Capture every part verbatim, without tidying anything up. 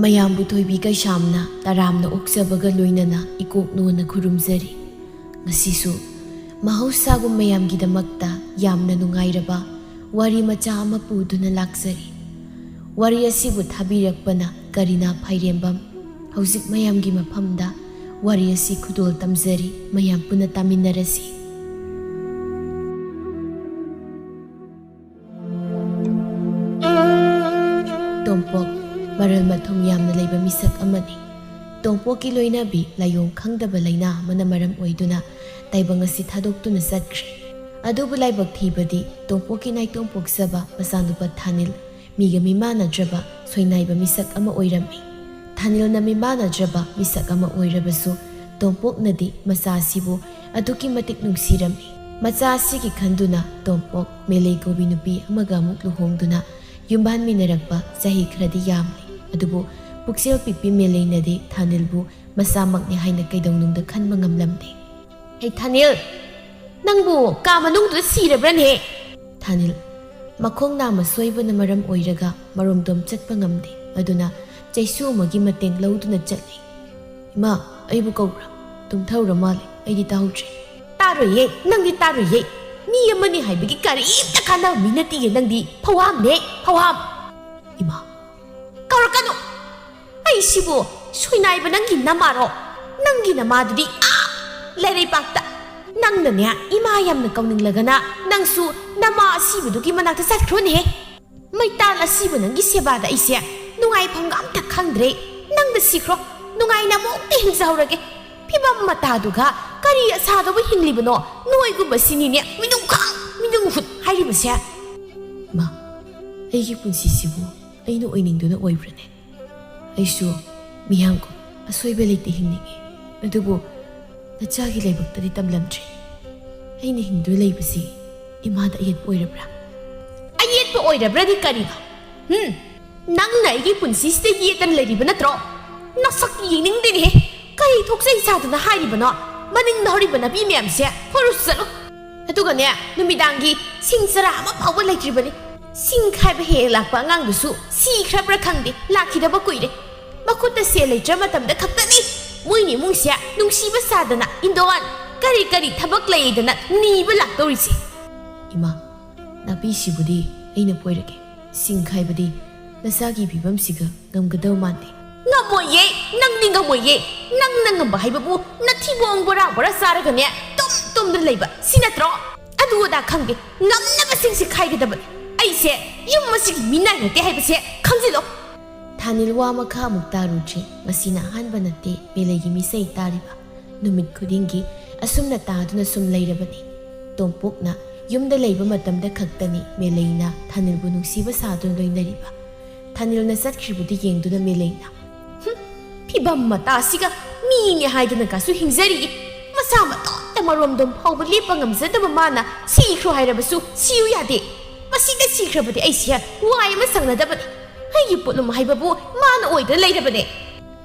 ꯃꯌꯥꯝꯕꯨ ꯊꯣꯏꯕꯤ ꯀꯩꯁꯥꯝꯅ ꯇꯔꯥꯝꯅ ꯑꯣꯛꯆꯕꯒ ꯂꯣꯏꯅꯅ ꯏꯀꯣꯛ ꯅꯣꯟꯅ ꯈꯨꯔꯨꯝꯖꯔꯤ꯫ ꯉꯁꯤꯁꯨ ꯃꯍꯧꯁꯥꯒꯨꯝ ꯃꯌꯥꯝꯒꯤꯗꯃꯛꯇ ꯌꯥꯝꯅ ꯅꯨꯡꯉꯥꯏꯔꯕ ꯋꯥꯔꯤ ꯃꯆꯥ ꯑꯃ ꯄꯨꯗꯨꯅ ꯂꯥꯛꯆꯔꯤ꯫ ꯋꯥꯔꯤ ꯑꯁꯤꯕꯨ ꯊꯥꯕꯤꯔꯛꯄꯅ ꯀꯔꯤꯅꯥ ꯐꯥꯏꯔꯦꯝꯕꯝ꯫ ꯍꯧꯖꯤꯛ ꯃꯌꯥꯝꯒꯤ ꯃꯐꯝꯗ ꯋꯥꯔꯤ ꯑꯁꯤ ꯈꯨꯗꯣꯜ ꯇꯝꯖꯔꯤ, ꯃꯌꯥꯝ ꯄꯨꯟꯅ ꯇꯥꯃꯤꯟꯅꯔꯁꯤ꯫ ꯇꯣꯝꯄꯣꯛ ꯃꯔꯜ ꯃꯊꯨꯝ ꯌꯥꯝꯅ ꯂꯩꯕ ꯃꯤꯁꯛ ꯑꯃꯅꯤ꯫ ꯇꯣꯝꯄꯣꯛꯀꯤ ꯂꯣꯏꯅꯕꯤ ꯂꯥꯏꯑꯣꯡ ꯈꯪꯗꯕ ꯂꯥꯏꯅꯥ ꯑꯃꯅ ꯃꯔꯝ ꯑꯣꯏꯗꯨꯅ ꯇꯥꯏꯕꯪ ꯑꯁꯤ ꯊꯥꯗꯣꯛꯇꯨꯅ ꯆꯠꯈ꯭ꯔꯦ꯫ ꯑꯗꯨꯕꯨ ꯂꯥꯏꯕꯛ ꯊꯤꯕꯗꯤ ꯇꯣꯝꯄꯣꯛꯀꯤ ꯅꯥꯏꯇꯣꯝ ꯄꯣꯛꯆꯕ ꯃꯆꯥꯅꯨꯄꯥ ꯊꯥꯅꯤꯜ ꯃꯤꯒ ꯃꯤꯃꯥꯟꯅꯗ꯭ꯔꯕ ꯁꯣꯏꯅꯥꯏꯕ ꯃꯤꯁꯛ ꯑꯃ ꯑꯣꯏꯔꯝꯃꯤ꯫ ꯊꯥꯅꯤꯜꯅ ꯃꯤꯃꯥꯟꯅꯗ꯭ꯔꯕ ꯃꯤꯁꯛ ꯑꯃ ꯑꯣꯏꯔꯕꯁꯨ ꯇꯣꯝꯄꯣꯛꯅꯗꯤ ꯃꯆꯥ ꯑꯁꯤꯕꯨ ꯑꯗꯨꯛꯀꯤ ꯃꯇꯤꯛ ꯅꯨꯡꯁꯤꯔꯝꯃꯤ꯫ ꯃꯆꯥ ꯑꯁꯤꯒꯤ ꯈꯟꯗꯨꯅ ꯇꯣꯝꯄꯣꯛ ꯃꯦꯂꯩ ꯀꯧꯕꯤ ꯅꯨꯄꯤ ꯑꯃꯒ ꯑꯃꯨꯛ ꯂꯨꯍꯣꯡꯗꯨꯅ ꯌꯨꯝꯕꯥꯟꯃꯤꯟꯅꯔꯛꯄ ꯆꯍꯤ ꯈꯔꯗꯤ ꯌꯥꯝꯂꯦ꯫ ꯑꯗꯨꯕꯨ ꯄꯨꯛꯆꯦꯜ ꯄꯤꯛꯄꯤ ꯃꯦꯂꯩꯅꯗꯤ ꯊꯥꯅꯤꯜꯕꯨ ꯃꯆꯥꯃꯛꯅꯤ ꯍꯥꯏꯅ ꯀꯩꯗꯧꯅꯨꯡꯗ ꯈꯟꯕ ꯉꯝꯂꯝꯗꯦ꯫ "ꯍꯩ ꯊꯥꯅꯤꯜ, ꯅꯪꯕꯨ ꯀꯥ ꯃꯅꯨꯡꯗꯨꯗ ꯁꯤꯔꯕ꯭ꯔꯅꯦ?" ꯊꯥꯅꯤꯜ ꯃꯈꯣꯡ ꯅꯥꯝꯃ ꯁꯣꯏꯕꯅ ꯃꯔꯝ ꯑꯣꯏꯔꯒ ꯃꯔꯣꯝꯗꯣꯝ ꯆꯠꯄ ꯉꯝꯗꯦ꯫ ꯑꯗꯨꯅ ꯆꯩꯁꯨ ꯑꯃꯒꯤ ꯃꯇꯦꯡ ꯂꯧꯗꯨꯅ ꯆꯠꯂꯤ꯫ "ꯏꯃꯥ, ꯑꯩꯕꯨ ꯀꯧꯕ꯭ꯔꯥ? ꯇꯨꯝꯊꯧꯔ ꯃꯥꯜꯂꯦ, ꯑꯩꯗꯤ ꯇꯥꯍꯧꯗ꯭ꯔꯦ꯫" "ꯇꯥꯔꯣꯏꯌꯦ, ꯅꯪꯗꯤ ꯇꯥꯔꯣꯏꯌꯦ꯫ ꯃꯤ ꯑꯃꯅꯤ ꯍꯥꯏꯕꯒꯤ ꯀꯔꯤꯝꯇ ꯀꯥꯟꯅꯕ ꯃꯤ ꯅꯠꯇꯤꯌꯦ ꯅꯪꯗꯤ꯫ ꯐꯧꯍꯥꯝꯅꯦ, ꯐꯧꯍꯥꯝ꯫" "ꯏꯃꯥ, ꯀꯧꯔꯛꯀꯅꯨ꯫ ꯑꯩꯁꯤꯕꯨ ꯁꯣꯏꯅꯥꯏꯕ ꯅꯪꯒꯤ ꯅꯃꯥꯔꯣ? ꯅꯪꯒꯤ ꯅꯃꯥꯗꯨꯗꯤ ꯑꯥ ꯂꯩꯔꯩꯄꯥꯛꯇ꯫ ꯅꯪꯅꯅꯦ ꯏꯃꯥ ꯌꯥꯝꯅ ꯀꯧꯅꯤꯡꯂꯒꯅ ꯅꯪꯁꯨ ꯅꯃꯥ ꯑꯁꯤꯕꯗꯨꯒꯤ ꯃꯅꯥꯛꯇ ꯆꯠꯈ꯭ꯔꯣꯅꯦꯍꯦ꯫ ꯃꯩꯇꯥꯜ ꯑꯁꯤꯕ ꯅꯪꯒꯤ ꯁꯦꯕꯥꯗ ꯑꯩꯁꯦ ꯅꯨꯡꯉꯥꯏꯐꯝꯒ ꯑꯝꯇ ꯈꯪꯗ꯭ꯔꯦ꯫ ꯅꯪꯗ ꯁꯤꯈ꯭ꯔꯣ, ꯅꯨꯡꯉꯥꯏꯅ ꯑꯃꯨꯛꯇ ꯍꯤꯡꯖꯍꯧꯔꯒꯦ꯫ ꯐꯤꯕꯝ ꯃꯇꯥꯗꯨꯒ ꯀꯔꯤ ꯑꯁꯥꯗꯕꯨ ꯍꯤꯡꯂꯤꯕꯅꯣ? ꯅꯣꯏꯒꯨꯝꯕꯁꯤꯅꯤꯅꯦ ꯃꯤꯅꯨꯡꯈꯥꯡ ꯃꯤꯅꯨꯡꯍꯨꯠ ꯍꯥꯏꯔꯤꯕꯁꯦ꯫" "ꯃꯥ, ꯑꯩꯒꯤ ꯄꯨꯟꯁꯤꯁꯤꯕꯨ ꯑꯩꯅ ꯑꯣꯏꯅꯤꯡꯗꯨꯅ ꯑꯣꯏꯕ꯭ꯔꯅꯦ? ꯑꯩꯁꯨ ꯃꯤꯌꯥꯝꯒꯨꯝ ꯑꯁꯣꯏꯕ ꯂꯩꯇꯦ ꯍꯤꯡꯅꯤꯡꯉꯤ꯫ ꯑꯗꯨꯕꯨ ꯅꯆꯥꯒꯤ ꯂꯥꯏꯕꯛꯇꯗꯤ ꯇꯝꯂꯝꯗ꯭ꯔꯦ꯫ ꯑꯩꯅ ꯍꯤꯡꯗꯨꯅ ꯂꯩꯕꯁꯤ ꯏꯃꯥꯗ ꯑꯌꯦꯠꯄ ꯑꯣꯏꯔꯕ꯭ꯔꯥ?" "ꯑꯌꯦꯠꯄ ꯑꯣꯏꯔꯕ꯭ꯔꯗꯤ ꯀꯔꯤꯅꯣ? ꯍꯨꯝ? ꯅꯪꯅ ꯑꯩꯒꯤ ꯄꯨꯟꯁꯤꯁꯤꯗ ꯌꯦꯠꯇꯅ ꯂꯩꯔꯤꯕ ꯅꯠꯇ꯭ꯔꯣ? ꯅꯁꯛ ꯌꯦꯡꯅꯤꯡꯗꯦꯅꯦꯍꯦ꯫ ꯀꯔꯤ ꯊꯣꯛꯆꯩ ꯁꯥꯗꯅ ꯍꯥꯏꯔꯤꯕꯅꯣ? ꯃꯅꯤꯡꯗ ꯍꯧꯔꯤꯕ ꯅꯥꯄꯤ ꯃꯌꯥꯝꯁꯦ ꯐꯣꯏꯔꯨꯆꯣ ꯆꯠꯂꯨ꯫ ꯑꯗꯨꯒꯅꯦ, ꯅꯨꯃꯤꯗꯥꯡꯒꯤ ꯁꯤꯡ ꯆꯔꯥ ꯑꯃ ꯐꯥꯎꯕ ꯂꯩꯇ꯭ꯔꯤꯕꯅꯤ꯫ ꯁꯤꯡ ꯈꯥꯏꯕ ꯍꯦꯛ ꯂꯥꯛꯄ ꯑꯉꯥꯡꯗꯨꯁꯨ ꯁꯤꯈ꯭ꯔꯕ꯭ꯔꯥ ꯈꯪꯗꯦ, ꯂꯥꯛꯈꯤꯗꯕ ꯀꯨꯏꯔꯦ꯫ ꯃꯈꯨꯠꯇ ꯁꯦꯜ ꯂꯩꯇ꯭ꯔ ꯃꯇꯝꯗ ꯈꯛꯇꯅꯤ ꯃꯣꯏꯅꯤ ꯏꯃꯨꯡꯁꯦ ꯅꯨꯡꯁꯤꯕ ꯁꯥꯗꯅ ꯏꯟꯗꯣꯟ ꯀꯔꯤ ꯀꯔꯤ ꯊꯕꯛ ꯂꯩꯗꯅ ꯅꯤꯕ ꯂꯥꯛꯇꯧꯔꯤꯁꯦ꯫ ꯏꯃꯥ, ꯅꯥꯄꯤꯁꯤꯕꯨꯗꯤ ꯑꯩꯅ ꯐꯣꯏꯔꯒꯦ꯫ ꯁꯤꯡ ꯈꯥꯏꯕꯗꯤ ꯅꯁꯥꯒꯤ ꯐꯤꯕꯝꯁꯤꯒ ꯉꯝꯒꯗꯧ ꯃꯥꯟꯗꯦ꯫ ꯉꯝꯃꯣꯏꯌꯦ, ꯅꯪꯗꯤ ꯉꯝꯃꯣꯏꯌꯦ꯫ ꯅꯪꯅ ꯉꯝꯕ ꯍꯥꯏꯕꯕꯨ ꯅꯊꯤꯕꯣꯡ ꯕꯣꯔꯥ ꯕꯣꯔꯥ ꯆꯥꯔꯒꯅꯦ ꯇꯨꯝ ꯇꯨꯝꯗꯨꯅ ꯂꯩꯕ ꯁꯤ ꯅꯠꯇ꯭ꯔꯣ? ꯑꯗꯨ ꯑꯗꯥ ꯈꯪꯗꯦ, ꯉꯝꯅꯕꯁꯤꯡꯁꯦ ꯈꯥꯏꯒꯗꯕꯅꯤ꯫ ꯑꯩꯁꯦ ꯌꯨꯝ ꯑꯁꯤꯒꯤ ꯃꯤꯅꯥꯏ ꯅꯠꯇꯦ ꯍꯥꯏꯕꯁꯦ ꯈꯪꯖꯤꯜꯂꯣ꯫ ꯊꯥꯅꯤꯜ ꯋꯥ ꯃꯈꯥ ꯑꯃꯨꯛ ꯇꯥꯔꯨꯗ꯭ꯔꯤ꯫ ꯃꯁꯤꯅ ꯑꯍꯥꯟꯕ ꯅꯠꯇꯦ ꯃꯦꯂꯩꯒꯤ ꯃꯤꯁꯩ ꯇꯥꯔꯤꯕ꯫ ꯅꯨꯃꯤꯠ ꯈꯨꯗꯤꯡꯒꯤ ꯑꯁꯨꯝꯅ ꯇꯥꯗꯨꯅ ꯁꯨꯝ ꯂꯩꯔꯕꯅꯤ꯫ ꯇꯣꯝꯄꯣꯛꯅ ꯌꯨꯝꯗ ꯂꯩꯕ ꯃꯇꯝꯗ ꯈꯛꯇꯅꯤ ꯃꯦꯂꯩꯅ ꯊꯥꯅꯤꯜꯕꯨ ꯅꯨꯡꯁꯤꯕ ꯁꯥꯗꯨꯅ ꯂꯣꯏꯅꯔꯤꯕ꯫ ꯊꯥꯅꯤꯜꯅ ꯆꯠꯈ꯭ꯔꯤꯕꯗꯨ ꯌꯦꯡꯗꯨꯅ ꯃꯦꯂꯩꯅ, "ꯍꯨꯝ, ꯐꯤꯕꯝ ꯃꯇꯥꯁꯤꯒ ꯃꯤꯅꯦ ꯍꯥꯏꯗꯨꯅꯒꯁꯨ ꯍꯤꯡꯖꯔꯤꯌꯦ꯫ ꯃꯁꯥ ꯃꯇꯣꯝꯇ ꯃꯔꯣꯝꯗꯣꯝ ꯐꯥꯎꯕ ꯂꯦꯞꯄ ꯉꯝꯖꯗꯕ ꯃꯥꯅ ꯁꯤꯈ꯭ꯔꯣ ꯍꯥꯏꯔꯕꯁꯨ ꯁꯤꯌꯨ ꯌꯥꯗꯦ꯫ ꯃꯁꯤꯗ ꯁꯤꯈ꯭ꯔꯕꯗꯤ ꯑꯩꯁꯦ ꯋꯥꯏ ꯑꯃ ꯁꯪꯅꯗꯕꯅꯤ꯫ ꯑꯩꯒꯤ ꯄꯣꯠꯂꯨꯝ ꯍꯥꯏꯕꯕꯨ ꯃꯥꯅ ꯑꯣꯏꯗꯨꯅ ꯂꯩꯔꯕꯅꯦ꯫"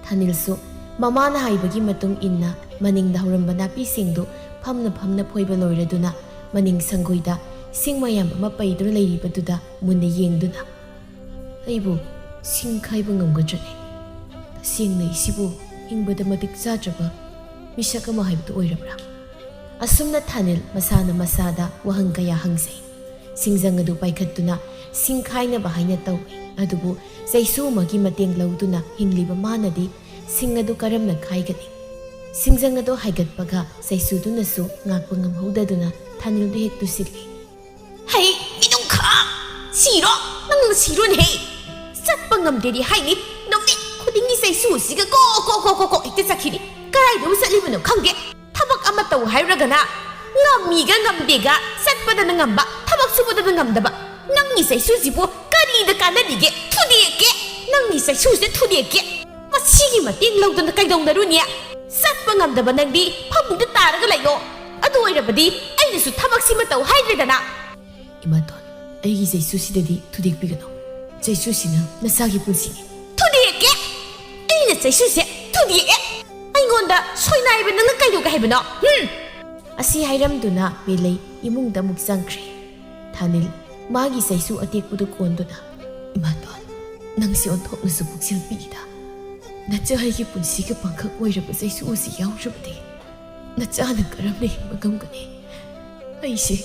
ꯊꯥꯅꯤꯜꯁꯨ ꯃꯃꯥꯅ ꯍꯥꯏꯕꯒꯤ ꯃꯇꯨꯡ ꯏꯟꯅ ꯃꯅꯤꯡꯗ ꯍꯧꯔꯝꯕ ꯅꯥꯄꯤꯁꯤꯡꯗꯨ ꯐꯝꯅ ꯐꯝꯅ ꯐꯣꯏꯕ ꯂꯣꯏꯔꯗꯨꯅ ꯃꯅꯤꯡ ꯁꯪꯒꯣꯏꯗ ꯁꯤꯡ ꯃꯌꯥꯝ ꯑꯃ ꯄꯩꯗꯨꯅ ꯂꯩꯔꯤꯕꯗꯨꯗ ꯃꯨꯟꯅ ꯌꯦꯡꯗꯨꯅ, "ꯑꯩꯕꯨ ꯁꯤꯡ ꯈꯥꯏꯕ ꯉꯝꯒꯗ꯭ꯔꯅꯦ? ꯇꯁꯦꯡꯅ ꯑꯩꯁꯤꯕꯨ ꯍꯤꯡꯕꯗ ꯃꯇꯤꯛ ꯆꯥꯗ꯭ꯔꯕ ꯃꯤꯁꯛ ꯑꯃ ꯍꯥꯏꯕꯗꯨ ꯑꯣꯏꯔꯕ꯭ꯔꯥ?" ꯑꯁꯨꯝꯅ ꯊꯥꯅꯤꯜ ꯃꯁꯥꯅ ꯃꯁꯥꯗ ꯋꯥꯍꯪ ꯀꯌꯥ ꯍꯪꯖꯩ꯫ ꯁꯤꯡꯖꯪ ꯑꯗꯨ ꯄꯥꯏꯈꯠꯇꯨꯅ ꯁꯤꯡ ꯈꯥꯏꯅꯕ ꯍꯥꯏꯅ ꯇꯧꯏ꯫ ꯑꯗꯨꯕꯨ ꯆꯩꯁꯨ ꯑꯃꯒꯤ ꯃꯇꯦꯡ ꯂꯧꯗꯨꯅ ꯍꯤꯡꯂꯤꯕ ꯃꯥꯅꯗꯤ ꯁꯤꯡ ꯑꯗꯨ ꯀꯔꯝꯅ ꯈꯥꯏꯒꯅꯤ? ꯁꯤꯡꯖꯪ ꯑꯗꯨ ꯍꯥꯏꯒꯠꯄꯒ ꯆꯩꯁꯨꯗꯨꯅꯁꯨ ꯉꯥꯛꯄ ꯉꯝꯍꯧꯗꯗꯨꯅ ꯊꯥꯅꯤꯜꯗꯨ ꯍꯦꯛ ꯇꯨꯁꯤꯜꯂꯤ꯫ "ꯍꯩ, ꯃꯤꯅꯨꯡꯈꯥ! ꯁꯤꯔꯣ? ꯅꯪꯅ ꯁꯤꯔꯣꯅꯦꯍꯦ! ꯆꯠꯄ ꯉꯝꯗꯦꯗꯤ ꯍꯥꯏꯅꯤ, ꯅꯨꯃꯤꯠ ꯈꯨꯗꯤꯡꯒꯤ ꯆꯩꯁꯨꯁꯤꯒ ꯀꯣ ꯀꯣ ꯀꯣ ꯀꯣ ꯀꯣ ꯍꯦꯛꯇ ꯆꯠꯈꯤꯅꯤ꯫ ꯀꯗꯥꯏꯗꯕꯨ ꯆꯠꯂꯤꯕꯅꯣ ꯈꯪꯗꯦ꯫ ꯊꯕꯛ ꯑꯃ ꯇꯧ ꯍꯥꯏꯔꯨꯔꯒꯅ ꯉꯝꯃꯤꯒ ꯉꯝꯗꯦꯒ, ꯆꯠꯄꯗꯅ ꯉꯝꯕ, ꯊꯕꯛ ꯁꯨꯕꯗꯅ ꯉꯝꯗꯕ꯫ ꯅꯪꯒꯤ ꯆꯩꯁꯨꯁꯤꯕꯨ ꯀꯔꯤꯗ ꯀꯥꯟꯅꯔꯤꯒꯦ? ꯊꯨꯗꯦꯛꯀꯦ! ꯅꯪꯒꯤ ꯆꯩꯁꯨꯁꯦ ꯊꯨꯗꯦꯛꯀꯦ! ꯃꯁꯤꯒꯤ ꯃꯇꯦꯡ ꯂꯧꯗꯅ ꯀꯩꯗꯧꯅꯔꯨꯅꯤ? ꯆꯠꯄ ꯉꯝꯗꯕ ꯅꯪꯗꯤ ꯐꯃꯨꯡꯗ ꯇꯥꯔꯒ ꯂꯩꯌꯣ꯫ ꯑꯗꯨ ꯑꯣꯏꯔꯕꯗꯤ ꯑꯩꯅꯁꯨ ꯊꯕꯛꯁꯤꯃ ꯇꯧ ꯍꯥꯏꯗ꯭ꯔꯦꯗꯅ꯫" "ꯏꯃꯥꯇꯣꯟ, ꯑꯩꯒꯤ ꯆꯩꯁꯨꯁꯤꯗꯗꯤ ꯊꯨꯗꯦꯛꯄꯤꯒꯅꯨ꯫ ꯆꯩꯁꯨꯁꯤꯅ ꯅꯁꯥꯒꯤ ꯄꯨꯟꯁꯤꯅꯤ꯫" "ꯊꯨꯗꯦꯛꯀꯦ! ꯑꯩꯅ ꯆꯩꯁꯨꯁꯦ ꯊꯨꯗꯦꯛꯑꯦ! ꯑꯩꯉꯣꯟꯗ ꯁꯣꯏꯅꯥꯏꯕ ꯅꯪꯅ ꯀꯩꯗꯧꯒꯦ ꯍꯥꯏꯕꯅꯣ? ꯍꯨꯝ!" ꯑꯁꯤ ꯍꯥꯏꯔꯝꯗꯨꯅ ꯃꯦꯂꯩ ꯏꯃꯨꯡꯗ ꯑꯃꯨꯛ ꯆꯪꯈ꯭ꯔꯦ꯫ ꯊꯥꯅꯤꯜ ꯃꯥꯒꯤ ꯆꯩꯁꯨ ꯑꯇꯦꯛꯄꯗꯨ ꯀꯣꯟꯗꯨꯅ, "ꯏꯃꯥꯇꯣꯟ, ꯅꯪꯁꯦ ꯑꯣꯟꯊꯣꯛꯅꯁꯨ ꯄꯨꯛꯆꯦꯜ ꯄꯤꯛꯏꯗ꯫ ꯅꯆꯥ ꯑꯩꯒꯤ ꯄꯨꯟꯁꯤꯒꯤ ꯄꯥꯡꯈꯛ ꯑꯣꯏꯔꯕ ꯆꯩꯁꯨ ꯑꯁꯤ ꯌꯥꯎꯗ꯭ꯔꯕꯗꯤ ꯅꯆꯥꯅ ꯀꯔꯝꯅ ꯍꯤꯡꯕ ꯉꯝꯒꯅꯤ? ꯑꯩꯁꯦ,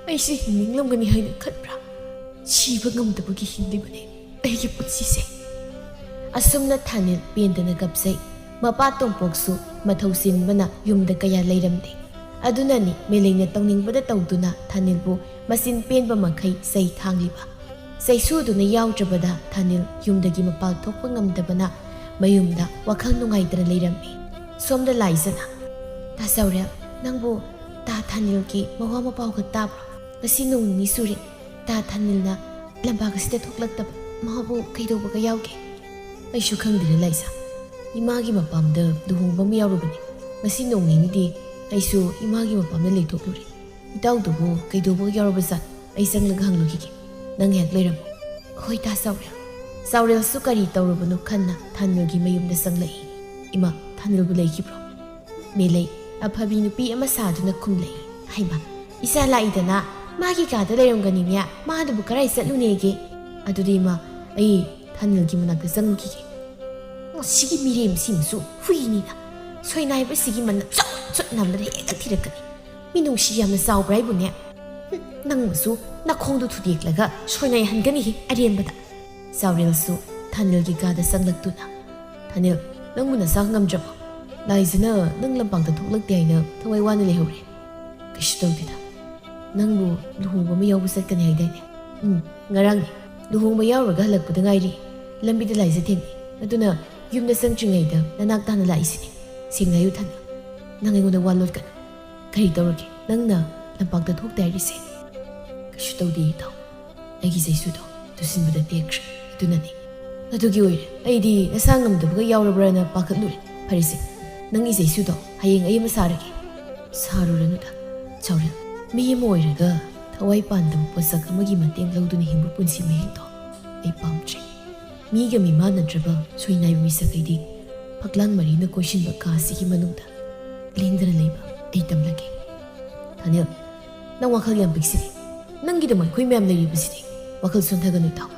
ꯑꯩꯁꯦ ꯍꯤꯡꯅꯤꯡꯂꯝꯒꯅꯤ ꯍꯥꯏꯅ ꯈꯟꯕ꯭ꯔꯥ? ꯁꯤꯕ ꯉꯝꯗꯕꯒꯤ ꯍꯤꯡꯂꯤꯕꯅꯤ ꯑꯩꯒꯤ ꯄꯨꯟꯁꯤꯁꯦ꯫ ꯑꯁꯨꯝꯅ ꯊꯥꯅꯤꯜ ꯄꯦꯟꯗꯅ ꯀꯞꯆꯩ꯫ ꯃꯄꯥ ꯇꯣꯝꯄꯣꯛꯁꯨ ꯃꯊꯧ ꯆꯤꯟꯕꯅ ꯌꯨꯝꯗ ꯀꯌꯥ ꯂꯩꯔꯝꯗꯦ꯫ ꯑꯗꯨꯅꯅꯤ ꯃꯦꯂꯩꯅ ꯇꯧꯅꯤꯡꯕꯗ ꯇꯧꯗꯨꯅ ꯊꯥꯅꯤꯜꯕꯨ ꯃꯆꯤꯟ ꯄꯦꯟꯕ ꯃꯈꯩ ꯆꯩ ꯊꯥꯡꯂꯤꯕ꯫ ꯆꯩꯁꯨꯗꯨꯅ ꯌꯥꯎꯗ꯭ꯔꯕꯗ ꯊꯥꯅꯤꯜ ꯌꯨꯝꯗꯒꯤ ꯃꯄꯥꯜ ꯊꯣꯛꯄ ꯉꯝꯗꯕꯅ ꯃꯌꯨꯝꯗ ꯋꯥꯈꯜ ꯅꯨꯡꯉꯥꯏꯇꯅ ꯂꯩꯔꯝꯃꯤ꯫ ꯁꯣꯝꯗ ꯂꯥꯏꯖꯅ, "ꯇꯥ ꯆꯥꯎꯔꯦꯜ, ꯅꯪꯕꯨ ꯇꯥ ꯊꯥꯅꯤꯜꯒꯤ ꯃꯋꯥ ꯃꯄꯥꯎꯒ ꯇꯥꯕ꯭ꯔꯣ? ꯉꯁꯤ ꯅꯣꯡ ꯅꯤꯅꯤ ꯁꯨꯔꯦ ꯇꯥ ꯊꯥꯅꯤꯜꯅ ꯂꯝꯄꯥꯛ ꯑꯁꯤꯗ ꯊꯣꯛꯂꯛꯇꯕ꯫ ꯃꯥꯕꯨ ꯀꯩꯗꯧꯕꯒ ꯌꯥꯎꯒꯦ?" "ꯑꯩꯁꯨ ꯈꯪꯗꯦꯅꯦ ꯂꯥꯏꯖ꯫ ꯏꯃꯥꯒꯤ ꯃꯄꯥꯝꯗ ꯂꯨꯍꯣꯡꯕ ꯑꯃ ꯌꯥꯎꯔꯨꯕꯅꯤ꯫ ꯉꯁꯤ ꯅꯣꯡ ꯅꯤꯅꯤꯗꯤ ꯑꯩꯁꯨ ꯏꯃꯥꯒꯤ ꯃꯄꯥꯝꯗ ꯂꯩꯊꯣꯛꯂꯨꯔꯦ꯫ ꯏꯇꯥꯎꯗꯨꯕꯨ ꯀꯩꯗꯧꯕꯒ ꯌꯥꯎꯔꯕꯖꯥꯠ? ꯑꯩ ꯆꯪꯂꯒ ꯍꯪꯂꯨꯈꯤꯒꯦ꯫ ꯅꯪ ꯉꯥꯏꯍꯥꯛ ꯂꯩꯔꯝꯃꯨ꯫" "ꯍꯣꯏ ꯇꯥ ꯆꯥꯎꯔꯦꯜ꯫" ꯆꯥꯎꯔꯦꯜꯁꯨ ꯀꯔꯤ ꯇꯧꯔꯨꯕꯅꯣ ꯈꯟꯅ ꯊꯥꯅꯤꯜꯒꯤ ꯃꯌꯨꯝꯗ ꯆꯪꯂꯛꯏ꯫ "ꯏꯃꯥ, ꯊꯥꯅꯤꯜꯕꯨ ꯂꯩꯈꯤꯕ꯭ꯔꯣ?" ꯃꯦꯂꯩ ꯑꯐꯕꯤ ꯅꯨꯄꯤ ꯑꯃ ꯁꯥꯗꯨꯅ ꯈꯨꯝꯂꯛꯏ꯫ "ꯍꯩꯃꯥ, ꯏꯆꯥ ꯂꯥꯛꯏꯗꯅ ꯃꯥꯒꯤ ꯀꯥꯗ ꯂꯩꯔꯝꯒꯅꯤꯅꯦ꯫ ꯃꯥꯗꯨꯕꯨ ꯀꯔꯥꯏ ꯆꯠꯂꯨꯅꯦꯒꯦ? ꯑꯗꯨꯗꯤ ꯏꯃꯥ, ꯑꯩ ꯊꯥꯅꯤꯜꯒꯤ ꯃꯅꯥꯛꯇ ꯆꯪꯂꯨꯈꯤꯒꯦ꯫ ꯃꯁꯤꯒꯤ ꯃꯤꯔꯦꯝꯁꯤꯃꯁꯨ ꯍꯨꯏꯅꯤꯅ ꯁꯣꯏꯅꯥꯏꯕꯁꯤꯒꯤ ꯃꯅꯝ ꯆꯣꯠ ꯆꯣꯠ ꯅꯝꯕꯗ ꯍꯦꯛꯇ ꯊꯤꯔꯛꯀꯅꯤ꯫ ꯃꯤꯅꯨꯡꯁꯤ ꯌꯥꯝꯅ ꯆꯥꯎꯕ꯭ꯔꯥ ꯍꯥꯏꯕꯨꯅꯦ? ꯍꯨꯝ, ꯅꯪꯅꯁꯨ ꯅꯈꯣꯡꯗꯨ ꯊꯨꯗꯦꯛꯂꯒ ꯁꯣꯏꯅꯥꯏꯍꯟꯒꯅꯤ ꯑꯔꯦꯝꯕꯗ꯫" ꯆꯥꯎꯔꯦꯜꯁꯨ ꯊꯥꯅꯤꯜꯒꯤ ꯀꯥꯗ ꯆꯪꯂꯛꯇꯨꯅ, "ꯊꯥꯅꯤꯜ, ꯅꯪꯕꯨ ꯅꯁꯥ ꯉꯝꯗ꯭ꯔꯕꯣ? ꯂꯥꯏꯖꯅ ꯅꯪ ꯂꯝꯄꯥꯛꯇ ꯊꯣꯛꯂꯛꯇꯦ ꯍꯥꯏꯅ ꯊꯋꯥꯏ ꯋꯥꯅ ꯂꯩꯍꯧꯔꯦ꯫" "ꯀꯩꯁꯨ ꯇꯧꯗꯦꯗ꯫ ꯅꯪꯕꯨ ꯂꯨꯍꯣꯡꯕ ꯑꯃ ꯌꯥꯎꯕ ꯆꯠꯀꯅꯤ ꯍꯥꯏꯗꯥꯏꯅꯦ?" "ꯎꯝ, ꯉꯔꯥꯡꯅꯤ꯫ ꯂꯨꯍꯣꯡꯕ ꯌꯥꯎꯔꯒ ꯍꯜꯂꯛꯄꯗ ꯉꯥꯏꯔꯤ꯫ ꯂꯝꯕꯤꯗ ꯂꯥꯏꯖ ꯊꯦꯡꯅꯩ꯫ ꯑꯗꯨꯅ ꯌꯨꯝꯗ ꯆꯪꯗ꯭ꯔꯤꯉꯩꯗ ꯅꯅꯥꯛ ꯇꯥꯅ ꯂꯥꯛꯏꯁꯤꯅꯤ꯫ ꯁꯦꯡꯅ ꯍꯥꯏꯌꯨ ꯊꯥꯅꯤꯜ, ꯅꯪ ꯑꯩꯉꯣꯟꯗ ꯋꯥ ꯂꯣꯠꯀꯅꯨ꯫ ꯀꯔꯤ ꯇꯧꯔꯒꯦ? ꯅꯪꯅ ꯂꯝꯄꯥꯛꯇ ꯊꯣꯛꯇꯦ ꯍꯥꯏꯔꯤꯁꯦ?" "ꯀꯩꯁꯨ ꯇꯧꯗꯦ ꯏꯇꯥꯎ꯫ ꯑꯩꯒꯤ ꯆꯩꯁꯨꯗꯣ ꯇꯨꯁꯤꯟꯕꯗ ꯇꯦꯛꯈ꯭ꯔꯦ꯫ ꯑꯗꯨꯅꯅꯤ꯫" "ꯑꯗꯨꯒꯤ ꯑꯣꯏꯔꯦ꯫ ꯑꯩꯗꯤ ꯅꯁꯥ ꯉꯝꯗꯕꯒ ꯌꯥꯎꯔꯕ꯭ꯔꯅ ꯄꯥꯈꯠꯂꯨꯔꯦ꯫ ꯐꯔꯦꯁꯦ, ꯅꯪꯒꯤ ꯆꯩꯁꯨꯗꯣ ꯍꯌꯦꯡ ꯑꯩ ꯑꯃ ꯁꯥꯔꯒꯦ꯫" "ꯁꯥꯔꯨꯔꯅꯨꯗ ꯆꯥꯎꯔꯦꯜ꯫ ꯃꯤ ꯑꯃ ꯑꯣꯏꯔꯒ ꯊꯋꯥꯏ ꯄꯥꯟꯗꯕ ꯄꯣꯠꯁꯛ ꯑꯃꯒꯤ ꯃꯇꯦꯡ ꯂꯧꯗꯨꯅ ꯍꯤꯡꯕ ꯄꯨꯟꯁꯤ ꯃꯍꯤꯡꯗꯣ ꯑꯩ ꯄꯥꯝꯗ꯭ꯔꯦ꯫ ꯃꯤꯒ ꯃꯤꯃꯥꯟꯅꯗ꯭ꯔꯕ ꯁꯣꯏꯅꯥꯏꯕ ꯃꯤꯁꯛ ꯑꯩꯗꯤ ꯐꯛꯂꯥꯡ ꯃꯔꯤꯅ ꯀꯣꯏꯁꯤꯟꯕ ꯀꯥ ꯑꯁꯤꯒꯤ ꯃꯅꯨꯡꯗ ꯂꯦꯡꯗꯅ ꯂꯩꯕ ꯑꯩ ꯇꯝꯂꯒꯦ꯫" "ꯊꯥꯅꯤꯜ, ꯅꯪ ꯋꯥꯈꯜ ꯌꯥꯝ ꯄꯤꯛꯁꯤꯜꯂꯤ꯫ ꯅꯪꯒꯤꯗꯃꯛ ꯑꯩꯈꯣꯏ ꯃꯌꯥꯝ ꯂꯩꯔꯤꯕꯁꯤꯗꯤ꯫ ꯋꯥꯈꯜ ꯁꯣꯟꯊꯒꯅꯨ ꯏꯇꯥꯎ꯫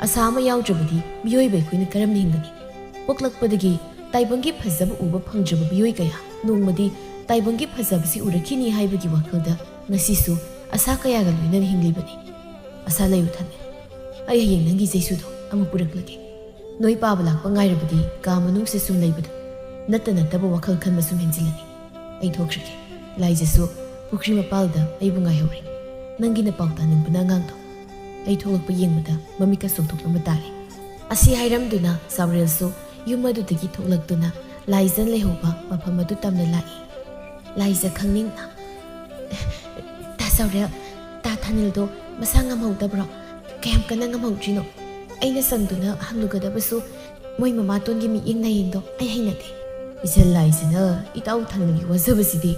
ꯑꯁꯥ ꯑꯃ ꯌꯥꯎꯗ꯭ꯔꯕꯗꯤ ꯃꯤꯑꯣꯏꯕ ꯑꯩꯈꯣꯏꯅ ꯀꯔꯝꯅ ꯍꯤꯡꯒꯅꯤ? ꯄꯣꯛꯂꯛꯄꯗꯒꯤ ꯇꯥꯏꯕꯪꯒꯤ ꯐꯖꯕ ꯎꯕ ꯐꯪꯗ꯭ꯔꯕ ꯃꯤꯑꯣꯏ ꯀꯌꯥ ꯅꯣꯡꯃꯗꯤ ꯇꯥꯏꯕꯪꯒꯤ ꯐꯖꯕꯁꯤ ꯎꯔꯛꯈꯤꯅꯤ ꯍꯥꯏꯕꯒꯤ ꯋꯥꯈꯜꯗ ꯉꯁꯤꯁꯨ ꯑꯁꯥ ꯀꯌꯥꯒ ꯂꯣꯏꯅꯅ ꯍꯤꯡꯂꯤꯕꯅꯤ꯫ ꯑꯁꯥ ꯂꯩꯌꯨ ꯊꯥꯅꯤꯜ, ꯑꯩ ꯍꯌꯦꯡ ꯅꯪꯒꯤ ꯆꯩꯁꯨꯗꯣ ꯑꯃꯨꯛ ꯄꯨꯔꯛꯂꯒꯦ꯫ ꯅꯣꯏ ꯄꯥꯕ ꯂꯥꯛꯄ ꯉꯥꯏꯔꯕꯗꯤ ꯀꯥ ꯃꯅꯨꯡꯁꯦ ꯁꯨꯝ ꯂꯩꯕꯗ ꯅꯠꯇ ꯅꯠꯇꯕ ꯋꯥꯈꯜ ꯈꯟꯕ ꯁꯨꯝ ꯍꯦꯟꯖꯤꯜꯂꯅꯤ꯫ ꯑꯩ ꯊꯣꯛꯈ꯭ꯔꯒꯦ꯫ ꯂꯥꯏꯖꯁꯨ ꯄꯨꯈ꯭ꯔꯤ ꯃꯄꯥꯜꯗ ꯑꯩꯕꯨ ꯉꯥꯏꯍꯧꯔꯦ꯫ ꯅꯪꯒꯤ ꯅꯄꯥꯎ ꯇꯥꯅꯤꯡꯕꯅ ꯑꯉꯥꯡꯗꯣ꯫ ꯑꯩ ꯊꯣꯛꯂꯛꯄ ꯌꯦꯡꯕꯗ ꯃꯃꯤꯠꯀ ꯆꯣꯡꯊꯣꯛꯂꯝꯕ ꯇꯥꯔꯦ꯫ ꯑꯁꯤ ꯍꯥꯏꯔꯝꯗꯨꯅ ꯆꯥꯎꯔꯦꯜꯁꯨ ꯌꯨꯝ ꯑꯗꯨꯗꯒꯤ ꯊꯣꯛꯂꯛꯇꯨꯅ ꯂꯥꯏꯖ ꯂꯩꯍꯧꯕ ꯃꯐꯝ ꯑꯗꯨ ꯇꯝꯅ ꯂꯥꯛꯏ꯫ ꯂꯥꯏꯖ ꯈꯪꯅꯤꯡꯅ, "ꯇꯥ ꯆꯥꯎꯔꯦꯜ, ꯇꯥ ꯊꯥꯅꯤꯜꯗꯣ ꯃꯁꯥ ꯉꯝꯍꯧꯗꯕ꯭ꯔꯣ? ꯀꯌꯥꯝ ꯀꯟꯅ ꯉꯝꯍꯧꯗ꯭ꯔꯤꯅꯣ? ꯑꯩꯅ ꯆꯪꯗꯨꯅ ꯍꯪꯂꯨꯒꯗꯕꯁꯨ ꯃꯣꯏ ꯃꯃꯥꯇꯣꯟꯒꯤ ꯃꯤꯠꯌꯦꯡ ꯅꯥꯌꯦꯡꯗꯣ ꯑꯩ ꯍꯩꯅꯗꯦ꯫" ꯏꯆꯜ ꯂꯥꯏꯖꯅ ꯏꯇꯥꯎ ꯊꯥꯅꯤꯜꯒꯤ ꯋꯥꯖꯕꯁꯤꯗꯤ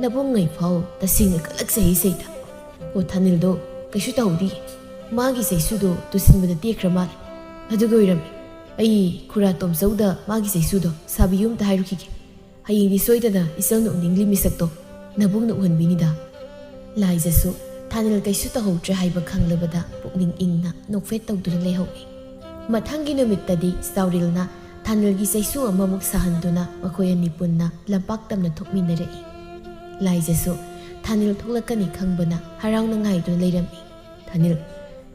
ꯅꯕꯨꯡꯉꯩ ꯐꯥꯎ ꯇꯁꯦꯡꯅ ꯀꯜꯂꯛꯆꯩ ꯏꯆꯩꯗ꯫ ꯑꯣ ꯊꯥꯅꯤꯜꯗꯣ ꯀꯩꯁꯨ ꯇꯧꯍꯧꯗꯤꯌꯦ꯫ ꯃꯥꯒꯤ ꯆꯩꯁꯨꯗꯣ ꯇꯨꯁꯤꯟꯕꯗ ꯇꯦꯛꯈ꯭ꯔ ꯃꯥꯜꯂꯦ꯫ ꯑꯗꯨꯒ ꯑꯣꯏꯔꯝꯃꯤ꯫ ꯑꯩ ꯈꯨꯔꯥ ꯇꯣꯝꯆꯧꯗ ꯃꯥꯒꯤ ꯆꯩꯁꯨꯗꯣ ꯁꯥꯕꯤꯌꯨ ꯑꯝꯇ ꯍꯥꯏꯔꯨꯈꯤꯒꯦ꯫ ꯍꯌꯦꯡꯗꯤ ꯁꯣꯏꯗꯅ ꯏꯆꯜꯅ ꯎꯅꯤꯡꯂꯤ ꯃꯤꯁꯛꯇꯣ ꯅꯕꯨꯡꯅ ꯎꯍꯟꯕꯤꯅꯤꯗ꯫ ꯂꯥꯏꯖꯁꯨ ꯊꯥꯅꯤꯜ ꯀꯩꯁꯨ ꯇꯧꯍꯧꯗ꯭ꯔꯦ ꯍꯥꯏꯕ ꯈꯪꯂꯕꯗ ꯄꯨꯛꯅꯤꯡ ꯏꯪꯅ ꯅꯣꯛꯐꯦꯠ ꯇꯧꯗꯨꯅ ꯂꯩꯍꯧꯏ꯫ ꯃꯊꯪꯒꯤ ꯅꯨꯃꯤꯠꯇꯗꯤ ꯆꯥꯎꯔꯦꯜꯅ ꯊꯥꯅꯤꯜꯒꯤ ꯆꯩꯁꯨ ꯑꯃꯃꯨꯛ ꯁꯥꯍꯟꯗꯨꯅ ꯃꯈꯣꯏ ꯑꯅꯤ ꯄꯨꯟꯅ ꯂꯝꯄꯥꯛ ꯇꯝꯅ ꯊꯣꯛꯃꯤꯟꯅꯔꯛꯏ꯫ ꯂꯥꯏꯖꯁꯨ ꯊꯥꯅꯤꯜ ꯊꯣꯛꯂꯛꯀꯅꯤ ꯈꯪꯕꯅ ꯍꯔꯥꯎꯅ ꯉꯥꯏꯗꯨꯅ ꯂꯩꯔꯝꯃꯤ꯫ ꯊꯥꯅꯤꯜ,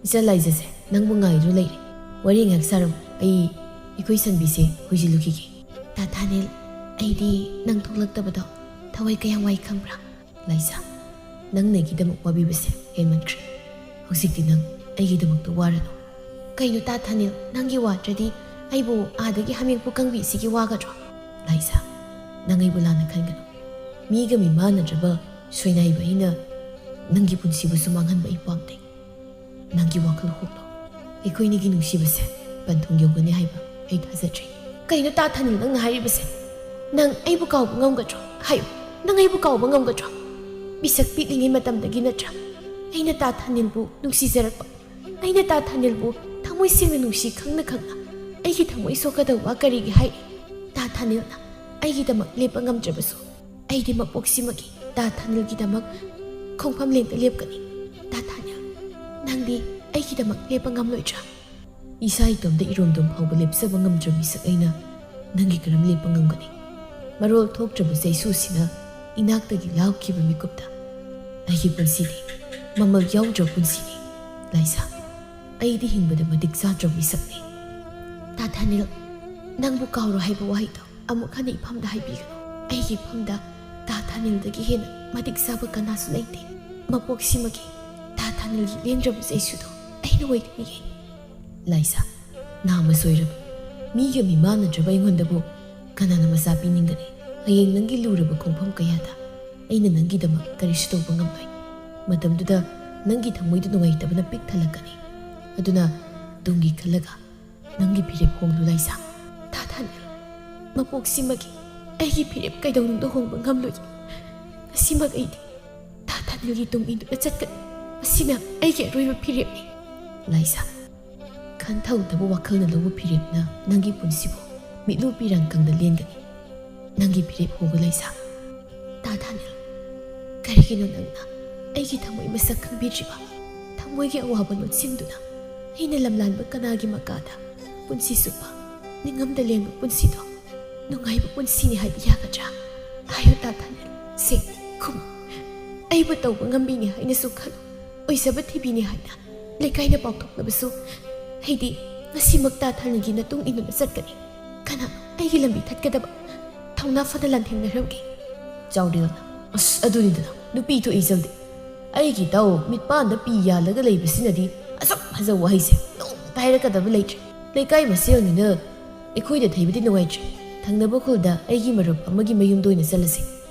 ꯏꯆꯜ ꯂꯥꯏꯖꯁꯦ ꯅꯪꯕꯨ ꯉꯥꯏꯗꯨꯅ ꯂꯩꯔꯦ꯫ ꯋꯥꯔꯤ ꯉꯥꯏꯍꯥꯛ ꯁꯥꯔꯝꯃꯨ꯫ ꯑꯩ, ꯑꯩꯈꯣꯏ ꯁꯟꯕꯤꯁꯦ ꯍꯣꯏꯖꯤꯜꯂꯨꯈꯤꯒꯦ꯫ ꯇꯥ ꯊꯥꯅꯤꯜ, ꯑꯩꯗꯤ ꯅꯪ ꯊꯣꯛꯂꯛꯇꯕꯗꯣ ꯊꯋꯥꯏ ꯀꯌꯥꯝ ꯋꯥꯏ ꯈꯪꯕ꯭ꯔꯥ? ꯂꯥꯏꯖ, ꯅꯪꯅ ꯑꯩꯒꯤꯗꯃꯛ ꯋꯥꯕꯤꯕꯁꯦ ꯍꯦꯟꯃꯟꯈ꯭ꯔꯦ꯫ ꯍꯧꯖꯤꯛꯇꯤ ꯅꯪ ꯑꯩꯒꯤꯗꯃꯛꯇ ꯋꯥꯔꯅꯨ꯫ ꯀꯩꯅꯣ ꯇꯥ ꯊꯥꯅꯤꯜ, ꯅꯪꯒꯤ ꯋꯥꯗ꯭ꯔꯗꯤ ꯑꯩꯕꯨ ꯑꯥꯗꯒꯤ ꯍꯥꯃꯦꯡ ꯄꯨꯀꯪꯕꯤ ꯁꯤꯒꯤ ꯋꯥꯒꯗ꯭ꯔꯣ? ꯂꯥꯏꯖ, ꯅꯪ ꯑꯩꯕꯨ ꯂꯥꯟꯅ ꯈꯟꯒꯅꯨ꯫ ꯃꯤꯒ ꯃꯤꯃꯥꯟꯅꯗ꯭ꯔꯕ ꯁꯣꯏꯅꯥꯏꯕ ꯑꯩꯅ ꯅꯪꯒꯤ ꯄꯨꯟꯁꯤꯕꯨꯁꯨ ꯃꯥꯡꯍꯟꯕ ꯑꯩ ꯄꯥꯝꯗꯦ꯫ ꯅꯪꯒꯤ ꯋꯥꯈꯜ ꯍꯣꯡꯂꯣ꯫ ꯑꯩꯈꯣꯏꯅꯤꯒꯤ ꯅꯨꯡꯁꯤꯕꯁꯦ ꯄꯟꯊꯨꯡ ꯌꯧꯒꯅꯤ ꯍꯥꯏꯕ ꯑꯩ ꯊꯥꯖꯗ꯭ꯔꯦ꯫ ꯀꯩꯅꯣ ꯇꯥ ꯊꯥꯅꯤꯜ ꯅꯪꯅ ꯍꯥꯏꯔꯤꯕꯁꯦ? ꯅꯪ ꯑꯩꯕꯨ ꯀꯥꯎꯕ ꯉꯝꯒꯗ꯭ꯔꯣ? ꯍꯥꯏꯌꯨ, ꯅꯪ ꯑꯩꯕꯨ ꯀꯥꯎꯕ ꯉꯝꯒꯗ꯭ꯔꯣ? ꯃꯤꯁꯛ ꯄꯤꯛꯂꯤꯉꯩ ꯃꯇꯝꯗꯒꯤ ꯅꯠꯇ꯭ꯔꯥ ꯑꯩꯅ ꯇꯥ ꯊꯥꯅꯤꯜꯕꯨ ꯅꯨꯡꯁꯤꯖꯔꯛꯄ? ꯑꯩꯅ ꯇꯥ ꯊꯥꯅꯤꯜꯕꯨ ꯊꯃꯣꯏ ꯁꯦꯡꯅ ꯅꯨꯡꯁꯤ ꯈꯪꯅ ꯈꯪꯅ ꯑꯩꯒꯤ ꯊꯃꯣꯏ ꯁꯣꯛꯀꯗꯧꯕ ꯀꯔꯤꯒꯤ ꯍꯥꯏꯔꯤ? ꯇꯥ ꯊꯥꯅꯤꯜꯅ ꯑꯩꯒꯤꯗꯃꯛ ꯂꯦꯞꯄ ꯉꯝꯗ꯭ꯔꯕꯁꯨ ꯑꯩꯗꯤ ꯃꯄꯣꯛꯁꯤꯃꯒꯤ ꯇꯥ ꯊꯥꯅꯤꯜꯒꯤꯗꯃꯛ ꯈꯣꯡꯐꯝ ꯂꯦꯡꯇ ꯂꯦꯞꯀꯅꯤ꯫ ꯇꯥ ꯊꯥꯅꯤꯜ, ꯅꯪꯗꯤ ꯑꯩꯒꯤꯗꯃꯛ ꯂꯦꯞꯄ ꯉꯝꯂꯣꯏꯗ꯭ꯔꯥ? ꯏꯁꯥ ꯏꯇꯣꯝꯇ ꯏꯔꯣꯝꯗꯣꯝ ꯐꯥꯎꯕ ꯂꯦꯞꯆꯕ ꯉꯝꯗ꯭ꯔꯕ ꯃꯤꯁꯛ ꯑꯩꯅ ꯅꯪꯒꯤ ꯀꯔꯝ ꯂꯦꯞꯄ ꯉꯝꯒꯅꯤ? ꯃꯔꯣꯜ ꯊꯣꯛꯇ꯭ꯔꯕ ꯆꯩꯁꯨꯁꯤꯅ ꯏꯅꯥꯛꯇꯒꯤ ꯂꯥꯎꯈꯤꯕ ꯃꯤꯀꯨꯞꯇ ꯑꯩꯒꯤ ꯄꯨꯟꯁꯤꯗꯤ ꯃꯃꯜ ꯌꯥꯎꯗ꯭ꯔꯕ ꯄꯨꯟꯁꯤꯅꯤ꯫ ꯂꯥꯏꯁꯥ, ꯑꯩꯗꯤ ꯍꯤꯡꯕꯗ ꯃꯇꯤꯛ ꯆꯥꯗ꯭ꯔꯕ ꯃꯤꯁꯛꯅꯤ꯫ ꯇꯥ ꯊꯥꯅꯤꯜ, ꯅꯪꯕꯨ ꯀꯥꯎꯔꯣ ꯍꯥꯏꯕ ꯋꯥꯍꯩꯗꯣ ꯑꯃꯨꯛ ꯍꯟꯅ ꯏꯐꯝꯗ ꯍꯥꯏꯕꯤꯒꯅꯨ꯫ ꯑꯩꯒꯤ ꯏꯐꯝꯗ ꯇꯥ ꯊꯥꯅꯤꯜꯗꯒꯤ ꯍꯦꯟꯅ ꯃꯇꯤꯛ ꯆꯥꯕ ꯀꯅꯥꯁꯨ ꯂꯩꯇꯦ꯫ ꯃꯄꯣꯛꯁꯤꯃꯒꯤ ꯇꯥ ꯊꯥꯅꯤꯜꯒꯤ ꯂꯦꯡꯗ꯭ꯔꯕ ꯆꯩꯁꯨꯗꯣ ꯑꯩꯅ ꯑꯣꯏꯒꯅꯤꯌꯦ꯫ ꯂꯥꯏꯁꯥ, ꯅꯥꯃ ꯁꯣꯏꯔꯕ, ꯃꯤꯒ ꯃꯤꯃꯥꯟꯅꯗ꯭ꯔꯕ ꯑꯩꯉꯣꯟꯗꯕꯨ ꯀꯅꯥꯅ ꯃꯆꯥ ꯄꯤꯅꯤꯡꯒꯅꯤ? ꯍꯌꯦꯡ ꯅꯪꯒꯤ ꯂꯨꯔꯕ ꯈꯣꯡꯐꯝ ꯀꯌꯥꯗ ꯑꯩꯅ ꯅꯪꯒꯤꯗꯃꯛ ꯀꯔꯤꯁꯨ ꯇꯧꯕ ꯉꯝꯂꯣꯏ꯫ ꯃꯇꯝꯗꯨꯗ ꯅꯪꯒꯤ ꯊꯃꯣꯏꯗ ꯅꯨꯡꯉꯥꯏꯇꯕꯅ ꯄꯤꯛ ꯊꯜꯂꯛꯀꯅꯤ꯫ ꯑꯗꯨꯅ ꯇꯨꯡꯒꯤ ꯈꯜꯂꯒ ꯅꯪꯒꯤ ꯐꯤꯔꯦꯞ ꯍꯣꯡꯂꯨ ꯂꯥꯏꯁꯥ꯫ ꯇꯥ ꯊꯥꯅꯤꯜ, ꯃꯄꯣꯛꯁꯤꯃꯒꯤ ꯑꯩꯒꯤ ꯐꯤꯔꯦꯞ ꯀꯩꯗꯧꯅꯨꯡꯗ ꯍꯣꯡꯕ ꯉꯝꯂꯣꯏ꯫ ꯉꯁꯤꯃꯛ ꯑꯩꯗꯤ ꯇꯥ ꯊꯥꯅꯤꯜꯒꯤ ꯇꯨꯡ ꯏꯟꯗꯨꯅ ꯆꯠꯀꯅꯤ꯫ ꯃꯁꯤꯅ ꯑꯩꯒꯤ ꯑꯔꯣꯏꯕ ꯐꯤꯔꯦꯞꯅꯤ꯫ ꯂꯥꯏꯁꯥ, ꯈꯟꯊꯧꯗꯕ ꯋꯥꯈꯜꯅ ꯂꯧꯕ ꯐꯤꯔꯦꯞꯅ ꯅꯪꯒꯤ ꯄꯨꯟꯁꯤꯕꯨ ꯃꯤꯠꯂꯨ ꯄꯤꯔꯥꯡ ꯀꯪꯅ ꯂꯦꯟꯒꯅꯤ꯫ ꯅꯪꯒꯤ ꯐꯤꯔꯦꯞ ꯍꯣꯡꯂꯨ ꯂꯥꯏꯁꯥ꯫ ꯇꯥ ꯊꯥꯅꯤꯜ, ꯀꯔꯤꯒꯤꯅꯣ ꯅꯪꯅ ꯑꯩꯒꯤ ꯊꯃꯣꯏ ꯃꯁꯛ ꯈꯪꯕꯤꯗ꯭ꯔꯤꯕ? ꯊꯃꯣꯏꯒꯤ ꯑꯋꯥꯕ ꯂꯣꯠꯁꯤꯟꯗꯨꯅ ꯑꯩꯅ ꯂꯝꯂꯥꯟꯕ ꯀꯅꯥꯒꯤ ꯃꯀꯥꯗ ꯄꯨꯟꯁꯤ ꯆꯨꯞꯄ ꯅꯤꯡꯉꯝꯗ ꯂꯦꯟꯕ ꯄꯨꯟꯁꯤꯗꯣ ꯅꯨꯡꯉꯥꯏꯕ ꯄꯨꯟꯁꯤꯅꯤ ꯍꯥꯏꯕ ꯌꯥꯒꯗ꯭ꯔꯥ? ꯍꯥꯏꯌꯨ ꯇꯥ ꯊꯥꯅꯤꯜ, ꯁꯦ, ꯈꯨꯝꯃꯨ꯫ ꯑꯩꯕꯨ ꯇꯧꯕ ꯉꯝꯕꯤꯅꯤ ꯍꯥꯏꯅꯁꯨ ꯈꯜꯂꯨ, ꯑꯣꯏꯖꯕ ꯊꯤꯕꯤꯅꯤ ꯍꯥꯏꯅ ꯂꯩꯀꯥꯏꯅ ꯄꯥꯎꯊꯣꯛꯂꯕꯁꯨ ꯑꯩꯗꯤ ꯉꯁꯤꯃꯛ ꯇꯥ ꯊꯥꯅꯤꯜꯒꯤ ꯅꯇꯨꯡ ꯏꯟꯗꯨꯅ ꯆꯠꯀꯅꯤ꯫ ꯀꯅꯥ ꯑꯩꯒꯤ ꯂꯝꯕꯤ ꯊꯠꯀꯗꯕ? ꯊꯧꯅꯥ ꯐꯅ ꯂꯥꯟꯊꯦꯡꯅꯔꯝꯒꯦ꯫ ꯆꯥꯎꯔꯦꯜꯅ, ꯑꯁ, ꯑꯗꯨꯅꯤꯗꯅ ꯅꯨꯄꯤ ꯊꯣꯛꯏ ꯆꯜꯗꯦ꯫ ꯑꯩꯒꯤ ꯇꯧ ꯃꯤꯠꯄꯥꯟꯗ ꯄꯤ ꯌꯥꯜꯂꯒ ꯂꯩꯕꯁꯤꯅꯗꯤ ꯑꯁꯨꯛ ꯐꯖꯕ ꯋꯥꯍꯩꯁꯦ ꯅꯣꯡꯃꯇ ꯍꯥꯏꯔꯛꯀꯗꯕ ꯂꯩꯇ꯭ꯔꯦ꯫ ꯂꯩꯀꯥꯏ ꯃꯁꯦꯜꯅꯤꯅ ꯑꯩꯈꯣꯏꯗ ꯊꯩꯕꯗꯤ ꯅꯨꯡꯉꯥꯏꯇ꯭ꯔꯦ꯫ ꯊꯪꯅꯕ ꯈꯨꯜꯗ ꯑꯩꯒꯤ ꯃꯔꯨꯞ ꯑꯃꯒꯤ ꯃꯌꯨꯝꯗ ꯑꯣꯏꯅ ꯆꯠꯂꯁꯤ꯫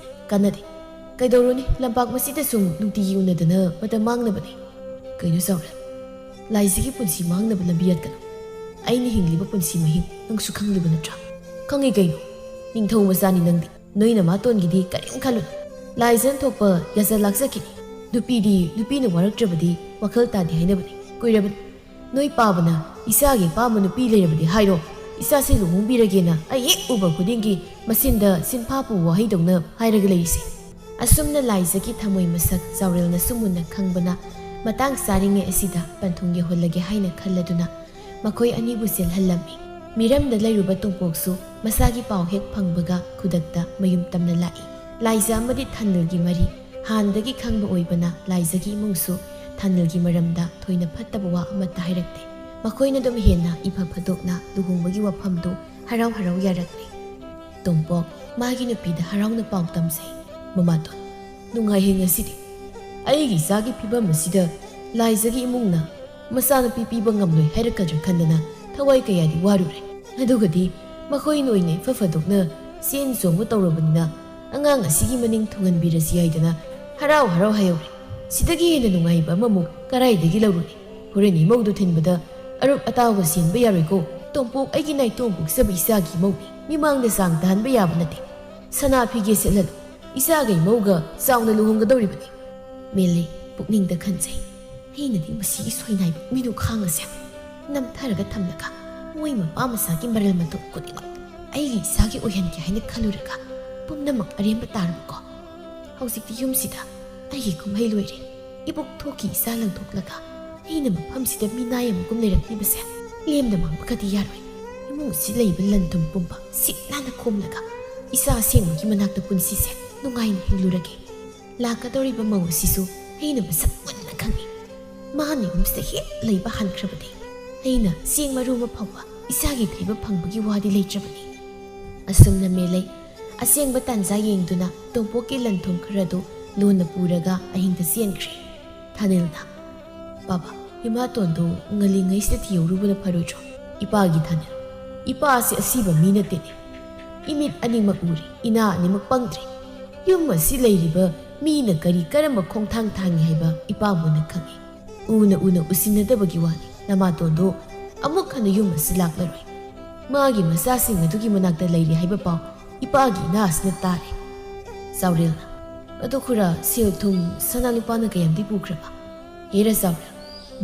ꯀꯥꯟꯅꯗꯦ꯫ ꯀꯩꯗꯧꯔꯨꯅꯤ, ꯂꯝꯄꯥꯛ ꯃꯁꯤꯗ ꯁꯨꯝ ꯅꯨꯡꯇꯤꯒꯤ ꯎꯅꯗꯅ ꯃꯇꯝ ꯃꯥꯡꯅꯕꯅꯦ꯫ ꯀꯩꯅꯣ ꯆꯥꯎꯔꯦꯜ, ꯂꯥꯏꯖꯒꯤ ꯄꯨꯟꯁꯤ ꯃꯥꯡꯅꯕ ꯂꯝꯕꯤ ꯌꯥꯠꯀꯅꯨ꯫ ꯑꯩꯅ ꯍꯤꯡꯂꯤꯕ ꯄꯨꯟꯁꯤ ꯃꯍꯤꯡ ꯅꯪꯁꯨ ꯈꯪꯂꯤꯕ ꯅꯠꯇ꯭ꯔꯥ? ꯈꯪꯉꯤ ꯀꯩꯅꯣ, ꯅꯤꯡꯊꯧ ꯃꯆꯥꯅꯤ ꯅꯪꯗꯤ꯫ ꯅꯣꯏ ꯅꯃꯥꯇꯣꯟꯒꯤꯗꯤ ꯀꯔꯤꯝ ꯈꯜꯂꯨꯅꯨ꯫ ꯂꯥꯏꯖꯅ ꯊꯣꯛꯄ ꯌꯥꯖ ꯂꯥꯛꯆꯈꯤꯅꯤ꯫ ꯅꯨꯄꯤꯗꯤ ꯅꯨꯄꯤꯅ ꯋꯥꯔꯛꯇ꯭ꯔꯕꯗꯤ ꯋꯥꯈꯜ ꯇꯥꯗꯦ ꯍꯥꯏꯅꯕꯅꯤ꯫ ꯀꯨꯏꯔꯕꯅꯤ꯫ ꯅꯣꯏ ꯄꯥꯕꯅ ꯏꯆꯥꯒꯤ ꯑꯄꯥꯝꯕ ꯅꯨꯄꯤ ꯂꯩꯔꯕꯗꯤ ꯍꯥꯏꯔꯣ, ꯏꯆꯥꯁꯦ ꯂꯨꯍꯣꯡꯕꯤꯔꯒꯦꯅ ꯑꯩ ꯍꯦꯛ ꯎꯕ ꯈꯨꯗꯤꯡꯒꯤ ꯃꯆꯤꯟꯗ ꯁꯤꯟꯐꯥ ꯄꯨ ꯋꯥꯍꯩꯗꯧꯅ ꯍꯥꯏꯔꯒ ꯂꯩꯔꯤꯁꯦ꯫ ꯑꯁꯨꯝꯅ ꯂꯥꯏꯖꯒꯤ ꯊꯃꯣꯏ ꯃꯁꯛ ꯆꯥꯎꯔꯦꯜꯅꯁꯨ ꯃꯨꯟꯅ ꯈꯪꯕꯅ ꯃꯇꯥꯡ ꯆꯥꯔꯤꯉꯩ ꯑꯁꯤꯗ ꯄꯟꯊꯨꯡ ꯌꯧꯍꯜꯂꯒꯦ ꯍꯥꯏꯅ ꯈꯜꯂꯗꯨꯅ ꯃꯈꯣꯏ ꯑꯅꯤꯕꯨ ꯆꯦꯜꯍꯜꯂꯝꯃꯤ꯫ ꯃꯤꯔꯝꯗ ꯂꯩꯔꯨꯕ ꯇꯣꯝꯄꯣꯛꯁꯨ ꯃꯁꯥꯒꯤ ꯄꯥꯎ ꯍꯦꯛ ꯐꯪꯕꯒ ꯈꯨꯗꯛꯇ ꯃꯌꯨꯝ ꯇꯝꯅ ꯂꯥꯛꯏ꯫ ꯂꯥꯏꯖ ꯑꯃꯗꯤ ꯊꯥꯅꯤꯜꯒꯤ ꯃꯔꯤ ꯍꯥꯟꯅꯗꯒꯤ ꯈꯪꯕ ꯑꯣꯏꯕꯅ ꯂꯥꯏꯖꯒꯤ ꯏꯃꯨꯡꯁꯨ ꯊꯥꯅꯤꯜꯒꯤ ꯃꯔꯝꯗ ꯊꯣꯏꯅ ꯐꯠꯇꯕ ꯋꯥ ꯑꯃꯠꯇ ꯍꯥꯏꯔꯛꯇꯦ꯫ ꯃꯈꯣꯏꯅ ꯑꯗꯨꯝ ꯍꯦꯟꯅ ꯏꯐ ꯐꯗꯣꯛꯅ ꯂꯨꯍꯣꯡꯕꯒꯤ ꯋꯥꯐꯝꯗꯨ ꯍꯔꯥꯎ ꯍꯔꯥꯎ ꯌꯥꯔꯛꯂꯦ꯫ ꯇꯣꯝꯄꯣꯛ ꯃꯥꯒꯤ ꯅꯨꯄꯤꯗ ꯍꯔꯥꯎꯅ ꯄꯥꯎ ꯇꯝꯖꯩ꯫ "ꯃꯃꯥꯇꯣꯟ, ꯅꯨꯡꯉꯥꯏꯍꯦ ꯉꯁꯤꯗꯤ꯫ ꯑꯩꯒꯤ ꯏꯆꯥꯒꯤ ꯐꯤꯕꯝ ꯑꯁꯤꯗ ꯂꯥꯏꯖꯒꯤ ꯏꯃꯨꯡꯅ ꯃꯆꯥꯅꯨꯄꯤ ꯄꯤꯕ ꯉꯝꯂꯣꯏ ꯍꯥꯏꯔꯛꯀꯗ꯭ꯔꯥ ꯈꯟꯗꯅ ꯊꯋꯥꯏ ꯀꯌꯥꯗꯤ ꯋꯥꯔꯨꯔꯦ꯫ ꯑꯗꯨꯒꯗꯤ ꯃꯈꯣꯏꯅ ꯑꯣꯏꯅ ꯏꯐ ꯐꯗꯣꯛꯅ ꯆꯦꯟ ꯆꯣꯡꯕ ꯇꯧꯔꯕꯅꯤꯅ ꯑꯉꯥꯡ ꯑꯁꯤꯒꯤ ꯃꯅꯤꯡ ꯊꯨꯡꯍꯟꯕꯤꯔꯁꯤ ꯍꯥꯏꯗꯅ ꯍꯔꯥꯎ ꯍꯔꯥꯎ ꯍꯥꯏꯍꯧꯔꯦ꯫ ꯁꯤꯗꯒꯤ ꯍꯦꯟꯅ ꯅꯨꯡꯉꯥꯏꯕ ꯑꯃꯃꯨꯛ ꯀꯔꯥꯏꯗꯒꯤ ꯂꯧꯔꯨꯅꯤ? ꯍꯣꯔꯦꯟ ꯏꯃꯧꯗꯨ ꯊꯤꯟꯕꯗ ꯑꯔꯨꯞ ꯑꯇꯥꯎꯒ ꯁꯦꯟꯕ ꯌꯥꯔꯣꯏꯀꯣ꯫ ꯇꯣꯝꯄꯣꯛ ꯑꯩꯒꯤ ꯅꯥꯏꯇꯣꯝ ꯄꯣꯛꯆꯕ ꯏꯆꯥꯒꯤ ꯏꯃꯧꯅꯤ꯫ ꯃꯤꯃꯥꯡꯗ ꯆꯥꯡ ꯇꯥꯍꯟꯕ ꯌꯥꯕ ꯅꯠꯇꯦ꯫ ꯁꯅꯥ ꯐꯤꯒꯦ ꯁꯦꯠꯍꯜꯂꯨ꯫ ꯏꯆꯥꯒ ꯏꯃꯧꯒ ꯆꯥꯎꯅ ꯂꯨꯍꯣꯡꯒꯗꯧꯔꯤꯕꯅꯤ꯫" ꯃꯦꯂꯩ ꯄꯨꯛꯅꯤꯡꯗ ꯈꯟꯖꯩ꯫ "ꯑꯩꯅꯗꯤ ꯃꯁꯤꯒꯤ ꯁꯣꯏꯅꯥꯏꯕ ꯃꯤꯅꯨ ꯈꯥꯡ ꯑꯁꯦ ꯅꯝꯊꯔꯒ ꯊꯝꯂꯒ ꯃꯣꯏ ꯃꯄꯥ ꯃꯆꯥꯒꯤ ꯃꯔꯜ ꯃꯊꯨꯝ ꯈꯨꯗꯤꯡꯃꯛ ꯑꯩꯒꯤ ꯏꯆꯥꯒꯤ ꯑꯣꯏꯍꯟꯒꯦ ꯍꯥꯏꯅ ꯈꯜꯂꯨꯔꯒ ꯄꯨꯝꯅꯃꯛ ꯑꯔꯦꯝꯕ ꯇꯥꯔꯕꯀꯣ꯫ ꯍꯧꯖꯤꯛꯇꯤ ꯌꯨꯝꯁꯤꯗ ꯑꯩꯒꯤ ꯀꯨꯝꯍꯩ ꯂꯣꯏꯔꯦ꯫ ꯏꯕꯣꯛ ꯊꯣꯛꯀꯤ ꯏꯆꯥ ꯂꯪꯊꯣꯛꯂꯒ ꯑꯩꯅ ꯃꯐꯝꯁꯤꯗ ꯃꯤꯅꯥꯏ ꯑꯃꯒꯨꯝ ꯂꯩꯔꯛꯂꯤꯕꯁꯦ ꯂꯦꯝꯅ ꯃꯥꯡꯕꯒꯗꯤ ꯌꯥꯔꯣꯏ꯫ ꯏꯃꯨꯡ ꯑꯁꯤ ꯂꯩꯕ ꯂꯟ ꯊꯨꯝ ꯄꯨꯝꯕ ꯁꯤꯠ ꯅꯥꯟꯅ ꯈꯣꯝꯂꯒ ꯏꯆꯥ ꯑꯁꯦꯡꯕꯒꯤ ꯃꯅꯥꯛꯇ ꯄꯨꯟꯁꯤꯁꯦ ꯅꯨꯡꯉꯥꯏꯅ ꯍꯤꯡꯂꯨꯔꯒꯦ꯫ ꯂꯥꯛꯀꯗꯧꯔꯤꯕ ꯃꯧ ꯑꯁꯤꯁꯨ ꯑꯩꯅ ꯃꯁꯛ ꯃꯨꯟꯅ ꯈꯪꯏ꯫ ꯃꯍꯥꯛꯅ ꯌꯨꯝꯁꯤꯗ ꯍꯦꯛ ꯂꯩꯕ ꯍꯟꯈ꯭ꯔꯕꯗꯤ ꯑꯩꯅ ꯆꯦꯡ ꯃꯔꯨ ꯑꯃ ꯐꯥꯎꯕ ꯏꯆꯥꯒꯤ ꯊꯩꯕ ꯐꯪꯕꯒꯤ ꯋꯥꯗꯤ ꯂꯩꯇ꯭ꯔꯕꯅꯤ꯫" ꯑꯁꯨꯝꯅ ꯃꯦꯂꯩ ꯑꯁꯦꯡꯕ ꯇꯥꯟꯖꯥ ꯌꯦꯡꯗꯨꯅ ꯇꯣꯝꯄꯣꯛꯀꯤ ꯂꯟ ꯊꯨꯝ ꯈꯔꯗꯨ ꯂꯣꯟꯅ ꯄꯨꯔꯒ ꯑꯍꯤꯡꯗ ꯆꯦꯟꯈ꯭ꯔꯦ꯫ ꯊꯥꯅꯤꯜꯅ, "ꯕꯥꯕꯥ, ꯏꯃꯥꯇꯣꯟꯗꯨ ꯉꯜꯂꯤꯉꯩꯁꯤꯗ ꯊꯤꯍꯧꯔꯨꯕꯅ ꯐꯔꯣꯏꯗ꯭ꯔꯣ?" "ꯏꯄꯥꯒꯤ ꯊꯥꯅꯤꯜ, ꯏꯄꯥ ꯑꯁꯤ ꯑꯁꯤꯕ ꯃꯤ ꯅꯠꯇꯦꯅꯦ꯫ ꯏꯃꯤꯠ ꯑꯅꯤꯃꯛ ꯎꯔꯦ, ꯏꯅꯥ ꯑꯅꯤꯃꯛ ꯄꯪꯗ꯭ꯔꯦ꯫ ꯌꯨꯝ ꯑꯁꯤ ꯂꯩꯔꯤꯕ ꯃꯤꯅ ꯀꯔꯤ ꯀꯔꯝꯕ ꯈꯣꯡꯊꯥꯡ ꯊꯥꯡꯏ ꯍꯥꯏꯕ ꯏꯄꯥ ꯃꯨꯟꯅ ꯈꯪꯏ꯫ ꯎꯅ ꯎꯅ ꯎꯁꯤꯟꯅꯗꯕꯒꯤ ꯋꯥꯅꯤ꯫ ꯅꯃꯥꯇꯣꯟꯗꯣ ꯑꯃꯨꯛ ꯍꯟꯅ ꯌꯨꯝ ꯑꯁꯤ ꯂꯥꯛꯂꯔꯣꯏ꯫ ꯃꯥꯒꯤ ꯃꯆꯥꯁꯤꯡ ꯑꯗꯨꯒꯤ ꯃꯅꯥꯛꯇ ꯂꯩꯔꯤ ꯍꯥꯏꯕ ꯄꯥꯎ ꯏꯄꯥꯒꯤ ꯏꯅꯥ ꯑꯁꯤꯅ ꯇꯥꯔꯦ꯫" ꯆꯥꯎꯔꯦꯜꯅ, "ꯑꯗꯣ ꯈꯨꯔꯥ, ꯁꯦꯜ ꯊꯨꯝ ꯁꯅꯥ ꯂꯨꯄꯥꯅ ꯀꯌꯥꯝꯗꯤ ꯄꯨꯈ꯭ꯔꯕ?" "ꯍꯦꯔꯥ ꯆꯥꯎꯔꯦꯜ,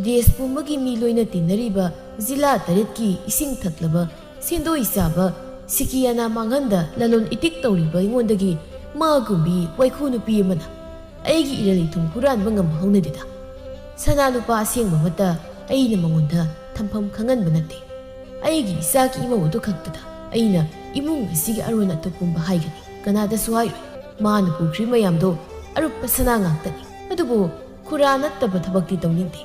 ꯗꯦꯁ ꯄꯨꯝꯕꯒꯤ ꯃꯤ ꯂꯣꯏꯅ ꯇꯤꯟꯅꯔꯤꯕ ꯖꯤꯂꯥ ꯇꯔꯦꯠꯀꯤ ꯏꯁꯤꯡ ꯊꯛꯂꯕ ꯁꯦꯟꯗꯣꯏ ꯆꯥꯕ ꯁꯤꯀꯤ ꯑꯅꯥ ꯃꯥꯡꯍꯟꯗ ꯂꯂꯣꯟ ꯏꯇꯤꯛ ꯇꯧꯔꯤꯕ ꯑꯩꯉꯣꯟꯗꯒꯤ ꯃꯥꯒꯨꯝꯕꯤ ꯋꯥꯏꯈꯨ ꯅꯨꯄꯤ ꯑꯃꯅ ꯑꯩꯒꯤ ꯏꯔꯜ ꯏꯊꯨꯝ ꯍꯨꯔꯥꯟꯕ ꯉꯝꯕ ꯍꯧꯅꯗꯦꯗ꯫ ꯁꯅꯥ ꯂꯨꯄꯥ ꯑꯁꯦꯡꯕ ꯑꯃꯠꯇ ꯑꯩꯅ ꯃꯉꯣꯟꯗ ꯊꯝꯐꯝ ꯈꯪꯍꯟꯕ ꯅꯠꯇꯦ꯫ ꯑꯩꯒꯤ ꯏꯆꯥꯒꯤ ꯏꯃꯧ ꯑꯗꯨ ꯈꯛꯇꯗ ꯑꯩꯅ ꯏꯃꯨꯡ ꯑꯁꯤꯒꯤ ꯑꯔꯣꯟ ꯑꯇꯨꯞ ꯄꯨꯝꯕ ꯍꯥꯏꯒꯅꯤ꯫ ꯀꯅꯥꯗꯁꯨ ꯍꯥꯏꯔꯣꯏ꯫ ꯃꯥꯅ ꯄꯨꯈ꯭ꯔꯤ ꯃꯌꯥꯝꯗꯣ ꯑꯔꯨꯞꯄ ꯁꯅꯥ ꯉꯥꯛꯇꯅꯤ꯫ ꯑꯗꯨꯕꯨ ꯈꯨꯔꯥ ꯅꯠꯇꯕ ꯊꯕꯛꯇꯤ ꯇꯧꯅꯤꯡꯗꯦ꯫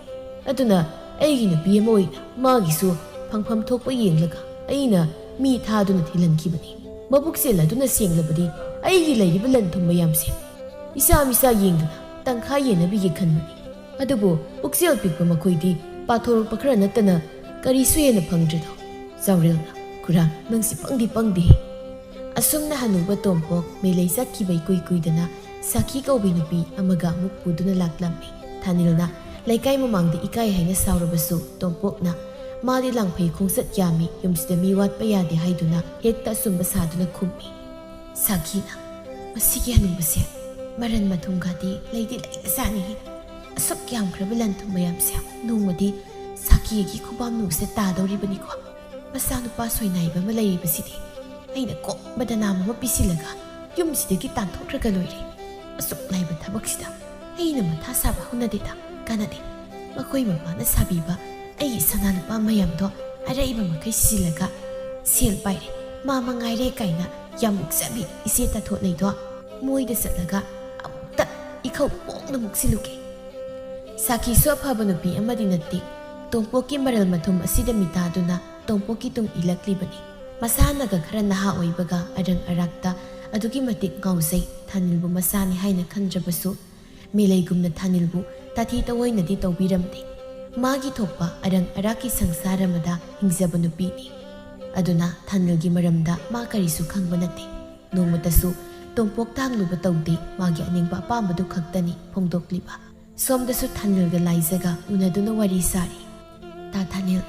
ꯑꯗꯨꯅ ꯑꯩꯒꯤ ꯅꯨꯄꯤ ꯑꯃ ꯑꯣꯏꯅ ꯃꯥꯒꯤꯁꯨ ꯐꯪꯐꯝ ꯊꯣꯛꯄ ꯌꯦꯡꯂꯒ ꯑꯩꯅ ꯃꯤ ꯊꯥꯗꯨꯅ ꯊꯤꯜꯍꯟꯈꯤꯕꯅꯤ꯫ ꯃꯕꯨꯛꯆꯦꯜ ꯑꯗꯨꯅ ꯁꯦꯡꯂꯕꯗꯤ ꯑꯩꯒꯤ ꯂꯩꯔꯤꯕ ꯂꯟ ꯊꯨꯝ ꯃꯌꯥꯝꯁꯦ ꯏꯆꯥ ꯃꯤꯆꯥ ꯌꯦꯡꯗꯅ ꯇꯪꯈꯥꯏ ꯌꯦꯟꯅꯕꯤꯒꯦ ꯈꯟꯕꯅꯤ꯫ ꯑꯗꯨꯕꯨ ꯄꯨꯛꯆꯦꯜ ꯄꯤꯛꯄ ꯃꯈꯣꯏꯗꯤ ꯄꯥꯊꯣꯔꯛꯄ ꯈꯔ ꯅꯠꯇꯅ ꯀꯔꯤꯁꯨ ꯍꯦꯟꯅ ꯐꯪꯗ꯭ꯔꯦꯗꯣ꯫ ꯆꯥꯎꯔꯦꯜꯅ, "ꯈꯨꯔꯥ, ꯅꯪꯁꯤ ꯄꯪꯗꯤ ꯄꯪꯗꯦꯍꯦ꯫" ꯑꯁꯨꯝꯅ ꯍꯅꯨꯕ ꯇꯣꯝꯄꯣꯛ ꯃꯦꯂꯩ ꯆꯠꯈꯤꯕ ꯏꯀꯨꯏ ꯀꯨꯏꯗꯅ ꯁꯥꯈꯤ ꯀꯧꯕꯤ ꯅꯨꯄꯤ ꯑꯃꯒ ꯑꯃꯨꯛ ꯄꯨꯗꯨꯅ ꯂꯥꯛꯂꯝꯃꯤ꯫ ꯊꯥꯅꯤꯜꯅ ꯂꯩꯀꯥꯏ ꯃꯃꯥꯡꯗ ꯏꯀꯥꯏ ꯍꯥꯏꯅ ꯁꯥꯎꯔꯕꯁꯨ ꯇꯣꯝꯄꯣꯛꯅ ꯃꯥꯗꯤ ꯂꯥꯡꯐꯩ ꯈꯣꯡꯆꯠ ꯌꯥꯝꯃꯤ, ꯌꯨꯝꯁꯤꯗ ꯃꯤ ꯋꯥꯠꯄ ꯌꯥꯗꯦ ꯍꯥꯏꯗꯨꯅ ꯍꯦꯛꯇ ꯑꯆꯨꯝꯕ ꯁꯥꯗꯨꯅ ꯈꯨꯝꯃꯤ꯫ ꯁꯥꯈꯤꯅ, "ꯃꯁꯤꯒꯤ ꯍꯅꯨꯕꯁꯦ ꯃꯔꯟ ꯃꯊꯨꯝꯒꯗꯤ ꯂꯩꯗꯤ ꯂꯩꯕꯖꯥꯠꯅꯤꯍꯦ꯫ ꯑꯁꯨꯛ ꯌꯥꯝꯈ꯭ꯔꯕ ꯂꯟ ꯊꯨꯝ ꯃꯌꯥꯝꯁꯦ ꯅꯣꯡꯃꯗꯤ ꯁꯥꯈꯤꯒꯤ ꯈꯨꯕꯥꯝ ꯅꯨꯡꯁꯤꯗ ꯇꯥꯗꯧꯔꯤꯕꯅꯤꯀꯣ꯫ ꯃꯆꯥꯅꯨꯄꯥ ꯁꯣꯏꯅꯥꯏꯕ ꯑꯃ ꯂꯩꯔꯤꯕꯁꯤꯗꯤ ꯑꯩꯅ ꯀꯣꯝꯕꯗ ꯅꯥꯝ ꯑꯃ ꯄꯤꯁꯤꯜꯂꯒ ꯌꯨꯝꯁꯤꯗꯒꯤ ꯇꯥꯟꯊꯣꯛꯈ꯭ꯔꯒ ꯂꯣꯏꯔꯦ꯫ ꯑꯁꯨꯛ ꯂꯥꯏꯕ ꯊꯕꯛꯁꯤꯗ ꯑꯩꯅ ꯃꯊꯥ ꯁꯥꯕ ꯍꯧꯅꯗꯦꯗ, ꯀꯥꯟꯅꯗꯦ꯫ ꯃꯈꯣꯏ ꯃꯃꯥꯅ ꯁꯥꯕꯤꯕ ꯑꯩꯒꯤ ꯁꯅꯥ ꯂꯨꯄꯥ ꯃꯌꯥꯝꯗꯣ ꯑꯔꯩꯕ ꯃꯈꯩ ꯁꯤꯖꯤꯜꯂꯒ ꯁꯦꯜ ꯄꯥꯏꯔꯦ, ꯃꯥ ꯃꯉꯥꯏꯔꯦ ꯀꯥꯏꯅ ꯌꯥꯝ ꯃꯨꯛꯆꯕꯤ ꯏꯆꯦ ꯇꯥꯊꯣꯠ ꯂꯩꯗꯣ ꯃꯣꯏꯗ ꯆꯠꯂꯒ ꯑꯃꯨꯛꯇ ꯏꯈꯧ ꯄꯣꯡꯅ ꯃꯨꯛꯁꯤꯜꯂꯨꯒꯦ꯫" ꯁꯥꯈꯤꯁꯨ ꯑꯐꯕ ꯅꯨꯄꯤ ꯑꯃꯗꯤ ꯅꯠꯇꯦ꯫ ꯇꯣꯝꯄꯣꯛꯀꯤ ꯃꯔꯜ ꯃꯊꯨꯝ ꯑꯁꯤꯗ ꯃꯤꯇꯥꯗꯨꯅ ꯇꯣꯝꯄꯣꯛꯀꯤ ꯇꯨꯡ ꯏꯜꯂꯛꯂꯤꯕꯅꯤ꯫ ꯃꯁꯥꯅꯒ ꯈꯔ ꯅꯍꯥ ꯑꯣꯏꯕꯒ ꯑꯔꯪ ꯑꯔꯥꯛꯇ ꯑꯗꯨꯛꯀꯤ ꯃꯇꯤꯛ ꯉꯥꯎꯖꯩ꯫ ꯊꯥꯅꯤꯜꯕꯨ ꯃꯆꯥꯅꯤ ꯍꯥꯏꯅ ꯈꯟꯗ꯭ꯔꯕꯁꯨ ꯃꯦꯂꯩꯒꯨꯝꯅ ꯊꯥꯅꯤꯜꯕꯨ ꯇꯥꯊꯤ ꯇꯑꯣꯏꯅꯗꯤ ꯇꯧꯕꯤꯔꯝꯗꯦ꯫ ꯃꯥꯒꯤ ꯊꯣꯛꯄ ꯑꯔꯪ ꯑꯔꯥꯛꯀꯤ ꯁꯪꯁꯥꯔ ꯑꯃꯗ ꯍꯤꯡꯖꯕ ꯅꯨꯄꯤꯅꯤ꯫ ꯑꯗꯨꯅ ꯊꯥꯅꯤꯜꯒꯤ ꯃꯔꯝꯗ ꯃꯥ ꯀꯔꯤꯁꯨ ꯈꯪꯕ ꯅꯠꯇꯦ꯫ ꯅꯣꯡꯃꯇꯁꯨ ꯇꯣꯝꯄꯣꯛ ꯇꯥꯡꯂꯨꯕ ꯇꯧꯗꯦ꯫ ꯃꯥꯒꯤ ꯑꯅꯤꯡꯕ ꯑꯄꯥꯝꯕꯗꯨ ꯈꯛꯇꯅꯤ ꯐꯣꯡꯗꯣꯛꯂꯤꯕ꯫ ꯁꯣꯝꯗꯁꯨ ꯊꯥꯅꯤꯜꯒ ꯂꯥꯏꯖꯒ ꯎꯅꯗꯨꯅ ꯋꯥꯔꯤ ꯁꯥꯔꯤ꯫ "ꯇꯥ ꯊꯥꯅꯤꯜ,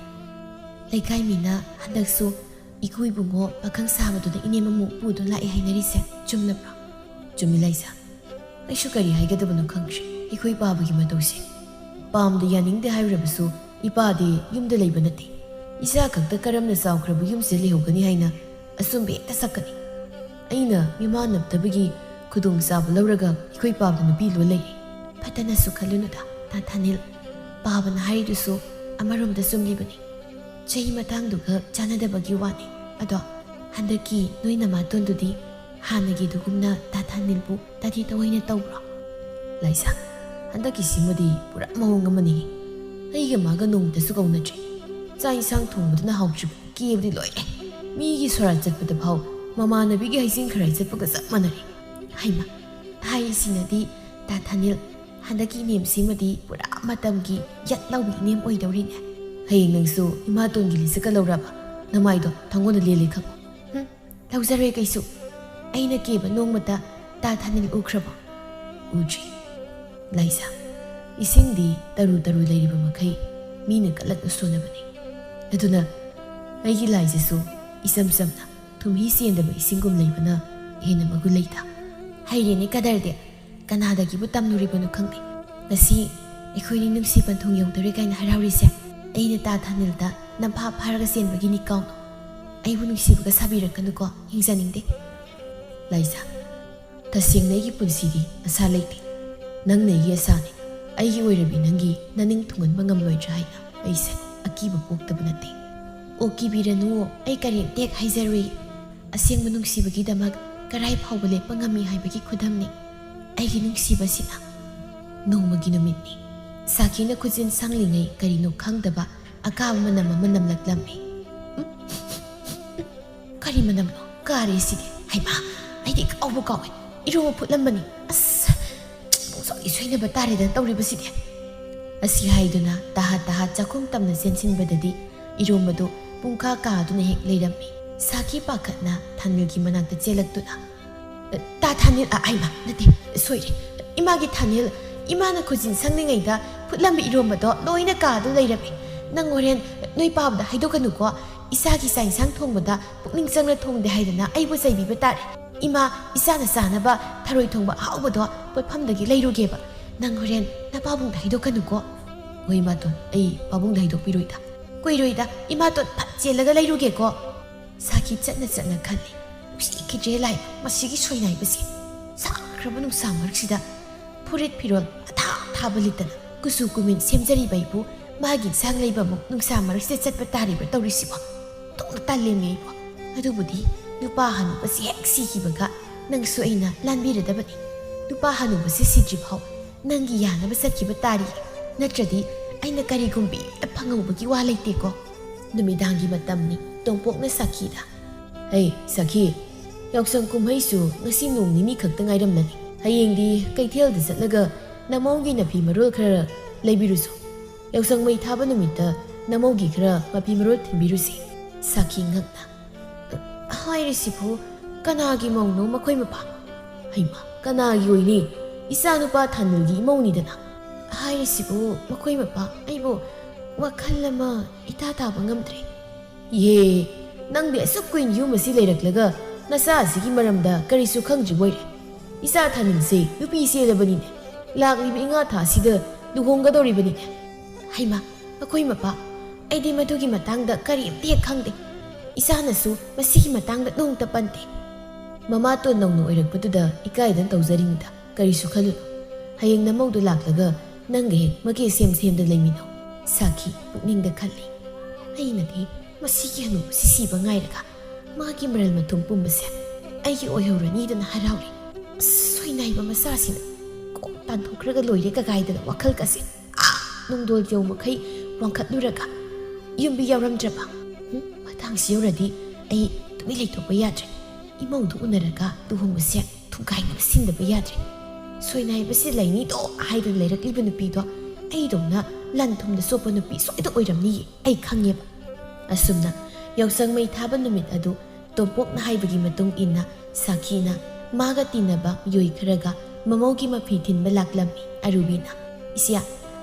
ꯂꯩꯀꯥꯏ ꯃꯤꯅ ꯍꯟꯗꯛꯁꯨ ꯏꯀꯨꯏ ꯏꯕꯨꯡꯉꯣ ꯄꯥꯈꯪ ꯁꯥꯕꯗꯨꯗ ꯏꯅꯦꯝ ꯑꯃꯨꯛ ꯄꯨꯗꯨꯅ ꯂꯥꯛꯑꯦ ꯍꯥꯏꯅꯔꯤꯁꯦ ꯆꯨꯝꯂꯕ꯭ꯔꯣ?" "ꯆꯨꯝꯃꯤ ꯂꯥꯏꯖ꯫ ꯑꯩꯁꯨ ꯀꯔꯤ ꯍꯥꯏꯒꯗꯕꯅꯣ ꯈꯪꯗ꯭ꯔꯦ꯫ ꯑꯩꯈꯣꯏ ꯄꯥꯕꯒꯤ ꯃꯇꯧꯁꯦ꯫ ꯄꯥꯝꯗꯦ ꯌꯥꯅꯤꯡꯗꯦ ꯍꯥꯏꯔꯨꯔꯕꯁꯨ ꯏꯄꯥꯗꯤ ꯌꯨꯝꯗ ꯂꯩꯕ ꯅꯠꯇꯦ꯫ ꯏꯆꯥ ꯈꯛꯇ ꯀꯔꯝꯅ ꯆꯥꯎꯈ꯭ꯔꯕ ꯌꯨꯝꯁꯤꯗ ꯂꯩꯍꯧꯒꯅꯤ ꯍꯥꯏꯅ ꯑꯆꯨꯝꯕ ꯍꯦꯛꯇ ꯁꯛꯀꯅꯤ꯫ ꯑꯩꯅ ꯃꯤꯃꯥꯟꯅꯕꯗꯕꯒꯤ ꯈꯨꯗꯣꯡꯆꯥꯕ ꯂꯧꯔꯒ ꯑꯩꯈꯣꯏ ꯄꯥꯕꯗ ꯅꯨꯄꯤ ꯂꯣꯟ ꯂꯩꯔꯦ꯫ ꯐꯠꯇꯅꯁꯨ ꯈꯜꯂꯨꯅꯨꯗ, ꯇꯥ ꯊꯥꯅꯤꯜ꯫ ꯄꯥꯕꯅ ꯍꯥꯏꯔꯤꯗꯨꯁꯨ ꯑꯃꯔꯣꯝꯗ ꯆꯨꯝꯂꯤꯕꯅꯤ꯫ ꯆꯍꯤ ꯃꯇꯥꯡꯗꯨꯒ ꯆꯥꯟꯅꯗꯕꯒꯤ ꯋꯥꯅꯤ꯫ ꯑꯗꯣ ꯍꯟꯗꯛꯀꯤ ꯅꯣꯏ ꯅꯃꯥꯇꯣꯟꯗꯨꯗꯤ ꯍꯥꯟꯅꯒꯤꯗꯨꯒꯨꯝꯅ ꯇꯥ ꯊꯥꯅꯤꯜꯕꯨ ꯇꯥꯊꯤ ꯇꯧꯑꯣꯏꯅ ꯇꯧꯕ꯭ꯔꯣ? ꯂꯥꯏꯖꯥ, ꯍꯟꯗꯛꯀꯤꯁꯤꯃꯗꯤ ꯄꯨꯔꯥ ꯃꯑꯣꯡ ꯑꯃꯅꯤ꯫ ꯑꯩꯒ ꯃꯥꯒ ꯅꯣꯡꯃꯇꯁꯨ ꯀꯧꯅꯗ꯭ꯔꯤ꯫ ꯆꯥꯛ ꯏꯟꯁꯥꯡ ꯊꯣꯡꯕꯗꯨꯅ ꯍꯥꯎꯇ꯭ꯔꯤꯕ ꯀꯦꯕꯗꯤ ꯂꯣꯏꯔꯦ꯫ ꯃꯤꯒꯤ ꯁꯣꯔꯥꯠ ꯆꯠꯄꯗ ꯐꯥꯎ ꯃꯃꯥꯟꯅꯕꯤꯒꯤ ꯍꯩꯖꯤꯡ ꯈꯔꯥꯏ ꯆꯠꯄꯒ ꯆꯞ ꯃꯥꯟꯅꯔꯦ꯫ ꯍꯩꯃ, ꯍꯥꯏꯔꯤꯁꯤꯅꯗꯤ ꯇꯥ ꯊꯥꯅꯤꯜ, ꯍꯟꯗꯛꯀꯤ ꯏꯅꯦꯝꯁꯤꯃꯗꯤ ꯄꯨꯔꯥ ꯃꯇꯝꯒꯤ ꯌꯠ ꯂꯥꯎꯕꯤ ꯏꯅꯦꯝ ꯑꯣꯏꯗꯧꯔꯤꯅꯦ꯫ ꯍꯌꯦꯡ ꯅꯪꯁꯨ ꯏꯃꯥꯇꯣꯟꯒꯤ ꯂꯤꯆꯠꯀ ꯂꯧꯔꯕ? ꯅꯃꯥꯏꯗꯣ ꯊꯥꯡꯒꯣꯟꯅ ꯂꯦꯜꯂꯦ ꯈꯪꯉꯨ꯫ ꯍꯨꯝ, ꯂꯧꯖꯔꯣꯏ ꯀꯩꯁꯨ꯫ ꯑꯩꯅ ꯀꯦꯕ ꯅꯣꯡꯃꯇ ꯇꯥ ꯊꯥꯅꯤꯜ ꯎꯈ꯭ꯔꯕꯣ? ꯎꯗ꯭ꯔꯤ꯫ ꯂꯥꯏꯖꯥ, ꯏꯁꯤꯡꯗꯤ ꯇꯔꯨ ꯇꯔꯨ ꯂꯩꯔꯤꯕ ꯃꯈꯩ ꯃꯤꯅ ꯀꯠꯂꯛꯅ ꯁꯣꯟꯅꯕꯅꯤ꯫ ꯑꯗꯨꯅ ꯑꯩꯒꯤ ꯂꯥꯏꯁꯤꯁꯨ ꯏꯆꯝ ꯆꯝꯅ ꯊꯨꯝꯍꯤ ꯆꯦꯟꯗꯕ ꯏꯁꯤꯡꯒꯨꯝ ꯂꯩꯕꯅ ꯍꯦꯟꯅ ꯃꯒꯨꯟ ꯂꯩꯗ꯫ ꯍꯩꯔꯦꯅꯦ ꯀꯗꯔꯗꯤ, ꯀꯅꯥꯗꯒꯤꯕꯨ ꯇꯝꯂꯨꯔꯤꯕꯅꯣ ꯈꯪꯗꯦ꯫ ꯉꯁꯤ ꯑꯩꯈꯣꯏꯅꯤ ꯅꯨꯡꯁꯤ ꯄꯟꯊꯨꯡ ꯌꯧꯗꯣꯔꯦ ꯀꯥꯏꯅ ꯍꯔꯥꯎꯔꯤꯁꯦ ꯑꯩꯅ ꯇꯥ ꯊꯥꯅꯤꯜꯗ ꯅꯝꯐꯥ ꯐꯥꯔꯒ ꯆꯦꯟꯕꯒꯤꯅꯤ ꯀꯥꯎꯅꯣ꯫ ꯑꯩꯕꯨ ꯅꯨꯡꯁꯤꯕꯒ ꯁꯥꯕꯤꯔꯛꯀꯅꯨꯀꯣ, ꯍꯤꯡꯖꯅꯤꯡꯗꯦ꯫ ꯂꯥꯏꯖꯥ, ꯇꯁꯦꯡꯅ ꯑꯩꯒꯤ ꯄꯨꯟꯁꯤꯗꯤ ꯑꯁꯥ ꯂꯩꯇꯦ꯫ ꯅꯪꯅ ꯑꯩꯒꯤ ꯑꯁꯥꯅꯤ꯫ ꯑꯩꯒꯤ ꯑꯣꯏꯔꯕꯤ ꯅꯪꯒꯤ ꯅꯅꯤꯡ ꯊꯨꯡꯍꯟꯕ ꯉꯝꯂꯣꯏꯗ꯭ꯔꯥ ꯍꯥꯏꯅ ꯑꯩꯁꯦ ꯑꯀꯤꯕ ꯄꯣꯛꯇꯕ ꯅꯠꯇꯦ꯫ ꯑꯣ, ꯀꯤꯕꯤꯔꯅꯨ, ꯑꯩ ꯀꯔꯤꯝꯇ ꯍꯦꯛ ꯍꯥꯏꯖꯔꯨꯏ꯫ ꯑꯁꯦꯡꯕ ꯅꯨꯡꯁꯤꯕꯒꯤꯗꯃꯛ ꯀꯔꯥꯏ ꯐꯥꯎꯕ ꯂꯦꯞꯄ ꯉꯝꯃꯤ ꯍꯥꯏꯕꯒꯤ ꯈꯨꯗꯝꯅꯤ ꯑꯩꯒꯤ ꯅꯨꯡꯁꯤꯕꯁꯤꯅ꯫ ꯅꯣꯡꯃꯒꯤ ꯅꯨꯃꯤꯠꯅꯤ꯫ ꯁꯥꯈꯤꯅ ꯈꯨꯖꯤꯟ ꯁꯪꯂꯤꯉꯩ ꯀꯔꯤꯅꯣ ꯈꯪꯗꯕ ꯑꯀꯥꯕ ꯃꯅꯝ ꯑꯃ ꯅꯝꯂꯛꯂꯝꯃꯤ꯫ ꯎꯝ? ꯀꯔꯤ ꯃꯅꯝꯅꯣ? ꯀꯥꯔꯦ ꯁꯤꯗꯤ꯫ ꯍꯩꯃꯥ, ꯑꯩꯗꯤ ꯀꯥꯎꯕꯨ ꯀꯥꯎꯋꯦ꯫ ꯏꯔꯣꯝꯕ ꯐꯨꯠꯂꯝꯕꯅꯤ꯫ ꯑꯁ, ꯄꯨꯡꯁꯣꯏ ꯁꯣꯏꯅꯕ ꯇꯥꯔꯦꯗꯅ ꯇꯧꯔꯤꯕꯁꯤꯗꯤ꯫ ꯑꯁꯤ ꯍꯥꯏꯗꯨꯅ ꯇꯍꯥ ꯇꯍꯥ ꯆꯥꯛꯈꯨꯝ ꯇꯝꯅ ꯆꯦꯟꯁꯤꯟꯕꯗꯗꯤ ꯏꯔꯣꯝꯕꯗꯨ ꯄꯨꯡꯈꯥ ꯀꯥꯗꯨꯅ ꯍꯦꯛ ꯂꯩꯔꯝꯃꯤ꯫ ꯁꯥꯈꯤ ꯄꯥꯈꯠꯅ ꯊꯥꯅꯤꯜꯒꯤ ꯃꯅꯥꯛꯇ ꯆꯦꯜꯂꯛꯇꯨꯅ, "ꯇꯥ ꯊꯥꯅꯤꯜ, ꯑ, ꯍꯩꯃꯥ, ꯅꯠꯇꯦ, ꯁꯣꯏꯔꯦ꯫ ꯏꯃꯥꯒꯤ ꯊꯥꯅꯤꯜ, ꯏꯃꯥꯅ ꯈꯨꯖꯤꯟ ꯁꯪꯂꯤꯉꯩꯗ ꯐꯨꯠꯂꯝꯕ ꯏꯔꯣꯝꯕꯗꯣ ꯂꯣꯏꯅ ꯀꯥꯗꯨ ꯂꯩꯔꯝꯃꯤ꯫ ꯅꯪ ꯍꯣꯔꯦꯟ ꯅꯣꯏ ꯄꯥꯕꯗ ꯍꯥꯏꯗꯣꯛꯀꯅꯨꯀꯣ꯫ ꯏꯆꯥꯒꯤ ꯆꯥꯛ ꯏꯟꯁꯥꯡ ꯊꯣꯡꯕꯗ ꯄꯨꯛꯅꯤꯡ ꯆꯪꯅ ꯊꯣꯡꯗꯦ ꯍꯥꯏꯗꯅ ꯑꯩꯕꯨ ꯆꯩꯕꯤꯕ ꯇꯥꯔꯦ꯫ ꯏꯃꯥ, ꯏꯆꯥꯅ ꯆꯥꯅꯕ ꯊꯔꯣꯏ ꯊꯣꯡꯕ ꯑꯍꯥꯎꯕꯗꯣ ꯄꯣꯠꯐꯝꯗꯒꯤ ꯂꯩꯔꯨꯒꯦꯕ꯫ ꯅꯪ ꯍꯣꯔꯦꯟ ꯅꯄꯥꯕꯨꯡꯗ ꯍꯥꯏꯗꯣꯛꯀꯅꯨꯀꯣ꯫" "ꯍꯣꯏ, ꯏꯃꯥꯇꯣꯟ, ꯑꯩ ꯄꯥꯕꯨꯡꯗ ꯍꯥꯏꯗꯣꯛꯄꯤꯔꯣꯏꯗ꯫" "ꯀꯨꯏꯔꯣꯏꯗ, ꯏꯃꯥꯇꯣꯟ ꯐꯠ ꯆꯦꯜꯂꯒ ꯂꯩꯔꯨꯒꯦꯀꯣ꯫" ꯁꯥꯈꯤ ꯆꯠꯅ ꯆꯠꯅ ꯈꯜꯂꯤ, "ꯅꯨꯡꯁꯤꯈꯤꯗ꯭ꯔꯦ ꯂꯥꯏ, ꯃꯁꯤꯒꯤ ꯁꯣꯏꯅꯥꯏꯕꯁꯦ꯫ ꯁꯥꯈ꯭ꯔꯕ ꯅꯨꯡꯁꯥ ꯃꯔꯛꯁꯤꯗ ꯐꯨꯔꯤꯠ ꯐꯤꯔꯣꯜ ꯑꯊꯥ ꯑꯊꯥꯕ ꯂꯤꯠꯇꯅ ꯀꯨꯆꯨ ꯀꯨꯃꯦꯟ ꯁꯦꯝꯖꯔꯤꯕ ꯑꯩꯕꯨ ꯃꯥꯒꯤ ꯏꯟꯁꯥꯡ ꯂꯩꯕ ꯑꯃꯨꯛ ꯅꯨꯡꯁꯥ ꯃꯔꯛꯁꯤꯗ ꯆꯠꯄ ꯇꯥꯔꯤꯕ꯭ꯔꯥ ꯇꯧꯔꯤꯁꯤꯕꯣ? ꯑꯣꯟꯊꯣꯛꯅ ꯇꯜꯂꯦꯃꯤ ꯑꯩꯕꯣ꯫ ꯑꯗꯨꯕꯨꯗꯤ ꯅꯨꯄꯥ ꯍꯅꯨꯕꯁꯤ ꯍꯦꯛ ꯁꯤꯈꯤꯕꯒ ꯅꯪꯁꯨ ꯑꯩꯅ ꯂꯥꯟꯕꯤꯔꯗꯕꯅꯤ꯫ ꯅꯨꯄꯥ ꯍꯅꯨꯕꯁꯤ ꯁꯤꯗ꯭ꯔꯤꯐꯥꯎ ꯅꯪꯒꯤ ꯌꯥꯅꯕ ꯆꯠꯈꯤꯕ ꯇꯥꯔꯤ꯫ ꯅꯠꯇ꯭ꯔꯗꯤ ꯑꯩꯅ ꯀꯔꯤꯒꯨꯝꯕꯤ ꯑꯃꯇ ꯐꯪꯍꯧꯕꯒꯤ ꯋꯥ ꯂꯩꯇꯦꯀꯣ꯫ ꯅꯨꯃꯤꯗꯥꯡꯒꯤ ꯃꯇꯝꯅꯤ꯫ ꯇꯣꯝꯄꯣꯛꯅ ꯁꯥꯈꯤꯗ, "ꯍꯩ ꯁꯥꯈꯤ, ꯌꯥꯎꯁꯪ ꯀꯨꯝꯍꯩꯁꯨ ꯉꯁꯤ ꯅꯣꯡ ꯅꯤꯅꯤ ꯈꯛꯇ ꯉꯥꯏꯔꯝꯂꯅꯤ꯫ ꯍꯌꯦꯡꯗꯤ ꯀꯩꯊꯦꯜꯗ ꯆꯠꯂꯒ ꯅꯃꯧꯒꯤ ꯅꯥꯄꯤ ꯃꯔꯣꯜ ꯈꯔ ꯂꯩꯕꯤꯔꯨꯁꯨ꯫ ꯌꯥꯎꯁꯪ ꯃꯩ ꯊꯥꯕ ꯅꯨꯃꯤꯠꯇ ꯅꯃꯧꯒꯤ ꯈꯔ ꯃꯥꯄꯤ ꯃꯔꯣꯜ ꯊꯤꯟꯕꯤꯔꯨꯁꯤ꯫" ꯁꯥꯈꯤ ꯉꯛꯅ, "ꯍꯥꯏꯔꯤꯁꯤꯕꯨ ꯀꯅꯥꯒꯤ ꯃꯧꯅꯣ ꯃꯈꯣꯏ ꯃꯄꯥ?" "ꯍꯩꯃꯥ, ꯀꯅꯥꯒꯤ ꯑꯣꯏꯅꯤ? ꯏꯆꯥ ꯅꯨꯄꯥ ꯊꯥꯅꯤꯜꯒꯤ ꯏꯃꯧꯅꯤꯗꯅ꯫" "ꯍꯥꯏꯔꯤꯁꯤꯕꯨ ꯃꯈꯣꯏ ꯃꯄꯥ, ꯑꯩꯕꯨ ꯋꯥꯈꯜ ꯑꯃ ꯏꯇꯥ ꯇꯥꯕ ꯉꯝꯗ꯭ꯔꯦ꯫" "ꯏꯍꯦ, ꯅꯪꯗꯤ ꯑꯁꯨꯛ ꯀꯨꯏꯅ ꯌꯨꯝ ꯑꯁꯤ ꯂꯩꯔꯛꯂꯒ ꯅꯆꯥ ꯑꯁꯤꯒꯤ ꯃꯔꯝꯗ ꯀꯔꯤꯁꯨ ꯈꯪꯗ꯭ꯔꯤꯕ ꯑꯣꯏꯔꯦ꯫ ꯏꯆꯥ ꯊꯥꯅꯤꯜꯁꯦ ꯅꯨꯄꯤ ꯆꯦꯜꯂꯕꯅꯤꯅꯦ꯫ ꯂꯥꯛꯂꯤꯕ ꯏꯉꯥ ꯊꯥ ꯑꯁꯤꯗ ꯂꯨꯍꯣꯡꯒꯗꯧꯔꯤꯕꯅꯤꯅꯦ꯫" "ꯍꯩꯃꯥ, ꯑꯩꯈꯣꯏ ꯃꯄꯥ, ꯑꯩꯗꯤ ꯃꯗꯨꯒꯤ ꯃꯇꯥꯡꯗ ꯀꯔꯤꯝꯇ ꯍꯦꯛ ꯈꯪꯗꯦ꯫ ꯏꯆꯥꯅꯁꯨ ꯃꯁꯤꯒꯤ ꯃꯇꯥꯡꯗ ꯅꯣꯡꯇ ꯄꯟꯗꯦ꯫" ꯃꯃꯥꯇꯣꯟ ꯅꯧꯅ ꯑꯣꯏꯔꯛꯄꯗꯨꯗ ꯏꯀꯥꯏꯗꯅ ꯇꯧꯖꯔꯤꯅꯤꯗ꯫ "ꯀꯔꯤꯁꯨ ꯈꯜꯂꯨꯅꯨ꯫ ꯍꯌꯦꯡ ꯅꯃꯧꯗꯨ ꯂꯥꯛꯂꯒ ꯅꯪꯒ ꯍꯦꯛ ꯃꯀꯦ ꯁꯦꯝ ꯁꯦꯝꯗ ꯂꯩꯃꯤꯟꯅꯧ꯫" ꯁꯥꯈꯤ ꯄꯨꯛꯅꯤꯡꯗ ꯈꯜꯂꯤ, "ꯑꯩꯅꯗꯤ ꯃꯁꯤꯒꯤ ꯍꯅꯨꯕꯁꯤ ꯁꯤꯕ ꯉꯥꯏꯔꯒ ꯃꯥꯒꯤ ꯃꯔꯜ ꯃꯊꯨꯝ ꯄꯨꯝꯕꯁꯦ ꯑꯩꯒꯤ ꯑꯣꯏꯍꯧꯔꯅꯤꯗꯅ ꯍꯔꯥꯎꯔꯤ꯫ ꯑꯁ, ꯁꯣꯏꯅꯥꯏꯕ ꯃꯆꯥꯁꯤꯅ ꯀꯣꯛ ꯇꯥꯟꯊꯣꯛꯈ꯭ꯔꯒ ꯂꯣꯏꯔꯦ ꯀꯒꯥꯏꯗꯅ ꯋꯥꯈꯜꯒꯁꯦ ꯑꯥ ꯅꯨꯡꯗꯣꯜ ꯌꯧ ꯃꯈꯩ ꯋꯥꯡꯈꯠꯂꯨꯔꯒ ꯌꯨꯝꯕꯤ ꯌꯥꯎꯔꯝꯗ꯭ꯔꯕ? ꯍꯨꯝ, ꯃꯇꯥꯡꯁꯤ ꯌꯧꯔꯗꯤ ꯑꯩ ꯇꯨꯃꯤꯟ ꯂꯩꯊꯣꯛꯄ ꯌꯥꯗ꯭ꯔꯦ꯫ ꯏꯃꯧꯗꯨ ꯎꯅꯔꯒ ꯂꯨꯍꯣꯡꯕꯁꯦ ꯊꯨꯒꯥꯏꯅꯕ ꯁꯤꯟꯗꯕ ꯌꯥꯗ꯭ꯔꯦ꯫ ꯁꯣꯏꯅꯥꯏꯕꯁꯤ ꯂꯩꯅꯤꯗꯣ ꯍꯥꯏꯗꯨꯅ ꯂꯩꯔꯛꯂꯤꯕ ꯅꯨꯄꯤꯗꯣ ꯑꯩꯗꯧꯅ ꯂꯟ ꯊꯨꯝꯗ ꯆꯣꯞꯄ ꯅꯨꯄꯤ ꯁꯣꯏꯗ ꯑꯣꯏꯔꯝꯅꯤꯌꯦ, ꯑꯩ ꯈꯪꯉꯦꯕ꯫" ꯑꯁꯨꯝꯅ ꯌꯥꯎꯁꯪ ꯃꯩ ꯊꯥꯕ ꯅꯨꯃꯤꯠ ꯑꯗꯨ ꯇꯣꯝꯄꯣꯛꯅ ꯍꯥꯏꯕꯒꯤ ꯃꯇꯨꯡ ꯏꯟꯅ ꯁꯥꯈꯤꯅ ꯃꯥꯒ ꯇꯤꯟꯅꯕ ꯃꯤꯑꯣꯏ ꯈꯔꯒ ꯃꯃꯧꯒꯤ ꯃꯐꯤ ꯊꯤꯟꯕ ꯂꯥꯛꯂꯝꯃꯤ꯫ ꯑꯔꯨꯕꯤꯅ, "ꯏꯆꯦ,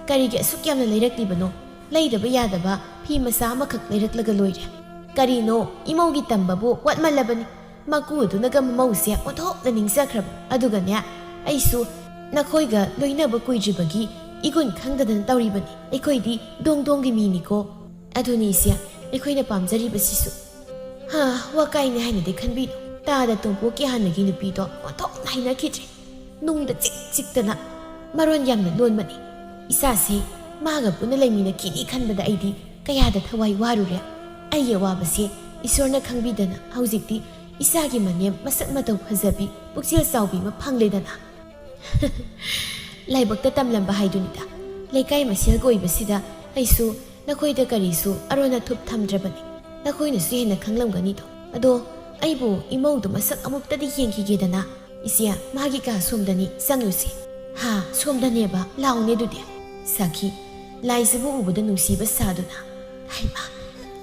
ꯀꯔꯤꯒꯤ ꯑꯁꯨꯛ ꯌꯥꯝꯅ ꯂꯩꯔꯛꯂꯤꯕꯅꯣ? ꯂꯩꯗꯕ ꯌꯥꯗꯕ ꯐꯤ ꯃꯆꯥ ꯑꯃꯈꯛ ꯂꯩꯔꯛꯂꯒ ꯂꯣꯏꯔꯦ꯫ ꯀꯔꯤꯅꯣ, ꯏꯃꯧꯒꯤ ꯇꯝꯕꯕꯨ ꯋꯥꯠꯃꯜꯂꯕꯅꯤ꯫ ꯃꯀꯨ ꯑꯗꯨꯅꯒ ꯃꯃꯧꯁꯦ ꯑꯣꯟꯊꯣꯛꯅ ꯅꯤꯡꯖꯈ꯭ꯔꯕ꯫ ꯑꯗꯨꯒꯅꯦ, ꯑꯩꯁꯨ ꯅꯈꯣꯏꯒ ꯂꯣꯏꯅꯕ ꯀꯨꯏꯗ꯭ꯔꯤꯕꯒꯤ ꯏꯒꯨꯟ ꯈꯪꯗꯗꯅ ꯇꯧꯔꯤꯕꯅꯤ꯫ ꯑꯩꯈꯣꯏꯗꯤ ꯗꯣꯡ ꯗꯣꯡꯒꯤ ꯃꯤꯅꯤꯀꯣ꯫ ꯑꯗꯨꯅꯤ ꯏꯆꯦ, ꯑꯩꯈꯣꯏꯅ ꯄꯥꯝꯖꯔꯤꯕꯁꯤꯁꯨ꯫" ꯍꯥ, ꯋꯥꯀꯥꯏꯅꯦ ꯍꯥꯏꯅꯗꯤ ꯈꯟꯕꯤꯅꯨ꯫ ꯇꯥꯗ ꯇꯣꯝꯄꯣꯛꯀꯤ ꯍꯥꯟꯅꯒꯤ ꯅꯨꯄꯤꯗꯣ ꯑꯣꯟꯊꯣꯛꯅ ꯍꯩꯅꯈꯤꯗ꯭ꯔꯦ꯫ ꯅꯨꯡꯗ ꯆꯤꯛ ꯆꯤꯛꯇꯅ ꯃꯔꯣꯟ ꯌꯥꯝꯅ ꯂꯣꯟꯕꯅꯤ꯫ ꯏꯆꯥꯁꯤ ꯃꯥꯒ ꯄꯨꯟꯅ ꯂꯩꯃꯤꯟꯅꯈꯤꯅꯤ ꯈꯟꯕꯗ ꯑꯩꯗꯤ ꯀꯌꯥꯗ ꯊꯋꯥꯏ ꯋꯥꯔꯨꯔꯦ꯫ ꯑꯩꯒꯤ ꯑꯋꯥꯕꯁꯦ ꯏꯁꯣꯔꯅ ꯈꯪꯕꯤꯗꯅ ꯍꯧꯖꯤꯛꯇꯤ ꯏꯆꯥꯒꯤ ꯃꯅꯦꯝ ꯃꯁꯛ ꯃꯇꯧ ꯐꯖꯕꯤ, ꯄꯨꯛꯆꯦꯜ ꯆꯥꯎꯕꯤ ꯑꯃ ꯐꯪꯂꯦꯗꯅ꯫ ꯂꯥꯏꯕꯛꯇ ꯇꯝꯂꯝꯕ ꯍꯥꯏꯗꯨꯅꯤꯗ꯫ ꯂꯩꯀꯥꯏ ꯃꯁꯦꯜꯒ ꯑꯣꯏꯕꯁꯤꯗ ꯑꯩꯁꯨ ꯅꯈꯣꯏꯗ ꯀꯔꯤꯁꯨ ꯑꯔꯣꯟ ꯑꯊꯨꯞ ꯊꯝꯗ꯭ꯔꯕꯅꯤ꯫ ꯅꯈꯣꯏꯅꯁꯨ ꯍꯦꯟꯅ ꯈꯪꯂꯝꯒꯅꯤꯗꯣ꯫ ꯑꯗꯣ ꯑꯩꯕꯨ ꯏꯃꯧꯗꯨ ꯃꯁꯛ ꯑꯃꯨꯛꯇꯗꯤ ꯌꯦꯡꯈꯤꯒꯦꯗꯅ꯫ ꯏꯆꯦ, ꯃꯥꯒꯤ ꯀꯥ ꯁꯣꯝꯗꯅꯤ, ꯆꯪꯂꯨꯁꯤ꯫ ꯍꯥ, ꯁꯣꯝꯗꯅꯦꯕ, ꯂꯥꯎꯅꯦ ꯑꯗꯨꯗꯤ꯫ ꯁꯥꯈꯤ, ꯂꯥꯏꯖꯕꯨ ꯎꯕꯗ ꯅꯨꯡꯁꯤꯕ ꯁꯥꯗꯨꯅ, "ꯍꯩꯃꯥ,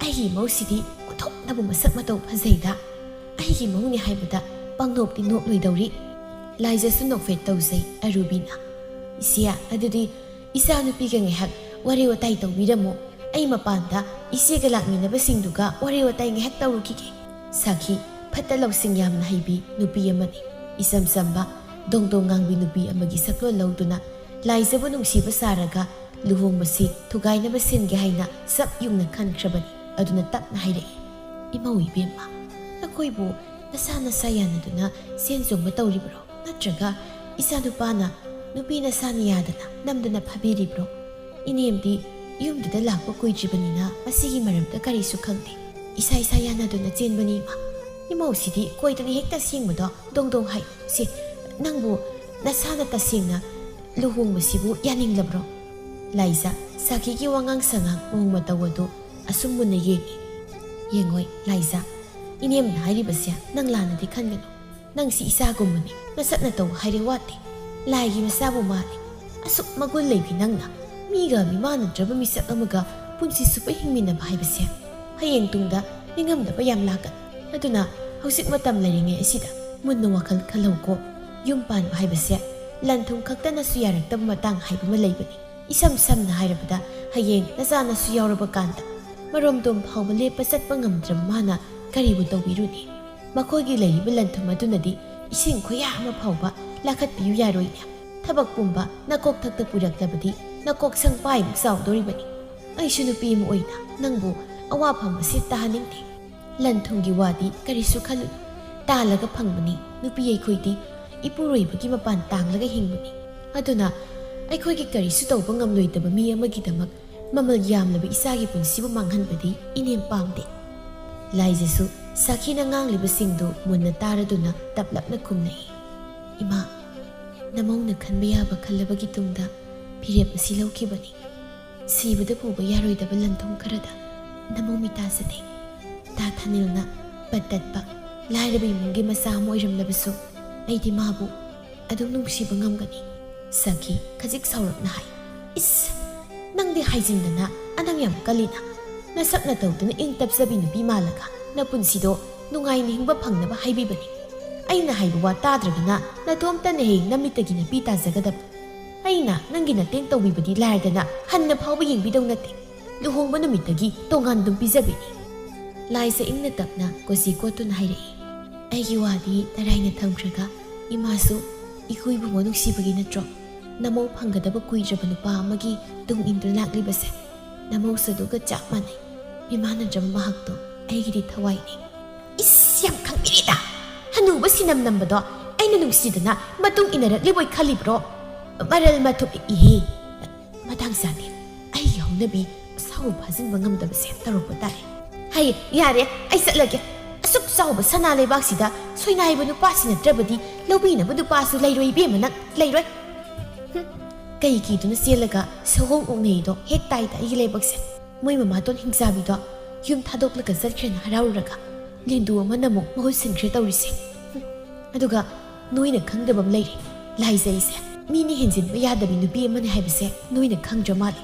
ꯑꯩꯒꯤ ꯏꯃꯧꯁꯤꯗꯤ ꯑꯣꯟꯊꯣꯛꯅꯕꯨ ꯃꯁꯛ ꯃꯇꯧ ꯐꯖꯩꯗ꯫ ꯑꯩꯒꯤ ꯏꯃꯧꯅꯤ ꯍꯥꯏꯕꯗ ꯄꯪꯅꯣꯛꯇꯤ ꯅꯣꯛꯂꯣꯏꯗꯧꯔꯤ꯫" ꯂꯥꯏꯖꯁꯨ ꯅꯣꯛꯐꯦꯠ ꯇꯧꯖꯩ ꯑꯔꯨꯕꯤꯅ꯫ "ꯏꯆꯦ, ꯑꯗꯨꯗꯤ ꯏꯆꯥꯅꯨꯄꯤꯒ ꯉꯥꯏꯍꯥꯛ ꯋꯥꯔꯤ ꯋꯥꯇꯥꯏ ꯇꯧꯕꯤꯔꯝꯃꯣ꯫ ꯑꯩ ꯃꯄꯥꯟꯗ ꯏꯆꯦꯒ ꯂꯥꯛꯃꯤꯟꯅꯕꯁꯤꯡꯗꯨꯒ ꯋꯥꯔꯤ ꯋꯥꯇꯥꯏ ꯉꯥꯏꯍꯥꯛ ꯇꯧꯔꯨꯈꯤꯒꯦ꯫" ꯁꯥꯈꯤ ꯐꯠꯇ ꯂꯧꯁꯤꯡ ꯌꯥꯝꯅ ꯍꯩꯕꯤ ꯅꯨꯄꯤ ꯑꯃꯅꯤ꯫ ꯏꯆꯝ ꯆꯝꯕ, ꯗꯣꯡ ꯗꯣꯡ ꯉꯥꯡꯕꯤ ꯅꯨꯄꯤ ꯑꯃꯒꯤ ꯁꯛꯂꯣꯟ ꯂꯧꯗꯨꯅ ꯂꯥꯏꯖꯕꯨ ꯅꯨꯡꯁꯤꯕ ꯁꯥꯔꯒ ꯂꯨꯍꯣꯡꯕꯁꯤ ꯊꯨꯒꯥꯏꯅꯕ ꯁꯤꯟꯒꯦ ꯍꯥꯏꯅ ꯆꯞ ꯌꯨꯡꯅ ꯈꯟꯈ꯭ꯔꯕꯅꯤ꯫ ꯑꯗꯨꯅ ꯇꯞꯅ ꯍꯥꯏꯔꯛꯏ, "ꯏꯃꯧ ꯏꯕꯦꯝꯃ, ꯅꯈꯣꯏꯕꯨ ꯅꯁꯥ ꯅꯁꯥ ꯌꯥꯅꯗꯨꯅ ꯆꯦꯟ ꯆꯣꯡꯕ ꯇꯧꯔꯤꯕ꯭ꯔꯣ? ꯅꯠꯇ꯭ꯔꯒ ꯏꯆꯥꯅꯨꯄꯥꯅ ꯅꯨꯄꯤ ꯅꯁꯥꯅ ꯌꯥꯗꯅ ꯅꯝꯗꯅ ꯐꯥꯕꯤꯔꯤꯕ꯭ꯔꯣ? ꯏꯅꯦꯝꯗꯤ ꯌꯨꯝꯗꯨꯗ ꯂꯥꯛꯄ ꯀꯨꯏꯗ꯭ꯔꯤꯕꯅꯤꯅ ꯃꯁꯤꯒꯤ ꯃꯔꯝꯗ ꯀꯔꯤꯁꯨ ꯈꯪꯗꯦ꯫ ꯏꯁꯥ ꯏꯁꯥ ꯌꯥꯅꯗꯨꯅ ꯆꯦꯟꯕꯅꯤ ꯏꯃꯥ꯫" "ꯏꯃꯧꯁꯤꯗꯤ ꯀꯣꯏꯗꯅ ꯍꯦꯛꯇ ꯁꯦꯡꯕꯗꯣ ꯗꯣꯡ ꯗꯣꯡ ꯍꯥꯏ꯫ ꯁꯤ, ꯅꯪꯕꯨ ꯅꯁꯥꯅ ꯇꯁꯦꯡꯅ ꯂꯨꯍꯣꯡꯕꯁꯤꯕꯨ ꯌꯥꯅꯤꯡꯂꯕ꯭ꯔꯣ?" ꯂꯥꯏꯖ ꯁꯥꯈꯤꯒꯤ ꯋꯥꯉꯥꯡ ꯁꯉꯥꯡ, ꯃꯑꯣꯡ ꯃꯇꯧ ꯑꯗꯨ ꯑꯁꯨꯝ ꯃꯨꯟꯅ ꯌꯦꯡꯉꯤ꯫ "ꯌꯦꯡꯉꯣꯏ ꯂꯥꯏꯖ, ꯏꯅꯦꯝꯅ ꯍꯥꯏꯔꯤꯕꯁꯦ ꯅꯪ ꯂꯥꯟꯅꯗꯤ ꯈꯟꯒꯅꯨ꯫ ꯅꯪꯁꯤ ꯏꯆꯥꯒꯨꯝꯕꯅꯤ꯫ ꯅꯁꯛ ꯅꯇꯧ ꯍꯥꯏꯔꯦ ꯋꯥꯠꯇꯦ꯫ ꯂꯥꯏꯒꯤ ꯃꯆꯥꯕꯨ ꯃꯥꯜꯂꯤ꯫ ꯑꯁꯨꯛ ꯃꯒꯨꯟ ꯂꯩꯕꯤ ꯅꯪꯅ ꯃꯤꯒ ꯃꯤꯃꯥꯟꯅꯗ꯭ꯔꯕ ꯃꯤꯁꯛ ꯑꯃꯒ ꯄꯨꯟꯁꯤ ꯆꯨꯞꯄ ꯍꯤꯡꯃꯤꯟꯅꯕ ꯍꯥꯏꯕꯁꯦ ꯍꯌꯦꯡ ꯇꯨꯡꯗ ꯅꯤꯡꯉꯝꯗꯕ ꯌꯥꯝ ꯂꯥꯛꯀꯅꯤ꯫ ꯑꯗꯨꯅ ꯍꯧꯖꯤꯛ ꯃꯇꯝ ꯂꯩꯔꯤꯉꯩ ꯑꯁꯤꯗ ꯃꯨꯟꯅ ꯋꯥꯈꯜ ꯈꯜꯍꯧꯀꯣ꯫ ꯌꯨꯝ ꯄꯥꯟꯕ ꯍꯥꯏꯕꯁꯦ ꯂꯟ ꯊꯨꯝ ꯈꯛꯇꯅꯁꯨ ꯌꯥꯔꯛꯇꯕ ꯃꯇꯥꯡ ꯍꯥꯏꯕ ꯑꯃ ꯂꯩꯕꯅꯤ꯫ ꯏꯁꯝ ꯁꯝꯅ ꯍꯥꯏꯔꯕꯗ, ꯍꯌꯦꯡ ꯅꯆꯥ ꯅꯁꯨ ꯌꯥꯎꯔꯕ ꯀꯥꯟꯗ ꯃꯔꯣꯝꯗꯣꯝ ꯐꯥꯎꯕ ꯂꯦꯞꯄ ꯆꯠꯄ ꯉꯝꯗ꯭ꯔꯕ ꯃꯥꯅ ꯀꯔꯤꯕꯨ ꯇꯧꯕꯤꯔꯨꯅꯤ? ꯃꯈꯣꯏꯒꯤ ꯂꯩꯔꯤꯕ ꯂꯟ ꯊꯨꯝ ꯑꯗꯨꯅꯗꯤ ꯏꯁꯤꯡ ꯈꯨꯌꯥ ꯑꯃ ꯐꯥꯎꯕ ꯂꯥꯈꯠꯄꯤꯌꯨ ꯌꯥꯔꯣꯏꯅꯦ꯫ ꯊꯕꯛ ꯄꯨꯝꯕ ꯅꯀꯣꯛ ꯊꯛꯇ ꯄꯨꯔꯛꯂꯕꯗꯤ ꯅꯀꯣꯛ ꯁꯪꯄꯥꯏꯃꯨꯛ ꯆꯥꯎꯗꯣꯔꯤꯕꯅꯤ꯫ ꯑꯩꯁꯨ ꯅꯨꯄꯤ ꯑꯃ ꯑꯣꯏꯅ ꯅꯪꯕꯨ ꯑꯋꯥꯐꯝ ꯑꯁꯤ ꯇꯥꯍꯟꯅꯤꯡꯗꯦ꯫ ꯂꯟ ꯊꯨꯝꯒꯤ ꯋꯥꯗꯤ ꯀꯔꯤꯁꯨ ꯈꯜꯂꯨꯅꯨ꯫ ꯇꯥꯜꯂꯒ ꯐꯪꯕꯅꯤ꯫ ꯅꯨꯄꯤ ꯑꯩꯈꯣꯏꯗꯤ ꯏꯄꯨꯔꯣꯏꯕꯒꯤ ꯃꯄꯥꯟ ꯇꯥꯡꯂꯒ ꯍꯤꯡꯕꯅꯤ꯫ ꯑꯗꯨꯅ ꯑꯩꯈꯣꯏꯒꯤ ꯀꯔꯤꯁꯨ ꯇꯧꯕ ꯉꯝꯂꯣꯏꯗꯕ ꯃꯤ ꯑꯃꯒꯤꯗꯃꯛ ꯃꯃꯜ ꯌꯥꯝꯂꯕ ꯏꯆꯥꯒꯤ ꯄꯨꯟꯁꯤꯕꯨ ꯃꯥꯡꯍꯟꯕꯗꯤ ꯏꯅꯦꯝ ꯄꯥꯝꯗꯦ꯫ ꯂꯥꯏꯖꯁꯨ ꯁꯥꯈꯤꯅ ꯉꯥꯡꯂꯤꯕꯁꯤꯡꯗꯨ ꯃꯨꯟꯅ ꯇꯥꯔꯗꯨꯅ ꯇꯞꯂꯞꯅ ꯈꯨꯝꯂꯛꯏ, "ꯏꯃꯥ, ꯅꯃꯧꯅ ꯈꯟꯕ ꯌꯥꯕ ꯈꯜꯂꯕꯒꯤ ꯇꯨꯡꯗ ꯐꯤꯔꯦꯞ ꯑꯁꯤ ꯂꯧꯈꯤꯕꯅꯤ꯫ ꯁꯤꯕꯗ ꯄꯨꯕ ꯌꯥꯔꯣꯏꯗꯕ ꯂꯟꯊꯨꯝ ꯈꯔꯗ ꯅꯃꯧ ꯃꯤꯇꯥꯖꯗꯦ꯫ ꯇꯥ ꯊꯥꯅꯤꯜꯅ ꯄꯠ ꯇꯠꯄ ꯂꯥꯏꯔꯕ ꯏꯃꯨꯡꯒꯤ ꯃꯆꯥ ꯑꯃ ꯑꯣꯏꯔꯝꯂꯕꯁꯨ ꯑꯩꯗꯤ ꯃꯥꯕꯨ ꯑꯗꯨꯝ ꯅꯨꯡꯁꯤꯕ ꯉꯝꯒꯅꯤ꯫" ꯁꯈꯤ ꯈꯖꯤꯛ ꯁꯥꯎꯔꯞꯅ ꯍꯥꯏ, "ꯏꯁ, ꯅꯪꯗꯤ ꯍꯥꯏꯖꯤꯟꯗꯅ ꯑꯅꯪ ꯌꯥꯝ ꯀꯜꯂꯤꯅ꯫ ꯅꯁꯛ ꯅꯇꯧꯗꯨꯅ ꯏꯪ ꯇꯞꯆꯕꯤ ꯅꯨꯄꯤ ꯃꯥꯜꯂꯒ ꯅꯄꯨꯟꯁꯤꯗꯣ ꯅꯨꯡꯉꯥꯏꯅ ꯍꯤꯡꯕ ꯐꯪꯅꯕ ꯍꯥꯏꯕꯤꯕꯅꯤ꯫ ꯑꯩꯅ ꯍꯥꯏꯕ ꯋꯥ ꯇꯥꯗ꯭ꯔꯒꯅ ꯅꯇꯣꯝꯇꯅ ꯍꯦꯛ ꯅꯃꯤꯠꯇꯒꯤ ꯅꯄꯤ ꯇꯥꯖꯒꯗꯕ꯫ ꯑꯩꯅ ꯅꯪꯒꯤ ꯃꯇꯦꯡ ꯇꯧꯕꯤꯕꯗꯤ ꯂꯥꯏꯔꯗꯅ ꯍꯟꯅ ꯐꯥꯎꯕ ꯌꯦꯡꯕꯤꯗꯧ ꯅꯠꯇꯦ꯫ ꯂꯨꯍꯣꯡꯕ ꯅꯨꯃꯤꯠꯇꯒꯤ ꯇꯣꯉꯥꯟ ꯑꯗꯨꯝ ꯄꯤꯖꯕꯤꯅꯤ꯫" ꯂꯥꯏꯖ ꯏꯪꯅ ꯇꯞꯅ ꯀꯣꯆꯤ ꯀꯣꯠꯇꯨꯅ ꯍꯥꯏꯔꯛꯏ, "ꯑꯩꯒꯤ ꯋꯥꯗꯤ ꯇꯔꯥꯏꯅ ꯊꯝꯈ꯭ꯔꯒ ꯏꯃꯥꯁꯨ ꯏꯀꯨ ꯏꯕꯨꯡꯉꯣ ꯅꯨꯡꯁꯤꯕꯒꯤ ꯅꯠꯇ꯭ꯔꯣ ꯅꯃꯧ ꯐꯪꯒꯗꯕ ꯀꯨꯏꯗ꯭ꯔꯕ ꯅꯨꯄꯥ ꯑꯃꯒꯤ ꯇꯨꯡ ꯏꯟꯗꯨꯅ ꯂꯥꯛꯂꯤꯕꯁꯦ? ꯅꯃꯧꯁꯨ ꯑꯗꯨꯒ ꯆꯞ ꯃꯥꯟꯅꯩ꯫ ꯃꯤꯃꯥꯟꯅꯗ꯭ꯔꯕ ꯃꯍꯥꯛꯇꯣ ꯑꯩꯒꯤꯗꯤ ꯊꯋꯥꯏꯅꯤ꯫" "ꯏꯁ, ꯌꯥꯝ ꯈꯪꯕꯤꯔꯦꯗ꯫ ꯍꯅꯨꯕ ꯁꯤꯅꯝ ꯅꯝꯕꯗꯣ ꯑꯩꯅ ꯅꯨꯡꯁꯤꯗꯅ ꯃꯇꯨꯡ ꯏꯟꯅꯔꯛꯂꯤꯕꯣꯏ ꯈꯜꯂꯤꯕ꯭ꯔꯣ? ꯃꯔꯜ ꯃꯊꯨꯞ ꯏꯍꯦ꯫ ꯃꯇꯥꯡ ꯆꯥꯗꯦ꯫ ꯑꯩꯒꯤ ꯍꯧꯅꯕꯤ ꯑꯁꯥꯎꯕ ꯐꯥꯖꯤꯟꯕ ꯉꯝꯗꯕꯁꯦ ꯇꯧꯔꯛꯄ ꯇꯥꯔꯦ꯫ ꯍꯩ, ꯌꯥꯔꯦ, ꯑꯩ ꯆꯠꯂꯒꯦ꯫ ꯑꯁꯨꯛ ꯆꯥꯎꯕ ꯁꯅꯥ ꯂꯩꯕꯥꯛꯁꯤꯗ ꯁꯣꯏꯅꯥꯏꯕ ꯅꯨꯄꯥꯁꯤ ꯅꯠꯇ꯭ꯔꯕꯗꯤ ꯂꯧꯕꯤꯅꯕ ꯅꯨꯄꯥꯁꯨ ꯂꯩꯔꯣꯏ, ꯏꯕꯦꯝꯃ, ꯅꯪ ꯂꯩꯔꯣꯏ꯫" ꯍꯨꯝ, ꯀꯩ ꯀꯤꯗꯨꯅ ꯆꯦꯜꯂꯒ ꯁꯒꯣꯜ ꯑꯣꯛꯅꯩꯗꯣ ꯍꯦꯛ ꯇꯥꯏꯗ ꯑꯩꯒꯤ ꯂꯥꯏꯕꯛꯁꯦ꯫ ꯃꯣꯏ ꯃꯃꯥꯇꯣꯟ ꯍꯤꯡꯆꯥꯕꯤꯗꯣ ꯌꯨꯝ ꯊꯥꯗꯣꯛꯂꯒ ꯆꯠꯈ꯭ꯔꯦꯅ ꯍꯔꯥꯎꯔꯨꯔꯒ ꯂꯦꯟꯗꯨ ꯑꯃꯅ ꯑꯃꯨꯛ ꯃꯍꯨꯠ ꯁꯤꯟꯈ꯭ꯔꯦ ꯇꯧꯔꯤꯁꯦ꯫ ꯍꯨꯝ꯫ ꯑꯗꯨꯒ ꯅꯣꯏꯅ ꯈꯪꯗꯕ ꯑꯃ ꯂꯩꯔꯦ꯫ ꯂꯥꯏꯖꯩꯁꯦ ꯃꯤꯅ ꯍꯦꯟꯖꯤꯟꯕ ꯌꯥꯗꯕꯤ ꯅꯨꯄꯤ ꯑꯃꯅꯤ ꯍꯥꯏꯕꯁꯦ ꯅꯣꯏꯅ ꯈꯪꯗ꯭ꯔ ꯃꯥꯜꯂꯦ꯫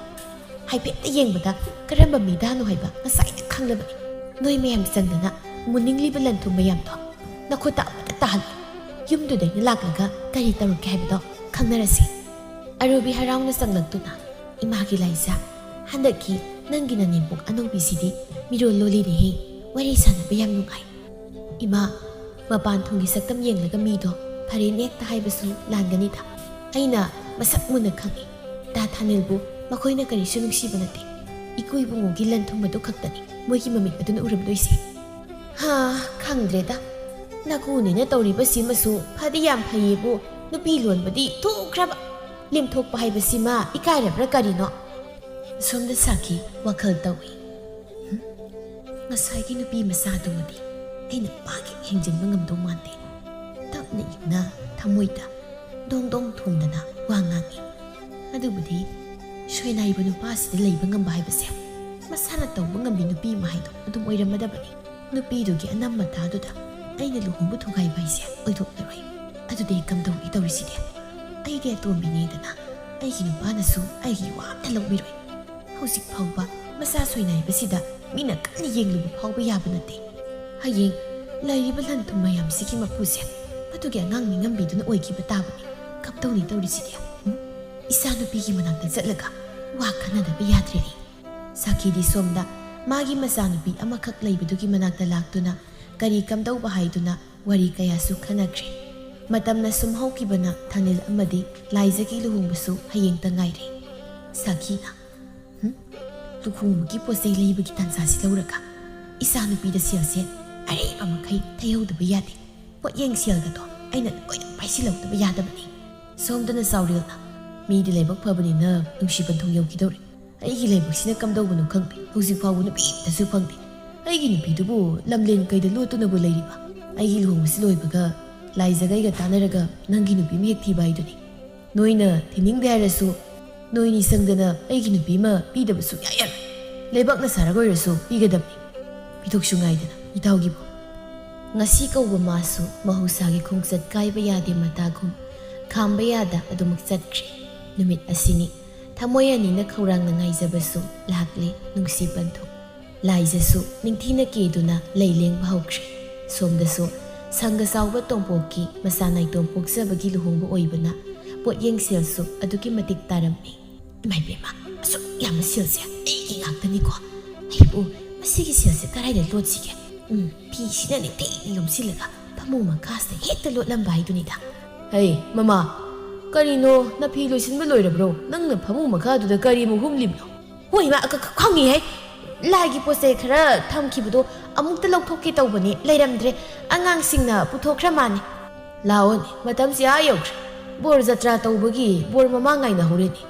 ꯍꯥꯏꯐꯦꯠꯇ ꯌꯦꯡꯕꯗ ꯀꯔꯝꯕ ꯃꯤꯗꯥꯅꯣ ꯍꯥꯏꯕ ꯉꯁꯥꯏꯅ ꯈꯪꯂꯕꯅꯤ꯫ ꯅꯣꯏ ꯃꯌꯥꯝ ꯆꯪꯗꯅ ꯃꯨꯅꯤꯡꯂꯤꯕ ꯂꯟ ꯊꯨꯝ ꯃꯌꯥꯝꯗꯣ ꯅꯈꯨꯠꯇ ꯑꯃꯠꯇ ꯇꯥꯍꯜꯂꯨ꯫ ꯌꯨꯝꯗꯨꯗ ꯑꯩꯅ ꯂꯥꯛꯂꯒ ꯀꯔꯤ ꯇꯧꯔꯛꯀꯦ ꯍꯥꯏꯕꯗꯣ ꯈꯪꯅꯔꯁꯤ꯫ ꯑꯔꯨꯕꯤ ꯍꯔꯥꯎꯅ ꯆꯪꯂꯛꯇꯨꯅ, "ꯏꯃꯥꯒꯤ ꯂꯥꯏꯖ, ꯍꯟꯗꯛꯀꯤ ꯅꯪꯒꯤ ꯅꯅꯦꯝꯄꯣꯛ ꯑꯅꯧꯕꯤꯁꯤꯗꯤ ꯃꯤꯔꯣꯜ ꯂꯣꯜꯂꯤꯅꯦꯍꯦ, ꯋꯥꯔꯤ ꯁꯥꯟꯅꯕ ꯌꯥꯝ ꯅꯨꯡꯉꯥꯏ꯫" "ꯏꯃꯥ, ꯃꯄꯥꯟ ꯊꯣꯡꯒꯤ ꯁꯛꯇꯝ ꯌꯦꯡꯂꯒ ꯃꯤꯗꯣ ꯐꯔꯦꯅꯦ ꯍꯦꯛꯇ ꯍꯥꯏꯕꯁꯨ ꯂꯥꯟꯒꯅꯤꯗ꯫ ꯑꯩꯅ ꯃꯁꯛ ꯃꯨꯟꯅ ꯈꯪꯏ꯫ ꯇꯥ ꯊꯥꯅꯤꯜꯕꯨ ꯃꯈꯣꯏꯅ ꯀꯔꯤꯁꯨ ꯅꯨꯡꯁꯤꯕ ꯅꯠꯇꯦ꯫ ꯏꯀꯨ ꯏꯕꯨꯡꯉꯣꯒꯤ ꯂꯟ ꯊꯨꯝ ꯑꯗꯨ ꯈꯛꯇꯅꯤ ꯃꯣꯏꯒꯤ ꯃꯃꯤꯠ ꯑꯗꯨꯅ ꯎꯔꯝꯗꯣꯏꯁꯦ꯫" "ꯍꯥ, ꯈꯪꯗ꯭ꯔꯦꯗ꯫ ꯅꯀꯨꯅꯦꯅ ꯇꯧꯔꯤꯕꯁꯤꯃꯁꯨ ꯐꯗꯤ ꯌꯥꯝ ꯐꯩꯌꯦꯕꯨ, ꯅꯨꯄꯤ ꯂꯣꯟꯕꯗꯤ ꯊꯣꯛꯈ꯭ꯔꯕ꯫ ꯂꯦꯝꯊꯣꯛꯄ ꯍꯥꯏꯕꯁꯤꯃ ꯏꯀꯥꯏꯔꯕ꯭ꯔꯥ ꯀꯔꯤꯅꯣ? ꯑꯁꯣꯝꯗ ꯁꯥꯈꯤ ꯋꯥꯈꯜ ꯇꯧꯏ꯫ "ꯍꯨꯝ, ꯉꯁꯥꯏꯒꯤ ꯅꯨꯄꯤ ꯃꯆꯥꯗꯨꯃꯗꯤ ꯑꯩꯅ ꯄꯥꯛ ꯍꯦꯛ ꯍꯦꯟꯖꯤꯟꯕ ꯉꯝꯗꯧ ꯃꯥꯟꯗꯦ꯫" ꯇꯞꯅ ꯏꯪꯅ ꯊꯃꯣꯏꯗ ꯗꯣꯡ ꯗꯣꯡ ꯊꯣꯡꯗꯅ ꯋꯥ ꯉꯥꯡꯏ꯫ ꯑꯗꯨꯕꯨꯗꯤ ꯁꯣꯏꯅꯥꯏꯕ ꯅꯨꯄꯥꯁꯤꯗ ꯂꯩꯕ ꯉꯝꯕ ꯍꯥꯏꯕꯁꯦ ꯃꯁꯥꯅ ꯇꯧꯕ ꯉꯝꯕꯤ ꯅꯨꯄꯤ ꯑꯃ ꯍꯥꯏꯗꯣ ꯑꯗꯨꯝ ꯑꯣꯏꯔꯝꯃꯗꯕꯅꯤ꯫ ꯅꯨꯄꯤꯗꯨꯒꯤ ꯑꯅꯝ ꯑꯇꯥꯗꯨꯗ ꯑꯩꯅ ꯂꯨꯍꯣꯡꯕ ꯊꯨꯒꯥꯏꯕ ꯍꯥꯏꯁꯦ ꯑꯣꯏꯊꯣꯛꯂꯔꯣꯏ꯫ ꯑꯗꯨꯗꯤ ꯑꯩ ꯀꯝꯗꯧꯒꯦ ꯇꯧꯔꯤꯁꯤꯗꯤ? ꯑꯩꯗꯤ ꯑꯇꯣꯝꯕꯤꯅꯦꯗꯅ ꯑꯩꯒꯤ ꯅꯨꯄꯥꯅꯁꯨ ꯑꯩꯒꯤ ꯋꯥ ꯑꯝꯇ ꯂꯧꯕꯤꯔꯣꯏ꯫ ꯍꯧꯖꯤꯛ ꯐꯥꯎꯕ ꯃꯆꯥ ꯁꯣꯏꯅꯥꯏꯕꯁꯤꯗ ꯃꯤꯅ ꯀꯟꯅ ꯌꯦꯡꯂꯨꯕ ꯐꯥꯎꯕ ꯌꯥꯕ ꯅꯠꯇꯦ꯫ ꯍꯌꯦꯡ ꯂꯩꯔꯤꯕ ꯂꯟ ꯊꯨꯝ ꯃꯌꯥꯝꯁꯤꯒꯤ ꯃꯄꯨꯁꯦ ꯃꯗꯨꯒꯤ ꯑꯉꯥꯡ ꯅꯤꯡꯉꯝꯕꯤꯗꯨꯅ ꯑꯣꯏꯈꯤꯕ ꯇꯥꯕꯅꯤ꯫ ꯀꯝꯗꯧꯅꯤ ꯇꯧꯔꯤꯁꯤꯗꯤ? ꯎꯝ? ꯏꯆꯥ ꯅꯨꯄꯤꯒꯤ ꯃꯅꯥꯛꯇ ꯆꯠꯂꯒ ꯋꯥ ꯈꯟꯅꯗꯕ ꯌꯥꯗ꯭ꯔꯦꯅꯦ꯫ ꯁꯥꯈꯤꯗꯤ ꯁꯣꯝꯗ ꯃꯥꯒꯤ ꯃꯆꯥꯅꯨꯄꯤ ꯑꯃꯈꯛ ꯂꯩꯕꯗꯨꯒꯤ ꯃꯅꯥꯛꯇ ꯂꯥꯛꯇꯨꯅ ꯀꯔꯤ ꯀꯝꯗꯧꯕ ꯍꯥꯏꯗꯨꯅ ꯋꯥꯔꯤ ꯀꯌꯥꯁꯨ ꯈꯟꯅꯈ꯭ꯔꯦ꯫ ꯃꯇꯝꯅ ꯁꯨꯝ ꯍꯧꯈꯤꯕꯅ ꯊꯥꯅꯤꯜ ꯑꯃꯗꯤ ꯂꯥꯏꯖꯒꯤ ꯂꯨꯍꯣꯡꯕꯁꯨ ꯍꯌꯦꯡꯇ ꯉꯥꯏꯔꯦ꯫ ꯁꯥꯈꯤꯅ, "ꯍꯨꯝ? ꯂꯨꯍꯣꯡꯕꯒꯤ ꯄꯣꯠ ꯆꯩ ꯂꯩꯕꯒꯤ ꯇꯥꯟꯖꯥꯁꯤ ꯂꯧꯔꯒ ꯏꯆꯥꯅꯨꯄꯤꯗ ꯁꯦꯜꯁꯦ ꯑꯔꯩꯕ ꯃꯈꯩ ꯊꯩꯍꯧꯗꯕ ꯌꯥꯗꯦ꯫ ꯄꯣꯠꯌꯦꯡ ꯁꯦꯜꯒꯗꯣ ꯑꯩꯅ ꯂꯣꯏꯅ ꯄꯥꯏꯁꯤꯜꯍꯧꯗꯕ ꯌꯥꯗꯕꯅꯤ꯫" ꯁꯣꯝꯗꯅ ꯆꯥꯎꯔꯦꯜꯅ, "ꯃꯤꯗꯤ ꯂꯥꯏꯕꯛ ꯐꯕꯅꯤꯅ ꯅꯨꯡꯁꯤ ꯄꯟꯊꯨꯡ ꯌꯧꯈꯤꯗꯧꯔꯦ꯫ ꯑꯩꯒꯤ ꯂꯥꯏꯕꯛꯁꯤꯅ ꯀꯝꯗꯧꯕꯅꯣ ꯈꯪꯗꯦ, ꯍꯧꯖꯤꯛ ꯐꯥꯎꯕ ꯅꯨꯄꯤ ꯑꯃꯇꯁꯨ ꯐꯪꯗꯦ꯫ ꯑꯩꯒꯤ ꯅꯨꯄꯤꯗꯨꯕꯨ ꯂꯝꯂꯦꯟ ꯀꯩꯗ ꯂꯣꯠꯇꯨꯅꯕꯨ ꯂꯩꯔꯤꯕ? ꯑꯩꯒꯤ ꯂꯨꯍꯣꯡꯕꯁꯤ ꯂꯣꯏꯕꯒ ꯂꯥꯏꯖꯒꯩꯒ ꯇꯥꯟꯅꯔꯒ ꯅꯪꯒꯤ ꯅꯨꯄꯤ ꯑꯃ ꯍꯦꯛ ꯊꯤꯕ ꯍꯥꯏꯗꯨꯅꯤ꯫ ꯅꯣꯏꯅ ꯊꯤꯅꯤꯡꯗꯦ ꯍꯥꯏꯔꯁꯨ ꯅꯣꯏꯅꯤ ꯆꯪꯗꯅ ꯑꯩꯒꯤ ꯅꯨꯄꯤ ꯑꯃ ꯄꯤꯗꯕ ꯁꯨꯡꯌꯥ ꯌꯥꯔꯣꯏ꯫ ꯂꯩꯕꯥꯛꯅ ꯁꯥꯔꯒ ꯑꯣꯏꯔꯁꯨ ꯄꯤꯒꯗꯕꯅꯤ꯫" ꯃꯤꯊꯣꯛꯁꯨ ꯉꯥꯏꯗꯅ ꯏꯇꯥꯎꯒꯤꯕꯨ꯫ ꯉꯁꯤ ꯀꯧꯕ ꯃꯥꯁꯨ ꯃꯍꯧꯁꯥꯒꯤ ꯈꯣꯡꯆꯠ ꯀꯥꯏꯕ ꯌꯥꯗꯦ ꯃꯇꯥꯒꯨꯝ ꯈꯥꯝꯕ ꯌꯥꯗ ꯑꯗꯨꯃꯛ ꯆꯠꯈ꯭ꯔꯦ꯫ ꯅꯨꯃꯤꯠ ꯑꯁꯤꯅꯤ ꯊꯃꯣꯏ ꯑꯅꯤꯅ ꯈꯧꯔꯥꯡꯅ ꯉꯥꯏꯖꯕꯁꯨ ꯂꯥꯛꯂꯦ ꯅꯨꯡꯁꯤ ꯄꯟꯊꯨꯡ꯫ ꯂꯥꯏꯖꯁꯨ ꯅꯤꯡꯊꯤꯅ ꯀꯦꯗꯨꯅ ꯂꯩ ꯂꯦꯡꯕ ꯍꯧꯈ꯭ꯔꯦ꯫ ꯁꯣꯝꯗꯁꯨ ꯁꯪꯒ ꯆꯥꯎꯕ ꯇꯣꯝꯄꯣꯛꯀꯤ ꯃꯆꯥ ꯅꯥꯏꯇꯣꯝ ꯄꯣꯛꯆꯕꯒꯤ ꯂꯨꯍꯣꯡꯕ ꯑꯣꯏꯕꯅ ꯄꯣꯠꯌꯦꯡ ꯁꯦꯜꯁꯨ ꯑꯗꯨꯛꯀꯤ ꯃꯇꯤꯛ ꯇꯥꯔꯝꯃꯤ꯫ ꯏꯃꯥ ꯏꯕꯦꯝꯃ, ꯑꯁꯨꯛ ꯌꯥꯝꯕ ꯁꯦꯜꯁꯦ ꯑꯩꯒꯤ ꯉꯥꯛꯇꯅꯤꯀꯣ꯫ ꯑꯩꯕꯨ ꯃꯁꯤꯒꯤ ꯁꯦꯜꯁꯦ ꯀꯗꯥꯏꯗ ꯂꯣꯠꯁꯤꯒꯦ? ꯎꯝ, ꯐꯤꯁꯤꯅ ꯅꯤꯡꯊꯤꯅ ꯂꯣꯝꯁꯤꯜꯂꯒ ꯐꯃꯨꯡ ꯃꯈꯥꯁꯤꯗ ꯍꯦꯛꯇ ꯂꯣꯠꯂꯝꯕ ꯍꯥꯏꯗꯨꯅꯤꯗ꯫ ꯍꯩ, ꯃꯃꯥ, ꯀꯔꯤꯅꯣ? ꯅꯐꯤ ꯂꯣꯏꯁꯤꯟꯕ ꯂꯣꯏꯔꯕ꯭ꯔꯣ? ꯅꯪꯅ ꯐꯃꯨꯡ ꯃꯈꯥꯗꯨꯗ ꯀꯔꯤ ꯑꯃꯨꯛ ꯍꯨꯝꯂꯤꯕꯅꯣ? ꯍꯣꯏ, ꯏꯃꯥ, ꯈ-, ꯈ-, ꯈꯪꯉꯤꯍꯦ꯫ ꯂꯥꯏꯒꯤ ꯄꯣꯠ ꯆꯩ ꯈꯔ ꯊꯝꯈꯤꯕꯗꯣ ꯑꯃꯨꯛꯇ ꯂꯧꯊꯣꯛꯀꯦ ꯇꯧꯕꯅꯤ, ꯂꯩꯔꯝꯗ꯭ꯔꯦ꯫ ꯑꯉꯥꯡꯁꯤꯡꯅ ꯄꯨꯊꯣꯛꯈ꯭ꯔ ꯃꯥꯅꯤ꯫ ꯂꯥꯛꯑꯣꯅꯦ, ꯃꯇꯝꯁꯤ ꯑꯥ ꯌꯧꯈ꯭ꯔꯦ꯫ ꯕꯣꯔ ꯖꯇ꯭ꯔꯥ ꯇꯧꯕꯒꯤ ꯕꯣꯔ ꯃꯃꯥ ꯉꯥꯏꯅꯍꯧꯔꯦꯅꯦ꯫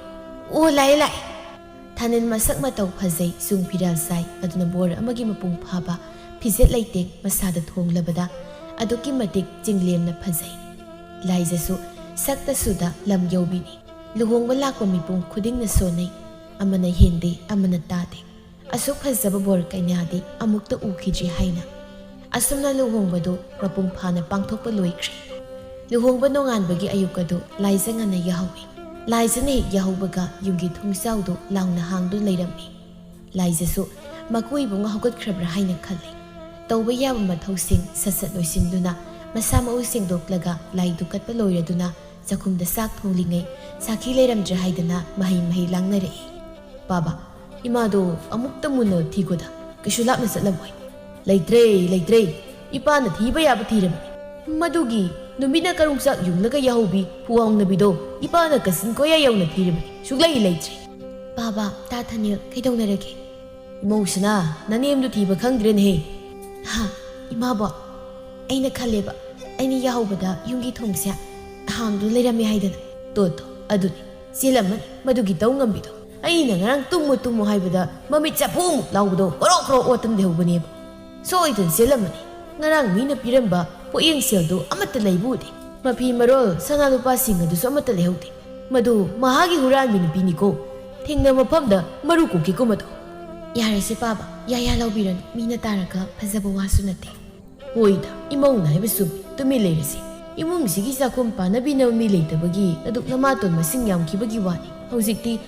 ꯑꯣ, ꯂꯥꯛꯑꯦ, ꯂꯥꯛꯑꯦ꯫ ꯊꯥꯅꯤꯜ ꯃꯁꯛ ꯃꯇꯧ ꯐꯖꯩ, ꯆꯨꯡ ꯐꯤꯔꯥꯜ ꯆꯥꯏ, ꯑꯗꯨꯅ ꯕꯣꯔ ꯑꯃꯒꯤ ꯃꯄꯨꯡ ꯐꯥꯕ, ꯐꯤꯖꯦꯠ ꯂꯩꯇꯦꯡ ꯃꯁꯥꯗ ꯊꯣꯡꯂꯕꯗ ꯑꯗꯨꯛꯀꯤ ꯃꯇꯤꯛ ꯆꯤꯡꯂꯦꯝꯅ ꯐꯖꯩ꯫ ꯂꯥꯏꯖꯁꯨ ꯁꯛꯇꯁꯨꯗ ꯂꯝ ꯌꯧꯕꯤꯅꯤ꯫ ꯂꯨꯍꯣꯡꯕ ꯂꯥꯛꯄ ꯃꯤꯄꯨꯝ ꯈꯨꯗꯤꯡꯅ ꯁꯣꯟꯅꯩ, ꯑꯃꯅ ꯍꯦꯟꯗꯦ, ꯑꯃꯅ ꯇꯥꯗꯦ꯫ ꯑꯁꯨꯛ ꯐꯖꯕ ꯕꯣꯔ ꯀꯩꯅꯥꯗꯤ ꯑꯃꯨꯛꯇ ꯎꯈꯤꯗ꯭ꯔꯤ ꯍꯥꯏꯅ꯫ ꯑꯁꯨꯝꯅ ꯂꯨꯍꯣꯡꯕꯗꯨ ꯃꯄꯨꯡ ꯐꯥꯅ ꯄꯥꯡꯊꯣꯛꯄ ꯂꯣꯏꯈ꯭ꯔꯦ꯫ ꯂꯨꯍꯣꯡꯕ ꯅꯣꯡꯉꯥꯟꯕꯒꯤ ꯑꯌꯨꯛ ꯑꯗꯨ ꯂꯥꯏꯖ ꯉꯟꯅ ꯌꯥꯍꯧꯏ꯫ ꯂꯥꯏꯖꯅ ꯍꯦꯛ ꯌꯥꯍꯧꯕꯒ ꯌꯨꯝꯒꯤ ꯊꯣꯡꯖꯥꯎꯗꯨ ꯂꯥꯎꯅ ꯍꯥꯡꯗꯨꯅ ꯂꯩꯔꯝꯃꯤ꯫ ꯂꯥꯏꯖꯁꯨ ꯃꯀꯨ ꯏꯕꯨꯡ ꯍꯧꯒꯠꯈ꯭ꯔꯕ꯭ꯔꯥ ꯍꯥꯏꯅ ꯈꯜꯂꯤ꯫ ꯇꯧꯕ ꯌꯥꯕ ꯃꯊꯧꯁꯤꯡ ꯁꯠ ꯁꯠ ꯂꯣꯏꯁꯤꯟꯗꯨꯅ ꯃꯁꯥ ꯃꯎ ꯁꯦꯡꯗꯣꯛꯂꯒ ꯂꯥꯏꯗꯨ ꯀꯠꯄ ꯂꯣꯏꯔꯗꯨꯅ ꯆꯥꯛꯈꯨꯝꯗ ꯆꯥꯛ ꯊꯣꯡꯂꯤꯉꯩ ꯁꯥꯈꯤ ꯂꯩꯔꯝꯗ꯭ꯔꯦ ꯍꯥꯏꯗꯅ ꯃꯍꯩ ꯃꯍꯩ ꯂꯥꯡꯅꯔꯛꯏ꯫ "ꯄꯥꯕ, ꯏꯃꯥꯗꯣ ꯑꯃꯨꯛꯇ ꯃꯨꯟꯅ ꯊꯤꯈꯣꯗ, ꯀꯩꯁꯨ ꯂꯥꯞꯅ ꯆꯠꯂꯝꯃꯣꯏ꯫" "ꯂꯩꯇ꯭ꯔꯦ, ꯂꯩꯇ꯭ꯔꯦ꯫ ꯏꯄꯥꯅ ꯊꯤꯕ ꯌꯥꯕ ꯊꯤꯔꯕꯅꯤ꯫ ꯃꯗꯨꯒꯤ ꯅꯨꯃꯤꯠꯅ ꯀꯔꯨꯡꯆꯥꯛ ꯌꯨꯡꯂꯒ ꯌꯥꯍꯧꯕꯤ ꯐꯨꯋꯥꯎꯅꯕꯤꯗꯣ ꯏꯄꯥꯅ ꯀꯥꯆꯤꯟ ꯀꯣꯌꯥ ꯌꯧꯅ ꯊꯤꯔꯕꯅꯤ꯫ ꯁꯨꯛꯂꯩ ꯂꯩꯇ꯭ꯔꯦ꯫" "ꯄꯥꯕ, ꯇꯥ ꯊꯥꯅꯤꯜ, ꯀꯩꯗꯧꯅꯔꯒꯦ?" "ꯏꯃꯧꯁꯤꯅ ꯅꯅꯦꯝꯗꯨ ꯊꯤꯕ ꯈꯪꯗ꯭ꯔꯦꯅꯦꯍꯦ꯫" "ꯍꯥ, ꯏꯃꯥꯕꯣ, ꯑꯩꯅ ꯈꯜꯂꯦꯕ, ꯑꯩꯅ ꯌꯥꯍꯧꯕꯗ ꯌꯨꯝꯒꯤ ꯊꯣꯡꯁꯦ ꯍꯥꯡꯗꯨꯅ ꯂꯩꯔꯝꯃꯦ ꯍꯥꯏꯗꯅ꯫" "ꯇꯣ, ꯇꯣ, ꯑꯗꯨꯅꯤ, ꯆꯦꯜꯂꯝꯃꯅꯤ ꯃꯗꯨꯒꯤ ꯇꯧ ꯉꯝꯕꯤꯗꯣ꯫ ꯑꯩꯅ ꯉꯔꯥꯡ ꯇꯨꯝꯃꯨ ꯇꯨꯝꯃꯨ ꯍꯥꯏꯕꯗ ꯃꯃꯤꯠ ꯆꯐꯨꯃꯨꯛ ꯂꯥꯎꯕꯗꯣ ꯀꯣꯔꯣꯛ ꯀꯣꯔꯣꯛ ꯑꯣꯠꯇꯨꯅ ꯂꯩꯍꯧꯕꯅꯦꯕ꯫ ꯁꯣꯏꯗꯅ ꯆꯦꯜꯂꯝꯃꯅꯤ꯫ ꯉꯔꯥꯡ ꯃꯤꯅ ꯄꯤꯔꯝꯕ ꯄꯣꯠꯌꯦꯡ ꯁꯦꯜꯗꯨ ꯑꯃꯠꯇ ꯂꯩꯕ ꯎꯗꯦ꯫ ꯃꯐꯤ ꯃꯔꯣꯜ, ꯁꯅꯥ ꯂꯨꯄꯥꯁꯤꯡ ꯑꯗꯨꯁꯨ ꯑꯃꯠꯇ ꯂꯩꯍꯧꯗꯦ꯫ ꯃꯗꯨ ꯃꯍꯥꯛꯀꯤ ꯍꯨꯔꯥꯟꯕꯤ ꯅꯨꯄꯤꯅꯤꯀꯣ꯫ ꯊꯦꯡꯅ ꯃꯐꯝꯗ ꯃꯔꯨ ꯀꯣꯛꯀꯦ ꯀꯨꯝꯕꯗꯣ꯫" "ꯌꯥꯔꯦꯁꯦ ꯄꯥꯕ, ꯌꯥ ꯌꯥ ꯂꯧꯕꯤꯔꯅꯨ꯫ ꯃꯤꯅ ꯇꯥꯔꯒ ꯐꯖꯕ ꯋꯥꯁꯨ ꯅꯠꯇꯦ꯫" "ꯍꯣꯏꯗ, ꯏꯃꯧꯅ ꯍꯥꯏꯕ ꯆꯨꯝꯃꯤ꯫ ꯇꯨꯃꯤꯟ ꯂꯩꯔꯁꯤ꯫ ꯏꯃꯨꯡꯁꯤꯒꯤ ꯆꯥꯛꯈꯨꯝ ꯄꯥꯟꯅꯕꯤꯅꯕ ꯃꯤ ꯂꯩꯇꯕꯒꯤ ꯑꯗꯨꯛ ꯅꯃꯥꯇꯣꯟ ꯃꯁꯤꯡ ꯌꯥꯝꯈꯤꯕꯒꯤ ꯋꯥꯅꯤ꯫ ꯍꯧꯖꯤꯛꯇꯤ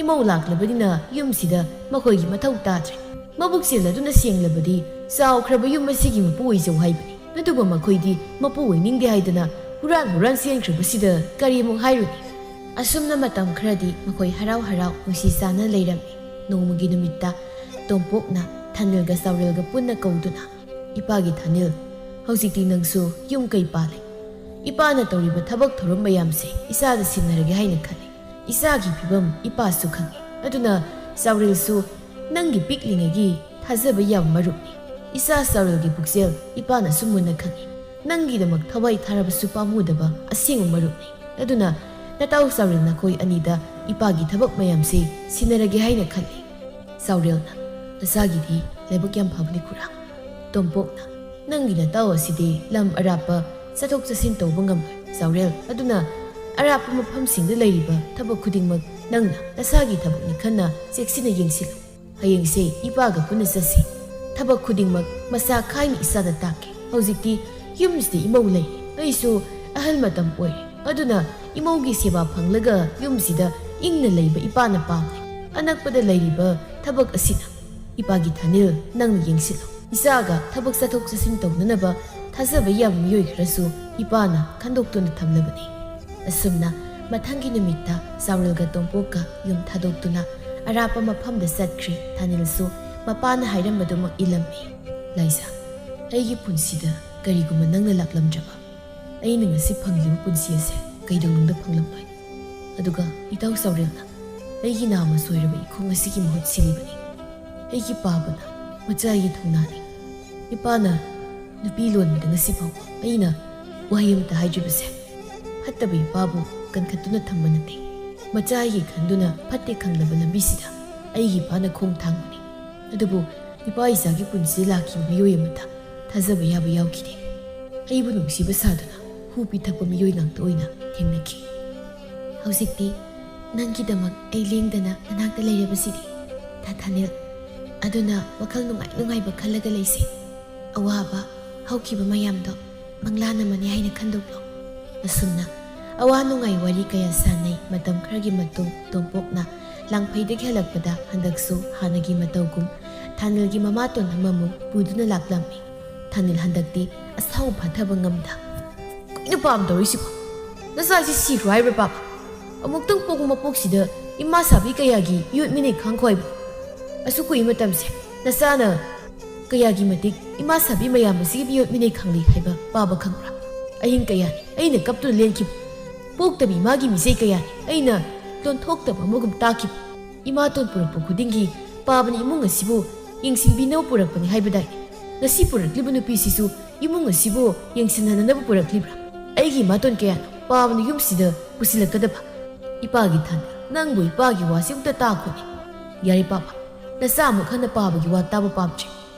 ꯏꯃꯧ ꯂꯥꯛꯂꯕꯅꯤꯅ ꯌꯨꯝꯁꯤꯗ ꯃꯈꯣꯏꯒꯤ ꯃꯊꯧ ꯇꯥꯗ꯭ꯔꯦ꯫ ꯃꯕꯨꯛ ꯆꯦꯜ ꯑꯗꯨꯅ ꯁꯦꯡꯂꯕꯗꯤ ꯆꯥꯎꯈ꯭ꯔꯕ ꯌꯨꯝ ꯑꯁꯤꯒꯤ ꯃꯄꯨ ꯑꯣꯏꯖꯧ ꯍꯥꯏꯕꯅꯤ꯫ ꯑꯗꯨꯕꯨ ꯃꯈꯣꯏꯗꯤ ꯃꯄꯨ ꯑꯣꯏꯅꯤꯡꯗꯦ ꯍꯥꯏꯗꯅ ꯍꯨꯔꯥꯟ ꯍꯨꯔꯥꯟ ꯆꯦꯟꯈ꯭ꯔꯕꯁꯤꯗ ꯀꯔꯤꯃꯨꯛ ꯍꯥꯏꯔꯨꯅꯤ?" ꯑꯁꯨꯝꯅ ꯃꯇꯝ ꯈꯔꯗꯤ ꯃꯈꯣꯏ ꯍꯔꯥꯎ ꯍꯔꯥꯎ ꯅꯨꯡꯁꯤ ꯆꯥꯟꯅ ꯂꯩꯔꯝꯃꯤ꯫ ꯅꯣꯡꯃꯒꯤ ꯅꯨꯃꯤꯠꯇ ꯇꯣꯝꯄꯣꯛꯅ ꯊꯥꯅꯤꯜꯒ ꯆꯥꯎꯔꯦꯜꯒ ꯄꯨꯟꯅ ꯀꯧꯗꯨꯅ, "ꯏꯄꯥꯒꯤ ꯊꯥꯅꯤꯜ, ꯍꯧꯖꯤꯛꯇꯤ ꯅꯪꯁꯨ ꯌꯨꯝ ꯀꯩ ꯄꯥꯜꯂꯦ꯫ ꯏꯄꯥꯅ ꯇꯧꯔꯤꯕ ꯊꯕꯛ ꯊꯧꯔꯝ ꯃꯌꯥꯝꯁꯦ ꯏꯆꯥꯗ ꯁꯤꯟꯅꯔꯒꯦ ꯍꯥꯏꯅ ꯈꯜꯂꯤ꯫ ꯏꯆꯥꯒꯤ ꯐꯤꯕꯝ ꯏꯄꯥꯁꯨ ꯈꯪꯉꯤ꯫ ꯑꯗꯨꯅ ꯆꯥꯎꯔꯦꯜꯁꯨ ꯅꯪꯒꯤ ꯄꯤꯛꯂꯤꯉꯩꯒꯤ ꯊꯥꯖꯕ ꯌꯥꯕ ꯃꯔꯨꯞꯅꯤ꯫ ꯏꯆꯥ ꯆꯥꯎꯔꯦꯜꯒꯤ ꯄꯨꯛꯆꯦꯜ ꯏꯄꯥꯅꯁꯨ ꯃꯨꯟꯅ ꯈꯪꯉꯤ꯫ ꯅꯪꯒꯤꯗꯃꯛ ꯊꯋꯥꯏ ꯊꯥꯔꯕꯁꯨ ꯄꯥꯝꯃꯨꯗꯕ ꯑꯁꯦꯡꯕ ꯃꯔꯨꯞꯅꯤ꯫ ꯑꯗꯨꯅ ꯅꯇꯥꯎ ꯆꯥꯎꯔꯦꯜ ꯅꯈꯣꯏ ꯑꯅꯤꯗ ꯏꯄꯥꯒꯤ ꯊꯕꯛ ꯃꯌꯥꯝꯁꯦ ꯁꯤꯟꯅꯔꯒꯦ ꯍꯥꯏꯅ ꯈꯜꯂꯤ꯫ ꯆꯥꯎꯔꯦꯜꯅ, ꯅꯆꯥꯒꯤꯗꯤ ꯂꯥꯏꯕꯛ ꯌꯥꯝ ꯐꯕꯅꯤ ꯈꯨꯔꯥ꯫ ꯇꯣꯝꯄꯣꯛꯅ, ꯅꯪꯒꯤ ꯅꯇꯥꯎ ꯑꯁꯤꯗꯤ ꯂꯝ ꯑꯔꯥꯞꯄ ꯆꯠꯊꯣꯛ ꯆꯠꯁꯤꯟ ꯇꯧꯕ ꯉꯝꯂꯣꯏ ꯆꯥꯎꯔꯦꯜ꯫ ꯑꯗꯨꯅ ꯑꯔꯥꯞꯄ ꯃꯐꯝꯁꯤꯡꯗ ꯂꯩꯔꯤꯕ ꯊꯕꯛ ꯈꯨꯗꯤꯡꯃꯛ ꯅꯪꯅ ꯅꯁꯥꯒꯤ ꯊꯕꯛꯅꯤ ꯈꯟꯅ ꯆꯦꯛꯁꯤꯟꯅ ꯌꯦꯡꯁꯤꯜꯂꯨ꯫ ꯍꯌꯦꯡꯁꯦ ꯏꯄꯥꯒ ꯄꯨꯟꯅ ꯆꯠꯁꯤ꯫ ꯊꯕꯛ ꯈꯨꯗꯤꯡꯃꯛ ꯃꯆꯥ ꯈꯥꯏꯅ ꯏꯆꯥꯗ ꯇꯥꯛꯀꯦ꯫ ꯍꯧꯖꯤꯛꯇꯤ ꯌꯨꯝꯁꯤꯗ ꯏꯃꯧ ꯂꯩ꯫ ꯑꯩꯁꯨ ꯑꯍꯜ ꯃꯇꯝ ꯑꯣꯏꯔꯦ꯫ ꯑꯗꯨꯅ ꯏꯃꯧꯒꯤ ꯁꯦꯕꯥ ꯐꯪꯂꯒ ꯌꯨꯝꯁꯤꯗ ꯏꯪꯅ ꯂꯩꯕ ꯏꯄꯥꯅ ꯄꯥꯝꯂꯦ꯫ ꯑꯅꯛꯄꯗ ꯂꯩꯔꯤꯕ ꯊꯕꯛ ꯑꯁꯤꯅ ꯏꯄꯥꯒꯤ ꯊꯥꯅꯤꯜ ꯅꯪꯅ ꯌꯦꯡꯁꯤꯜꯂꯨ꯫ ꯏꯆꯥꯒ ꯊꯕꯛ ꯆꯠꯊꯣꯛ ꯆꯠꯁꯤꯟ ꯇꯧꯅꯅꯕ ꯊꯥꯖꯕ ꯌꯥꯕ ꯃꯤꯑꯣꯏ ꯈꯔꯁꯨ ꯏꯄꯥꯅ ꯈꯟꯗꯣꯛꯇꯨꯅ ꯊꯝꯂꯕꯅꯤ꯫ ꯑꯁꯨꯝꯅ ꯃꯊꯪꯒꯤ ꯅꯨꯃꯤꯠꯇ ꯆꯥꯎꯔꯦꯜꯒ ꯇꯣꯝꯄꯣꯛꯀ ꯌꯨꯝ ꯊꯥꯗꯣꯛꯇꯨꯅ ꯑꯔꯥꯞꯄ ꯃꯐꯝꯗ ꯆꯠꯈ꯭ꯔꯦ꯫ ꯊꯥꯅꯤꯜꯁꯨ ꯃꯄꯥꯅ ꯍꯥꯏꯔꯝꯕꯗꯨꯃꯛ ꯏꯜꯂꯝꯃꯤ꯫ ꯂꯥꯏꯖꯥ, ꯑꯩꯒꯤ ꯄꯨꯟꯁꯤꯗ ꯀꯔꯤꯒꯨꯝꯕ ꯅꯪꯅ ꯂꯥꯛꯂꯝꯗ꯭ꯔꯕ, ꯑꯩꯅ ꯉꯁꯤ ꯐꯪꯂꯤꯕ ꯄꯨꯟꯁꯤ ꯑꯁꯦ ꯀꯩꯗꯧꯅꯨꯡꯗ ꯐꯪꯂꯝꯂꯣꯏ꯫ ꯑꯗꯨꯒ ꯏꯇꯥꯎ ꯆꯥꯎꯔꯦꯜꯅ ꯑꯩꯒꯤ ꯅꯥꯝꯃ ꯁꯣꯏꯔꯕ ꯏꯈꯣꯡ ꯑꯁꯤꯒꯤ ꯃꯍꯨꯠ ꯁꯤꯜꯂꯤꯕꯅꯤ꯫ ꯑꯩꯒꯤ ꯄꯥꯕꯅ ꯃꯆꯥꯒꯤ ꯊꯧꯅꯥꯅꯤ꯫ ꯏꯄꯥꯅ ꯅꯨꯄꯤ ꯂꯣꯟꯕꯗ ꯉꯁꯤ ꯐꯥꯎꯕ ꯑꯩꯅ ꯋꯥꯍꯩ ꯑꯃꯇ ꯍꯥꯏꯗ꯭ꯔꯤꯕꯁꯦ ꯐꯠꯇꯕ ꯏꯄꯥꯕꯨ ꯀꯟꯈꯠꯇꯨꯅ ꯊꯝꯕ ꯅꯠꯇꯦ꯫ ꯃꯆꯥꯒꯤ ꯈꯟꯗꯨꯅ ꯐꯠꯇꯦ ꯈꯪꯂꯕ ꯂꯝꯕꯤꯁꯤꯗ ꯑꯩꯒꯤ ꯏꯄꯥꯅ ꯈꯣꯡ ꯊꯥꯡꯕꯅꯤ꯫ ꯑꯗꯨꯕꯨ ꯏꯄꯥ ꯏꯆꯥꯒꯤ ꯄꯨꯟꯁꯤꯗ ꯂꯥꯛꯈꯤꯕ ꯃꯤꯑꯣꯏ ꯑꯃꯇ ꯊꯥꯖꯕ ꯌꯥꯕ ꯌꯥꯎꯈꯤꯗꯦ꯫ ꯑꯩꯕꯨ ꯅꯨꯡꯁꯤꯕ ꯁꯥꯗꯨꯅ ꯍꯨ ꯄꯤꯊꯛꯄ ꯃꯤꯑꯣꯏ ꯉꯥꯛꯇ ꯑꯣꯏꯅ ꯊꯦꯡꯅꯈꯤ꯫ ꯍꯧꯖꯤꯛꯇꯤ ꯅꯪꯒꯤꯗꯃꯛ ꯑꯩ ꯂꯦꯡꯗꯅ ꯅꯅꯥꯛꯇ ꯂꯩꯔꯕꯁꯤꯗꯤ, ꯊꯥ ꯊꯥꯅꯤꯜ꯫ ꯑꯗꯨꯅ ꯋꯥꯈꯜ ꯅꯨꯡꯉꯥꯏ ꯅꯨꯡꯉꯥꯏꯕ ꯈꯜꯂꯒ ꯂꯩꯁꯤ꯫ ꯑꯋꯥꯕ ꯍꯧꯈꯤꯕ ꯃꯌꯥꯝꯗꯣ ꯃꯪꯂꯥꯟ ꯑꯃꯅꯤ ꯍꯥꯏꯅ ꯈꯟꯗꯣꯛꯂꯣ꯫ ꯑꯁꯨꯝꯅ ꯑꯋꯥ ꯅꯨꯡꯉꯥꯏ ꯋꯥꯔꯤ ꯀꯌꯥ ꯁꯥꯟꯅꯩ꯫ ꯃꯇꯝ ꯈꯔꯒꯤ ꯃꯇꯨꯡ ꯇꯣꯝꯄꯣꯛꯅ ꯂꯥꯡꯐꯩꯗꯒꯤ ꯍꯜꯂꯛꯄꯗ ꯍꯟꯗꯛꯁꯨ ꯍꯥꯟꯅꯒꯤ ꯃꯇꯧꯒꯨꯝ ꯊꯥꯅꯤꯜꯒꯤ ꯃꯃꯥꯇꯣꯟ ꯑꯃꯃꯨꯛ ꯄꯨꯗꯨꯅ ꯂꯥꯛꯂꯝꯃꯤ꯫ ꯊꯥꯅꯤꯜ ꯍꯟꯗꯛꯇꯤ ꯑꯁꯥꯎ ꯐꯥꯊꯕ ꯉꯝꯗ, "ꯀꯩꯅꯣ ꯄꯥꯝ ꯇꯧꯔꯤꯁꯤꯕꯣ? ꯅꯆꯥꯁꯤ ꯁꯤꯈ꯭ꯔꯣ ꯍꯥꯏꯕ꯭ꯔꯥ ꯄꯥꯕ? ꯑꯃꯨꯛꯇꯪ ꯄꯣꯛꯄ ꯃꯄꯣꯛꯁꯤꯗ ꯏꯃꯥ ꯁꯥꯕꯤ ꯀꯌꯥꯒꯤ ꯃꯤꯑꯣꯠ ꯃꯤꯅꯩ ꯈꯥꯡꯈꯣ ꯍꯥꯏꯕ? ꯑꯁꯨꯛ ꯀꯨꯏꯕ ꯃꯇꯝꯁꯦ ꯅꯆꯥꯅ ꯀꯌꯥꯒꯤ ꯃꯇꯤꯛ ꯏꯃꯥ ꯁꯥꯕꯤ ꯃꯌꯥꯝ ꯑꯁꯤꯒꯤ ꯃꯤꯑꯣꯠ ꯃꯤꯅꯩ ꯈꯪꯂꯤ ꯍꯥꯏꯕ ꯄꯥꯕ ꯈꯪꯕ꯭ꯔꯥ? ꯑꯍꯤꯡ ꯀꯌꯥꯅꯤ ꯑꯩꯅ ꯀꯞꯇꯨꯅ ꯂꯦꯟꯈꯤꯕ꯫ ꯄꯣꯛꯇꯕ ꯏꯃꯥꯒꯤ ꯃꯤꯆꯩ ꯀꯌꯥꯅꯤ ꯑꯩꯅ ꯂꯣꯟꯊꯣꯛꯇꯕ ꯑꯃꯒꯨꯝ ꯇꯥꯈꯤꯕ꯫ ꯏꯃꯥꯇꯣꯟ ꯄꯨꯔꯛꯄ ꯈꯨꯗꯤꯡꯒꯤ ꯄꯥꯕꯅ ꯏꯃꯨꯡ ꯑꯁꯤꯕꯨ ꯌꯦꯡꯁꯤꯟꯕꯤꯅꯕ ꯄꯨꯔꯛꯄꯅꯤ ꯍꯥꯏꯕꯗꯥꯏ? ꯉꯁꯤ ꯄꯨꯔꯛꯂꯤꯕ ꯅꯨꯄꯤꯁꯤꯁꯨ ꯏꯃꯨꯡ ꯑꯁꯤꯕꯨ ꯌꯦꯡꯁꯤꯟꯅꯅꯕ ꯄꯨꯔꯛꯂꯤꯕ꯭ꯔꯥ? ꯑꯩꯒꯤ ꯏꯃꯥꯇꯣꯟ ꯀꯌꯥꯅꯣ ꯄꯥꯕꯅ ꯌꯨꯝꯁꯤꯗ ꯄꯨꯁꯤꯜꯂꯛꯀꯗꯕ? ꯏꯄꯥꯒꯤ ꯊꯥꯗ ꯅꯪꯕꯨ ꯏꯄꯥꯒꯤ ꯋꯥꯁꯤ ꯑꯃꯨꯛꯇ ꯇꯥꯈꯣꯅꯦ꯫ ꯌꯥꯔꯦ ꯄꯥꯕ, ꯅꯆꯥ ꯑꯃꯨꯛ ꯍꯟꯅ ꯄꯥꯕꯒꯤ ꯋꯥ ꯇꯥꯕ ꯄꯥꯝꯗ꯭ꯔꯦ꯫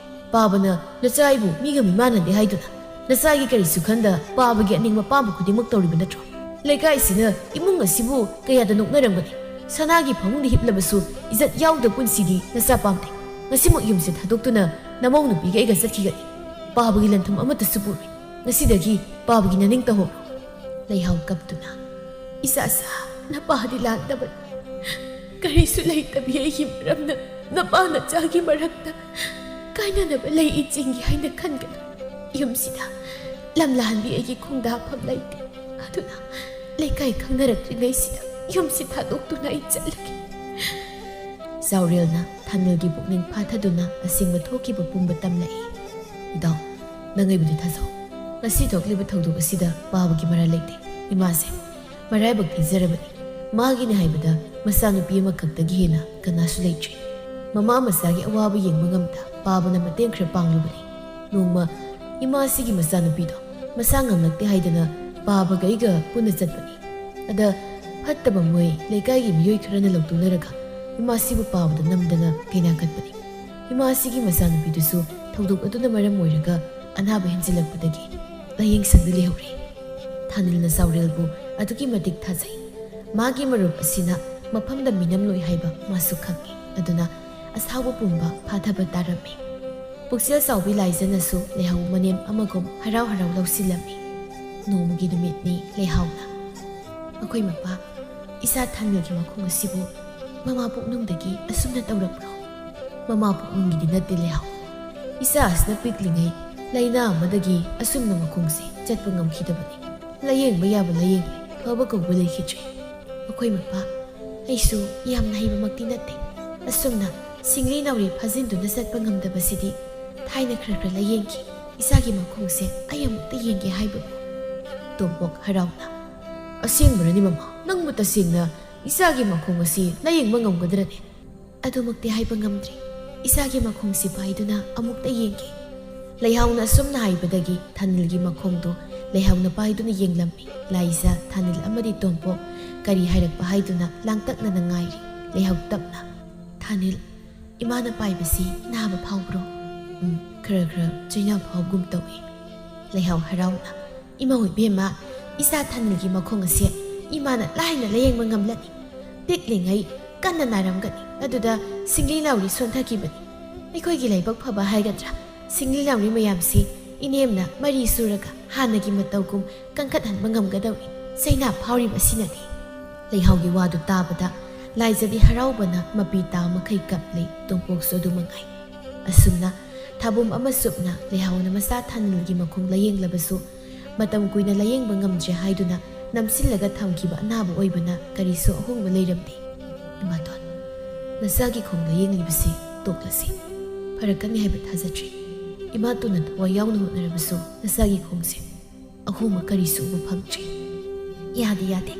ꯄꯥꯕꯅ ꯅꯆꯥ ꯑꯩꯕꯨ ꯃꯤꯒ ꯃꯤꯃꯥꯟꯅꯗꯦ ꯍꯥꯏꯗꯨꯅ ꯅꯆꯥꯒꯤ ꯀꯔꯤꯁꯨ ꯈꯟꯗ ꯄꯥꯕꯒꯤ ꯑꯅꯤꯡꯕ ꯑꯄꯥꯝꯕ ꯈꯨꯗꯤꯡꯃꯛ ꯇꯧꯔꯤꯕ ꯅꯠꯇ꯭ꯔꯣ? ꯂꯩꯀꯥꯏꯁꯤꯅ ꯏꯃꯨꯡ ꯑꯁꯤꯕꯨ ꯀꯌꯥꯗ ꯅꯣꯛꯅꯔꯝꯒꯅꯤ꯫ ꯁꯅꯥꯒꯤ ꯐꯃꯨꯡꯗ ꯍꯤꯞꯂꯕꯁꯨ ꯏꯖꯠ ꯌꯥꯎꯗ ꯄꯨꯟꯁꯤꯗꯤ ꯅꯆꯥ ꯄꯥꯝꯗꯦ꯫ ꯉꯁꯤꯃꯛ ꯌꯨꯝꯁꯦ ꯊꯥꯗꯣꯛꯇꯨꯅ ꯅꯃꯧ ꯅꯨꯄꯤꯒ ꯑꯩꯒ ꯆꯠꯈꯤꯒꯅꯤ꯫ ꯄꯥꯕꯒꯤ ꯂꯟꯊꯨꯝ ꯑꯃꯠꯇꯁꯨ ꯄꯨꯔꯣꯏ꯫ ꯉꯁꯤꯗꯒꯤ ꯄꯥꯕꯒꯤ ꯅꯅꯤꯡ ꯇꯧꯍꯧꯔꯣ꯫ ꯂꯩꯍꯥꯎ ꯀꯞꯇꯨꯅ, "ꯏꯆꯥꯁꯥ, ꯅꯄꯥꯗꯤ ꯂꯥꯛꯇꯕꯅꯤ꯫ ꯀꯔꯤꯁꯨ ꯂꯩꯇꯕꯤ ꯑꯩꯒꯤ ꯃꯔꯝꯅ ꯅꯄꯥ ꯅꯆꯥꯒꯤ ꯃꯔꯛꯇ ꯀꯥꯏꯅꯅꯕ ꯂꯩ ꯏꯆꯤꯡꯒꯦ ꯍꯥꯏꯅ ꯈꯟꯒꯅꯨ꯫ ꯌꯨꯝꯁꯤꯗ ꯂꯝꯂꯥꯟꯕꯤ ꯑꯩꯒꯤ ꯈꯣꯡꯗꯥꯐꯝ ꯂꯩꯇꯦ꯫ ꯑꯗꯨꯅ ꯂꯩꯀꯥꯏ ꯈꯪꯅꯔꯛꯇ꯭ꯔꯤꯉꯩꯁꯤꯗ ꯌꯨꯝꯁꯤ ꯊꯥꯗꯣꯛꯇꯨꯅ ꯑꯩ ꯆꯠꯂꯒꯦ꯫" ꯆꯥꯎꯔꯦꯜꯅ ꯊꯥꯅꯤꯜꯒꯤ ꯄꯨꯛꯅꯤꯡ ꯐꯥꯊꯗꯨꯅ ꯑꯁꯦꯡꯕ ꯊꯣꯛꯈꯤꯕ ꯄꯨꯝꯕ ꯇꯝꯂꯛꯏ꯫ "ꯏꯇꯥꯎ, ꯅꯪ ꯑꯩꯕꯨꯗꯤ ꯊꯥꯖꯧ꯫ ꯉꯁꯤ ꯊꯣꯛꯂꯤꯕ ꯊꯧꯗꯣꯛ ꯑꯁꯤꯗ ꯄꯥꯕꯒꯤ ꯃꯔꯥꯜ ꯂꯩꯇꯦ꯫ ꯏꯃꯥꯁꯦ ꯃꯔꯥꯏꯕꯛ ꯊꯤꯖꯔꯕꯅꯤ꯫ ꯃꯥꯒꯤꯅꯤ ꯍꯥꯏꯕꯗ ꯃꯆꯥꯅꯨꯄꯤ ꯑꯃꯈꯛꯇꯒꯤ ꯍꯦꯟꯅ ꯀꯅꯥꯁꯨ ꯂꯩꯇ꯭ꯔꯤ꯫ ꯃꯃꯥ ꯃꯆꯥꯒꯤ ꯑꯋꯥꯕ ꯌꯦꯡꯕ ꯉꯝꯗ ꯄꯥꯕꯅ ꯃꯇꯦꯡ ꯈꯔ ꯄꯥꯡꯂꯨꯕꯅꯤ꯫ ꯅꯣꯡꯃ ꯏꯃꯥꯁꯤꯒꯤ ꯃꯆꯥꯅꯨꯄꯤꯗꯣ ꯃꯁꯥ ꯉꯝꯂꯛꯇꯦ ꯍꯥꯏꯗꯅ ꯄꯥꯕꯒ ꯑꯩꯒ ꯄꯨꯟꯅ ꯆꯠꯄꯅꯤ꯫ ꯑꯗ ꯐꯠꯇꯕ ꯃꯣꯏ ꯂꯩꯀꯥꯏꯒꯤ ꯃꯤꯑꯣꯏ ꯈꯔꯅ ꯂꯧꯇꯨꯅꯔꯒ ꯏꯃꯥꯁꯤꯕꯨ ꯄꯥꯕꯗ ꯅꯝꯗꯅ ꯀꯩꯅꯥ ꯀꯠꯄꯅꯤ꯫ ꯏꯃꯥꯁꯤꯒꯤ ꯃꯆꯥꯅꯨꯄꯤꯗꯨꯁꯨ ꯊꯧꯗꯣꯛ ꯑꯗꯨꯅ ꯃꯔꯝ ꯑꯣꯏꯔꯒ ꯑꯅꯥꯕ ꯍꯦꯟꯖꯤꯜꯂꯛꯄꯗꯒꯤ ꯂꯥꯌꯦꯡ ꯁꯪꯗ ꯂꯩꯍꯧꯔꯦ꯫" ꯊꯥꯅꯤꯜꯅ ꯆꯥꯎꯔꯦꯜꯕꯨ ꯑꯗꯨꯛꯀꯤ ꯃꯇꯤꯛ ꯊꯥꯖꯩ꯫ ꯃꯥꯒꯤ ꯃꯔꯨꯞ ꯑꯁꯤꯅ ꯃꯐꯝꯗ ꯃꯤꯅꯝꯂꯣꯏ ꯍꯥꯏꯕ ꯃꯥꯁꯨ ꯈꯪꯏ꯫ ꯑꯗꯨꯅ ꯑꯁꯥꯎꯕ ꯄꯨꯝꯕ ꯐꯥꯊꯕ ꯇꯥꯔꯝꯃꯤ꯫ ꯄꯨꯛꯆꯦꯜ ꯆꯥꯎꯕꯤ ꯂꯥꯏꯖꯅꯁꯨ ꯂꯩꯍꯥꯎ ꯃꯅꯦꯝ ꯑꯃꯒꯨꯝ ꯍꯔꯥꯎ ꯍꯔꯥꯎ ꯂꯧꯁꯤꯜꯂꯝꯃꯤ꯫ ꯅꯣꯡꯃꯒꯤ ꯅꯨꯃꯤꯠꯅꯤ꯫ ꯂꯩꯍꯥꯎꯅ, "ꯑꯩꯈꯣꯏ ꯃꯄꯥ, ꯏꯆꯥ ꯊꯥꯅꯤꯜꯒꯤ ꯃꯈꯣꯡ ꯑꯁꯤꯕꯨ ꯃꯃꯥ ꯄꯨꯛꯅꯨꯡꯗꯒꯤ ꯑꯁꯨꯝꯅ ꯇꯧꯔꯛꯄ꯭ꯔꯣ?" "ꯃꯃꯥ ꯄꯨꯛꯅꯨꯡꯒꯤꯗꯤ ꯅꯠꯇꯦ ꯂꯩꯍꯥꯎ꯫ ꯏꯆꯥ ꯑꯁꯤꯅ ꯄꯤꯛꯂꯤꯉꯩ ꯂꯥꯏꯅꯥ ꯑꯃꯗꯒꯤ ꯑꯁꯨꯝꯅ ꯃꯈꯣꯡꯁꯦ ꯆꯠꯄ ꯉꯝꯈꯤꯗꯕꯅꯤ꯫ ꯂꯥꯌꯦꯡꯕ ꯌꯥꯕ ꯂꯥꯌꯦꯡꯂꯦ, ꯐꯕ ꯀꯧꯕ ꯂꯩꯈꯤꯗ꯭ꯔꯦ꯫ ꯑꯩꯈꯣꯏ ꯃꯄꯥ, ꯑꯩꯁꯨ ꯌꯥꯝꯅ ꯍꯩꯕꯃꯛꯇꯤ ꯅꯠꯇꯦ꯫ ꯑꯁꯨꯝꯅ ꯁꯤꯡꯂꯤ ꯅꯥꯎꯔꯤ ꯐꯥꯖꯤꯟꯗꯨꯅ ꯆꯠꯄ ꯉꯝꯗꯕꯁꯤꯗꯤ ꯊꯥꯏꯅ ꯈꯔ ꯈꯔ ꯂꯥꯌꯦꯡꯈꯤ꯫ ꯏꯆꯥꯒꯤ ꯃꯈꯣꯡꯁꯦ ꯑꯩ ꯑꯃꯨꯛꯇ ꯌꯦꯡꯒꯦ ꯍꯥꯏꯕꯕꯨ꯫" ꯇꯣꯝꯄꯣꯛ ꯍꯔꯥꯎꯅ, "ꯑꯁꯦꯡꯕꯔꯅꯤ ꯃꯃꯥ? ꯅꯪꯕꯨ ꯇꯁꯦꯡꯅ ꯏꯆꯥꯒꯤ ꯃꯈꯣꯡ ꯑꯁꯤ ꯂꯥꯌꯦꯡꯕ ꯉꯝꯒꯗ꯭ꯔꯅꯦ?" "ꯑꯗꯨꯃꯛꯇꯤ ꯍꯥꯏꯕ ꯉꯝꯗ꯭ꯔꯤ꯫ ꯏꯆꯥꯒꯤ ꯃꯈꯣꯡꯁꯤ ꯄꯥꯏꯗꯨꯅ ꯑꯃꯨꯛꯇ ꯌꯦꯡꯒꯦ꯫" ꯂꯩꯍꯥꯎꯅ ꯑꯁꯨꯝꯅ ꯍꯥꯏꯕꯗꯒꯤ ꯊꯥꯅꯤꯜꯒꯤ ꯃꯈꯣꯡꯗꯨ ꯂꯩꯍꯥꯎꯅ ꯄꯥꯏꯗꯨꯅ ꯌꯦꯡꯂꯝꯃꯤ꯫ ꯂꯥꯏꯖ, ꯊꯥꯅꯤꯜ ꯑꯃꯗꯤ ꯇꯣꯝꯄꯣꯛ ꯀꯔꯤ ꯍꯥꯏꯔꯛꯄ ꯍꯥꯏꯗꯨꯅ ꯂꯥꯡꯇꯛꯅꯅ ꯉꯥꯏꯔꯤ꯫ ꯂꯩꯍꯥꯎ ꯇꯞꯅ, "ꯏꯃꯥꯅ ꯄꯥꯏꯕꯁꯤ ꯅꯥꯕ ꯐꯥꯎꯕ꯭ꯔꯣ?" "ꯎꯝ, ꯈꯔ ꯈꯔ ꯆꯩꯅꯥ ꯐꯥꯎꯒꯨꯝ ꯇꯧꯏ꯫" ꯂꯩꯍꯥꯎ ꯍꯔꯥꯎꯅ, "ꯏꯃꯧ ꯏꯕꯦꯝꯃ, ꯏꯆꯥ ꯊꯥꯅꯤꯜꯒꯤ ꯃꯈꯣꯡ ꯑꯁꯦ ꯏꯃꯥꯅ ꯂꯥꯏꯅ ꯂꯥꯌꯦꯡꯕ ꯉꯝꯂꯅꯤ꯫ ꯄꯤꯛꯂꯤꯉꯩ ꯀꯟꯅ ꯅꯥꯔꯝꯒꯅꯤ, ꯑꯗꯨꯗ ꯁꯤꯡꯂꯤ ꯅꯥꯎꯔꯤ ꯁꯣꯟꯊꯈꯤꯕꯅꯤ꯫ ꯑꯩꯈꯣꯏꯒꯤ ꯂꯥꯏꯕꯛ ꯐꯕ ꯍꯥꯏꯒꯗ꯭ꯔꯥ, ꯁꯤꯡꯂꯤ ꯅꯥꯎꯔꯤ ꯃꯌꯥꯝꯁꯤ ꯏꯅꯦꯝꯅ ꯃꯔꯤ ꯁꯨꯔꯒ ꯍꯥꯟꯅꯒꯤ ꯃꯇꯧꯒꯨꯝ ꯀꯟꯈꯠꯍꯟꯕ ꯉꯝꯒꯗꯧꯔꯤ꯫ ꯆꯩꯅꯥ ꯐꯥꯎꯔꯤꯕ ꯑꯁꯤꯅꯅꯤ꯫" ꯂꯩꯍꯥꯎꯒꯤ ꯋꯥꯗꯨ ꯇꯥꯕꯗ ꯂꯥꯏꯖꯗꯤ ꯍꯔꯥꯎꯕꯅ ꯃꯄꯤ ꯇꯥ ꯃꯈꯩ ꯀꯞꯂꯤ꯫ ꯇꯣꯝꯄꯣꯛꯁꯨ ꯑꯗꯨ ꯃꯉꯥꯏ꯫ ꯑꯁꯨꯝꯅ ꯊꯥꯕꯨꯝ ꯑꯃ ꯆꯨꯞꯅ ꯂꯩꯍꯥꯎꯅ ꯃꯆꯥ ꯊꯥꯅꯤꯜꯒꯤ ꯃꯈꯣꯡ ꯂꯥꯌꯦꯡꯂꯕꯁꯨ, ꯃꯇꯝ ꯀꯨꯏꯅ ꯂꯥꯌꯦꯡꯕ ꯉꯝꯗ꯭ꯔꯦ ꯍꯥꯏꯗꯨꯅ ꯅꯝꯁꯤꯜꯂꯒ ꯊꯝꯈꯤꯕ ꯑꯅꯥꯕ ꯑꯣꯏꯕꯅ ꯀꯔꯤꯁꯨ ꯑꯍꯣꯡꯕ ꯂꯩꯔꯝꯗꯦ꯫ "ꯏꯃꯥꯇꯣꯟ, ꯅꯆꯥꯒꯤ ꯈꯣꯡ ꯂꯥꯌꯦꯡꯂꯤꯕꯁꯤ ꯇꯣꯛꯂꯁꯤ꯫ ꯐꯔꯛꯀꯅꯤ ꯍꯥꯏꯕ ꯊꯥꯖꯗ꯭ꯔꯦ꯫ ꯏꯃꯥꯇꯣꯟꯅ ꯊꯋꯥꯏ ꯌꯥꯎꯅ ꯍꯣꯠꯅꯔꯕꯁꯨ ꯅꯆꯥꯒꯤ ꯈꯣꯡꯁꯦ ꯑꯍꯣꯡꯕ ꯀꯔꯤꯁꯨ ꯎꯕ ꯐꯪꯗ꯭ꯔꯦ꯫" "ꯌꯥꯗꯦ, ꯌꯥꯗꯦ꯫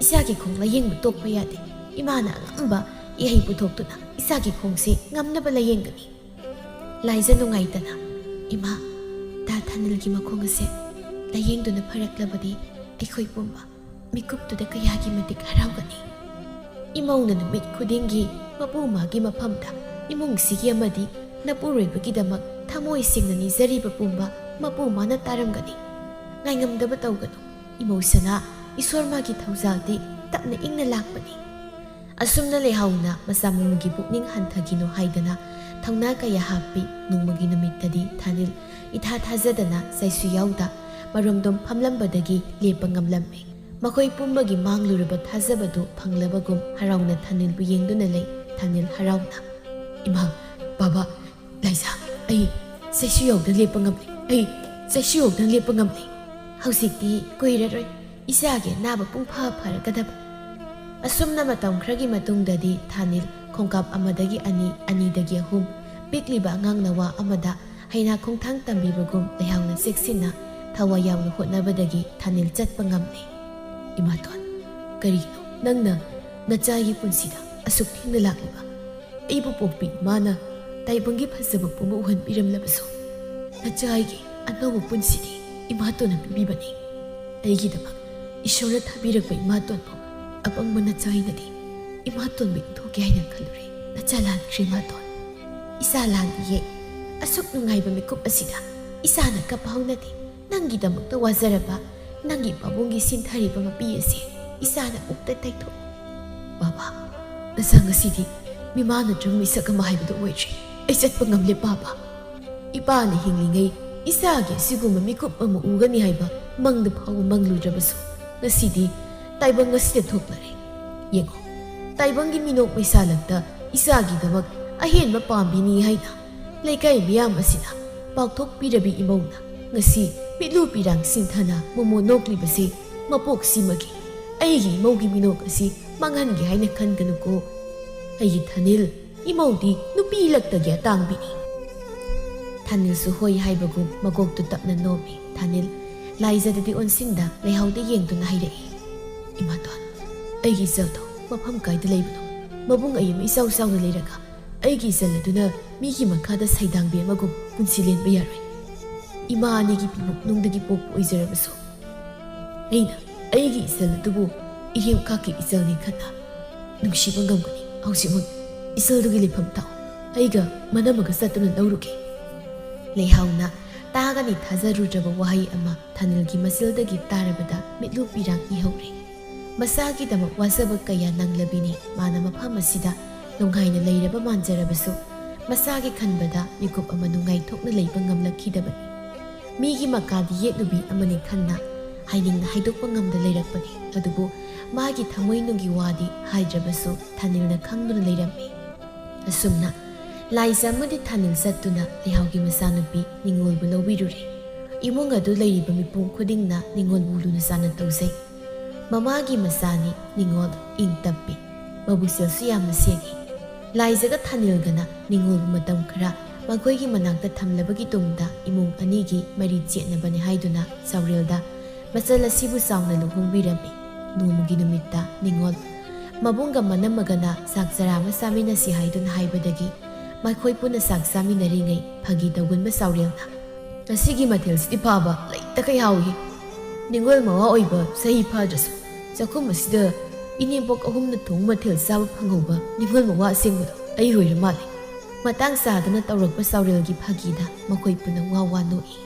ꯏꯆꯥꯒꯤ ꯈꯣꯡ ꯂꯥꯌꯦꯡꯕ ꯇꯣꯛꯄ ꯌꯥꯗꯦ꯫ ꯏꯃꯥꯅ ꯑꯉꯝꯕ ꯏꯍꯩ ꯄꯨꯊꯣꯛꯇꯨꯅ ꯏꯆꯥꯒꯤ ꯈꯣꯡꯁꯦ ꯉꯝꯅꯕ ꯂꯥꯌꯦꯡꯒꯅꯤ꯫" ꯂꯥꯏꯖ ꯅꯨꯡꯉꯥꯏꯇꯅ, "ꯏꯃꯥ, ꯗꯥ ꯊꯥꯅꯤꯜꯒꯤ ꯃꯈꯣꯡ ꯑꯁꯦ ꯂꯥꯌꯦꯡꯗꯨꯅ ꯐꯔꯛꯂꯕꯗꯤ ꯑꯩꯈꯣꯏ ꯄꯨꯝꯕ ꯃꯤꯀꯨꯞꯇꯨꯗ ꯀꯌꯥꯒꯤ ꯃꯇꯤꯛ ꯍꯔꯥꯎꯒꯅꯤ꯫" ꯏꯃꯧꯅ ꯅꯨꯃꯤꯠ ꯈꯨꯗꯤꯡꯒꯤ ꯃꯄꯨ ꯃꯥꯒꯤ ꯃꯐꯝꯗ ꯏꯃꯨꯡꯁꯤꯒꯤ ꯑꯃꯗꯤ ꯅꯄꯨꯔꯣꯏꯕꯒꯤꯗꯃꯛ ꯊꯃꯣꯏ ꯁꯦꯡꯅ ꯅꯤꯖꯔꯤꯕ ꯄꯨꯝꯕ ꯃꯄꯨ ꯃꯥꯅ ꯇꯥꯔꯝꯒꯅꯤ꯫ ꯉꯥꯏꯉꯝꯗꯕ ꯇꯧꯒꯅꯨ꯫ ꯏꯃꯧ ꯁꯅꯥ, ꯏꯁꯣꯔ ꯃꯥꯒꯤ ꯊꯧꯖꯥꯜꯗꯤ ꯇꯞꯅ ꯏꯪꯅ ꯂꯥꯛꯄꯅꯤ꯫ ꯑꯁꯨꯝꯅ ꯂꯩꯍꯥꯎꯅ ꯃꯆꯥ ꯃꯃꯧꯒꯤ ꯄꯨꯛꯅꯤꯡ ꯍꯟꯊꯈꯤꯅꯨ ꯍꯥꯏꯗꯅ ꯊꯧꯅꯥ ꯀꯌꯥ ꯍꯥꯞꯄꯤ꯫ ꯅꯣꯡꯃꯒꯤ ꯅꯨꯃꯤꯠꯇꯗꯤ ꯊꯥꯅꯤꯜ ꯏꯊꯥ ꯊꯥꯖꯗꯅ ꯆꯩꯁꯨ ꯌꯥꯎꯗ ꯃꯔꯣꯝꯗꯣꯝ ꯐꯝꯂꯝꯕꯗꯒꯤ ꯂꯦꯞꯄ ꯉꯝꯂꯝꯃꯤ꯫ ꯃꯈꯣꯏ ꯄꯨꯝꯕꯒꯤ ꯃꯥꯡꯂꯨꯔꯕ ꯊꯥꯖꯕꯗꯨ ꯐꯪꯂꯕꯒꯨꯝ ꯍꯔꯥꯎꯅ ꯊꯥꯅꯤꯜꯕꯨ ꯌꯦꯡꯗꯨꯅ ꯂꯩ꯫ ꯊꯥꯅꯤꯜ ꯍꯔꯥꯎꯅ, "ꯏꯃꯥ, ꯕꯥꯕꯥ, ꯂꯥꯏꯖꯥ, ꯑꯩ ꯆꯩꯁꯨ ꯌꯥꯎꯗꯅ ꯂꯦꯞꯄ ꯉꯝꯂꯦ꯫ ꯑꯩ ꯆꯩꯁꯨ ꯌꯥꯎꯗꯅ ꯂꯦꯞꯄ ꯉꯝꯂꯦ꯫ ꯍꯧꯖꯤꯛꯇꯤ ꯀꯨꯏꯔꯔꯣꯏ ꯏꯆꯥꯒꯤ ꯑꯅꯥꯕ ꯄꯨꯡꯐ ꯐꯔꯒꯗꯕ꯫" ꯑꯁꯨꯝꯅ ꯃꯇꯝ ꯈꯔꯒꯤ ꯃꯇꯨꯡꯗꯗꯤ ꯊꯥꯅꯤꯜ ꯈꯣꯡꯀꯥꯞ ꯑꯃꯗꯒꯤ ꯑꯅꯤ, ꯑꯅꯤꯗꯒꯤ ꯑꯍꯨꯝ, ꯄꯤꯛꯂꯤꯕ ꯑꯉꯥꯡ ꯅꯋꯥ ꯑꯃꯗ ꯍꯩꯅꯥ ꯈꯣꯡꯊꯥꯡ ꯇꯝꯕꯤꯕꯒꯨꯝ ꯂꯩꯍꯥꯎꯅ ꯆꯦꯛꯁꯤꯟꯅ ꯊꯋꯥꯏ ꯌꯥꯎꯅ ꯍꯣꯠꯅꯕꯗꯒꯤ ꯊꯥꯅꯤꯜ ꯆꯠꯄ ꯉꯝꯂꯦ꯫ "ꯏꯃꯥꯇꯣꯟ, ꯀꯔꯤꯒꯤꯅꯣ ꯅꯪꯅ ꯅꯆꯥꯒꯤ ꯄꯨꯟꯁꯤꯗ ꯑꯁꯨꯛ ꯊꯦꯡꯅ ꯂꯥꯛꯂꯤꯕ? ꯑꯩꯕꯨ ꯄꯣꯛꯄꯤ ꯏꯃꯥꯅ ꯇꯥꯏꯕꯪꯒꯤ ꯐꯖꯕ ꯄꯨꯝꯕ ꯎꯍꯟꯕꯤꯔꯝꯂꯕꯁꯨ, ꯅꯆꯥꯒꯤ ꯑꯅꯧꯕ ꯄꯨꯟꯁꯤꯗꯤ ꯏꯃꯥꯇꯣꯟꯅ ꯄꯤꯕꯤꯕꯅꯤ꯫ ꯑꯩꯒꯤꯗꯃꯛ ꯏꯁꯣꯔꯅ ꯊꯥꯕꯤꯔꯛꯄ ꯏꯃꯥꯇꯣꯟꯕꯨ ꯑꯄꯪꯕ ꯅꯆꯥ ꯑꯩꯅꯗꯤ ꯏꯃꯥꯇꯣꯟꯕꯨ ꯏꯟꯊꯣꯛꯀꯦ ꯍꯥꯏꯅ ꯈꯜꯂꯨꯔꯦ꯫ ꯅꯆꯥ ꯂꯥꯟꯈ꯭ꯔꯦ ꯏꯃꯥꯇꯣꯟ꯫ ꯏꯆꯥ ꯂꯥꯟꯗꯤꯌꯦ꯫ ꯑꯁꯨꯛ ꯅꯨꯡꯉꯥꯏꯕ ꯃꯤꯀꯨꯞ ꯑꯁꯤꯗ ꯏꯆꯥꯅ ꯀꯞꯄ ꯍꯧꯅꯗꯦ꯫ ꯅꯪꯒꯤꯗꯃꯛꯇ ꯋꯥꯖꯔꯕ ꯅꯪꯒꯤ ꯄꯥꯕꯨꯡꯒꯤ ꯁꯤꯟꯊꯔꯤꯕ ꯃꯄꯤ ꯑꯁꯦ ꯏꯆꯥꯅ ꯎꯛꯇ ꯇꯩꯊꯣꯛ꯫ ꯕꯥꯕꯥ, ꯅꯆꯥ ꯉꯁꯤꯗꯤ ꯃꯤꯃꯥꯟꯅꯗ꯭ꯔꯕ ꯃꯤꯁꯛ ꯑꯃ ꯍꯥꯏꯕꯗꯨ ꯑꯣꯏꯔꯦ꯫ ꯑꯩ ꯆꯠꯄ ꯉꯝꯂꯦ ꯕꯥꯕꯥ꯫ ꯏꯄꯥꯅ ꯍꯤꯡꯂꯤꯉꯩ ꯏꯆꯥꯒꯤ ꯑꯁꯤꯒꯨꯝꯕ ꯃꯤꯀꯨꯞ ꯑꯃ ꯎꯒꯅꯤ ꯍꯥꯏꯕ ꯃꯪꯗ ꯐꯥꯎꯕ ꯃꯪꯂꯨꯗ꯭ꯔꯕꯁꯨ ꯉꯁꯤꯗꯤ ꯇꯥꯏꯕꯪ ꯑꯁꯤꯗ ꯊꯣꯛꯂꯔꯦ꯫ ꯌꯦꯡꯉꯣ, ꯇꯥꯏꯕꯪꯒꯤ ꯃꯤꯅꯣꯛ ꯃꯩꯁꯥ ꯂꯛꯇ ꯏꯆꯥꯒꯤꯗꯃꯛ ꯑꯍꯦꯟꯕ ꯄꯥꯝꯕꯤꯅꯤ ꯍꯥꯏꯅ ꯂꯩꯀꯥꯏ ꯃꯤꯌꯥꯝ ꯑꯁꯤꯅ ꯄꯥꯎꯊꯣꯛꯄꯤꯔꯕꯤ ꯏꯃꯧꯅ ꯉꯁꯤ ꯃꯤꯠꯂꯨ ꯄꯤꯔꯥꯡ ꯁꯤꯟꯊꯅ ꯃꯣꯃꯣ ꯅꯣꯛꯂꯤꯕꯁꯤ ꯃꯄꯣꯛꯁꯤꯃꯒꯤ ꯑꯩꯒꯤ ꯏꯃꯧꯒꯤ ꯃꯤꯅꯣꯛ ꯑꯁꯤ ꯃꯥꯡꯍꯟꯒꯦ ꯍꯥꯏꯅ ꯈꯟꯒꯅꯨꯀꯣ꯫ ꯑꯩꯒꯤ ꯊꯥꯅꯤꯜ, ꯏꯃꯧꯗꯤ ꯅꯨꯄꯤ ꯂꯛꯇꯒꯤ ꯑꯇꯥꯡꯕꯤꯅꯤ꯫ ꯊꯥꯅꯤꯜꯁꯨ ꯍꯣꯏ ꯍꯥꯏꯕꯒꯨꯝ ꯃꯀꯣꯛꯇꯨ ꯇꯞꯅ ꯅꯣꯝꯃꯤ꯫ ꯊꯥꯅꯤꯜ ꯂꯥꯏꯖꯗꯗꯤ ꯑꯣꯟꯁꯤꯟꯗ ꯂꯩꯍꯥꯎꯗ ꯌꯦꯡꯗꯨꯅ ꯍꯥꯏꯔꯛꯏ, "ꯏꯃꯥꯇꯣꯟ, ꯑꯩꯒꯤ ꯏꯆꯜꯗꯣ ꯃꯐꯝ ꯀꯥꯏꯗ ꯂꯩꯕꯅꯣ? ꯃꯕꯨꯡ ꯑꯌꯨꯝ ꯏꯆꯥꯎ ꯆꯥꯎꯅ ꯂꯩꯔꯒ ꯑꯩꯒꯤ ꯏꯆꯜ ꯑꯗꯨꯅ ꯃꯤꯒꯤ ꯃꯈꯥꯗ ꯁꯩꯗꯥꯡꯕꯤ ꯑꯃꯒꯨꯝ ꯄꯨꯟꯁꯤ ꯂꯦꯟꯕ ꯌꯥꯔꯣꯏ꯫ ꯏꯃꯥ ꯑꯅꯤꯒꯤ ꯄꯤꯕꯨꯛꯅꯨꯡꯗꯒꯤ ꯄꯣꯛꯄ ꯑꯣꯏꯖꯔꯕꯁꯨ ꯑꯩꯅ ꯑꯩꯒꯤ ꯏꯆꯜ ꯑꯗꯨꯕꯨ ꯏꯔꯦꯝꯈꯥꯛꯀꯤ ꯏꯆꯜꯅꯤ ꯈꯟꯅ ꯅꯨꯡꯁꯤꯕ ꯉꯝꯒꯅꯤ꯫ ꯍꯧꯖꯤꯛꯃꯛ ꯏꯆꯜꯗꯨꯒꯤ ꯂꯩꯐꯝ ꯇꯥꯛꯎ꯫ ꯑꯩꯒ ꯃꯅꯝꯃꯒ ꯆꯠꯇꯨꯅ ꯂꯧꯔꯨꯒꯦ꯫" ꯂꯩꯍꯥꯎꯅ ꯇꯥꯒꯅꯤ ꯊꯥꯖꯔꯨꯗ꯭ꯔꯕ ꯋꯥꯍꯩ ꯑꯃ ꯊꯥꯅꯤꯜꯒꯤ ꯃꯆꯤꯜꯗꯒꯤ ꯇꯥꯔꯕꯗ ꯃꯤꯠꯂꯨ ꯄꯤꯔꯥꯡ ꯏꯍꯧꯔꯦ꯫ ꯃꯆꯥꯒꯤꯗꯃꯛ ꯋꯥꯖꯕ ꯀꯌꯥ ꯅꯪꯂꯕꯤꯅꯤ꯫ ꯃꯥꯅ ꯃꯐꯝ ꯑꯁꯤꯗ ꯅꯨꯡꯉꯥꯏꯅ ꯂꯩꯔꯕ ꯃꯥꯟꯖꯔꯕꯁꯨ ꯃꯆꯥꯒꯤ ꯈꯟꯕꯗ ꯃꯤꯀꯨꯞ ꯑꯃ ꯅꯨꯡꯉꯥꯏꯊꯣꯛꯅ ꯂꯩꯕ ꯉꯝꯂꯛꯈꯤꯗꯕꯅꯤ꯫ ꯃꯤꯒꯤ ꯃꯀꯥꯗꯤ ꯌꯦꯠꯂꯨꯕꯤ ꯑꯃꯅꯤ ꯈꯟꯅ ꯍꯥꯏꯅꯤꯡꯅ ꯍꯥꯏꯗꯣꯛꯄ ꯉꯝꯗ ꯂꯩꯔꯛꯄꯅꯤ꯫ ꯑꯗꯨꯕꯨ ꯃꯥꯒꯤ ꯊꯃꯣꯏꯅꯨꯡꯒꯤ ꯋꯥꯗꯤ ꯍꯥꯏꯗ꯭ꯔꯕꯁꯨ ꯊꯥꯅꯤꯜꯅ ꯈꯪꯗꯨꯅ ꯂꯩꯔꯝꯃꯤ꯫ ꯑꯁꯨꯝꯅ ꯂꯥꯏꯖ ꯑꯃꯗꯤ ꯊꯥꯅꯤꯜ ꯆꯠꯇꯨꯅ ꯂꯩꯍꯥꯎꯒꯤ ꯃꯆꯥꯅꯨꯄꯤ ꯅꯤꯉꯣꯜꯕꯨ ꯂꯧꯕꯤꯔꯨꯔꯦ꯫ ꯏꯃꯨꯡ ꯑꯗꯨ ꯂꯩꯔꯤꯕ ꯃꯤꯄꯨꯝ ꯈꯨꯗꯤꯡꯅ ꯅꯤꯉꯣꯜꯕꯨ ꯂꯨꯅ ꯆꯥꯟꯅ ꯇꯧꯖꯩ꯫ ꯃꯃꯥꯒꯤ ꯃꯆꯥꯅꯤ ꯅꯤꯉꯣꯜ, ꯏꯪ ꯇꯞꯄꯤ, ꯃꯕꯨꯛꯆꯦꯜꯁꯨ ꯌꯥꯝꯅ ꯁꯦꯡꯏ꯫ ꯂꯥꯏꯖꯒ ꯊꯥꯅꯤꯜꯒꯅ ꯅꯤꯉꯣꯜꯕꯨ ꯃꯇꯝ ꯈꯔ ꯃꯈꯣꯏꯒꯤ ꯃꯅꯥꯛꯇ ꯊꯝꯂꯕꯒꯤ ꯇꯨꯡꯗ ꯏꯃꯨꯡ ꯑꯅꯤꯒꯤ ꯃꯔꯤ ꯆꯦꯠꯅꯕꯅꯤ ꯍꯥꯏꯗꯨꯅ ꯆꯥꯎꯔꯦꯜꯗ ꯃꯆꯜ ꯑꯁꯤꯕꯨ ꯆꯥꯎꯅ ꯂꯨꯍꯣꯡꯕꯤꯔꯝꯃꯤ꯫ ꯅꯣꯡꯃꯒꯤ ꯅꯨꯃꯤꯠꯇ ꯅꯤꯉꯣꯜ ꯃꯕꯨꯡꯒ ꯃꯅꯝꯃꯒꯅ ꯆꯥꯛ ꯆꯔꯥ ꯑꯃ ꯆꯥꯃꯤꯟꯅꯁꯤ ꯍꯥꯏꯗꯨꯅ ꯍꯥꯏꯕꯗꯒꯤ ꯃꯈꯣꯏ ꯄꯨꯟꯅ ꯆꯥꯛ ꯆꯥꯃꯤꯟꯅꯔꯤꯉꯩ ꯐꯥꯒꯤ ꯇꯧꯒꯟꯕ ꯆꯥꯎꯔꯦꯜꯅ ꯉꯁꯤꯒꯤ ꯃꯊꯦꯜꯁꯤꯗꯤ ꯐꯥꯕ ꯂꯩꯇꯈꯩ ꯍꯥꯎꯏ꯫ ꯅꯤꯡꯉꯣꯜ ꯃꯋꯥ ꯑꯣꯏꯕ ꯆꯍꯤ ꯐꯥꯗ꯭ꯔꯁꯨ ꯆꯥꯛꯈꯨꯝ ꯑꯁꯤꯗ ꯏꯅꯦꯝꯕꯣꯛ ꯑꯍꯨꯝꯅ ꯊꯣꯡꯕ ꯃꯊꯦꯜ ꯆꯥꯕ ꯐꯪꯍꯧꯕ ꯅꯤꯡꯉꯣꯜ ꯃꯋꯥ ꯑꯁꯦꯡꯕꯗꯣ ꯑꯩ ꯑꯣꯏꯔ ꯃꯥꯜꯂꯦ꯫ ꯃꯇꯥꯡ ꯆꯥꯗꯅ ꯇꯧꯔꯛꯄ ꯆꯥꯎꯔꯦꯜꯒꯤ ꯐꯥꯒꯤꯗ ꯃꯈꯣꯏ ꯄꯨꯝꯅꯃꯛ ꯋꯥ ꯋꯥ ꯅꯣꯛꯏ꯫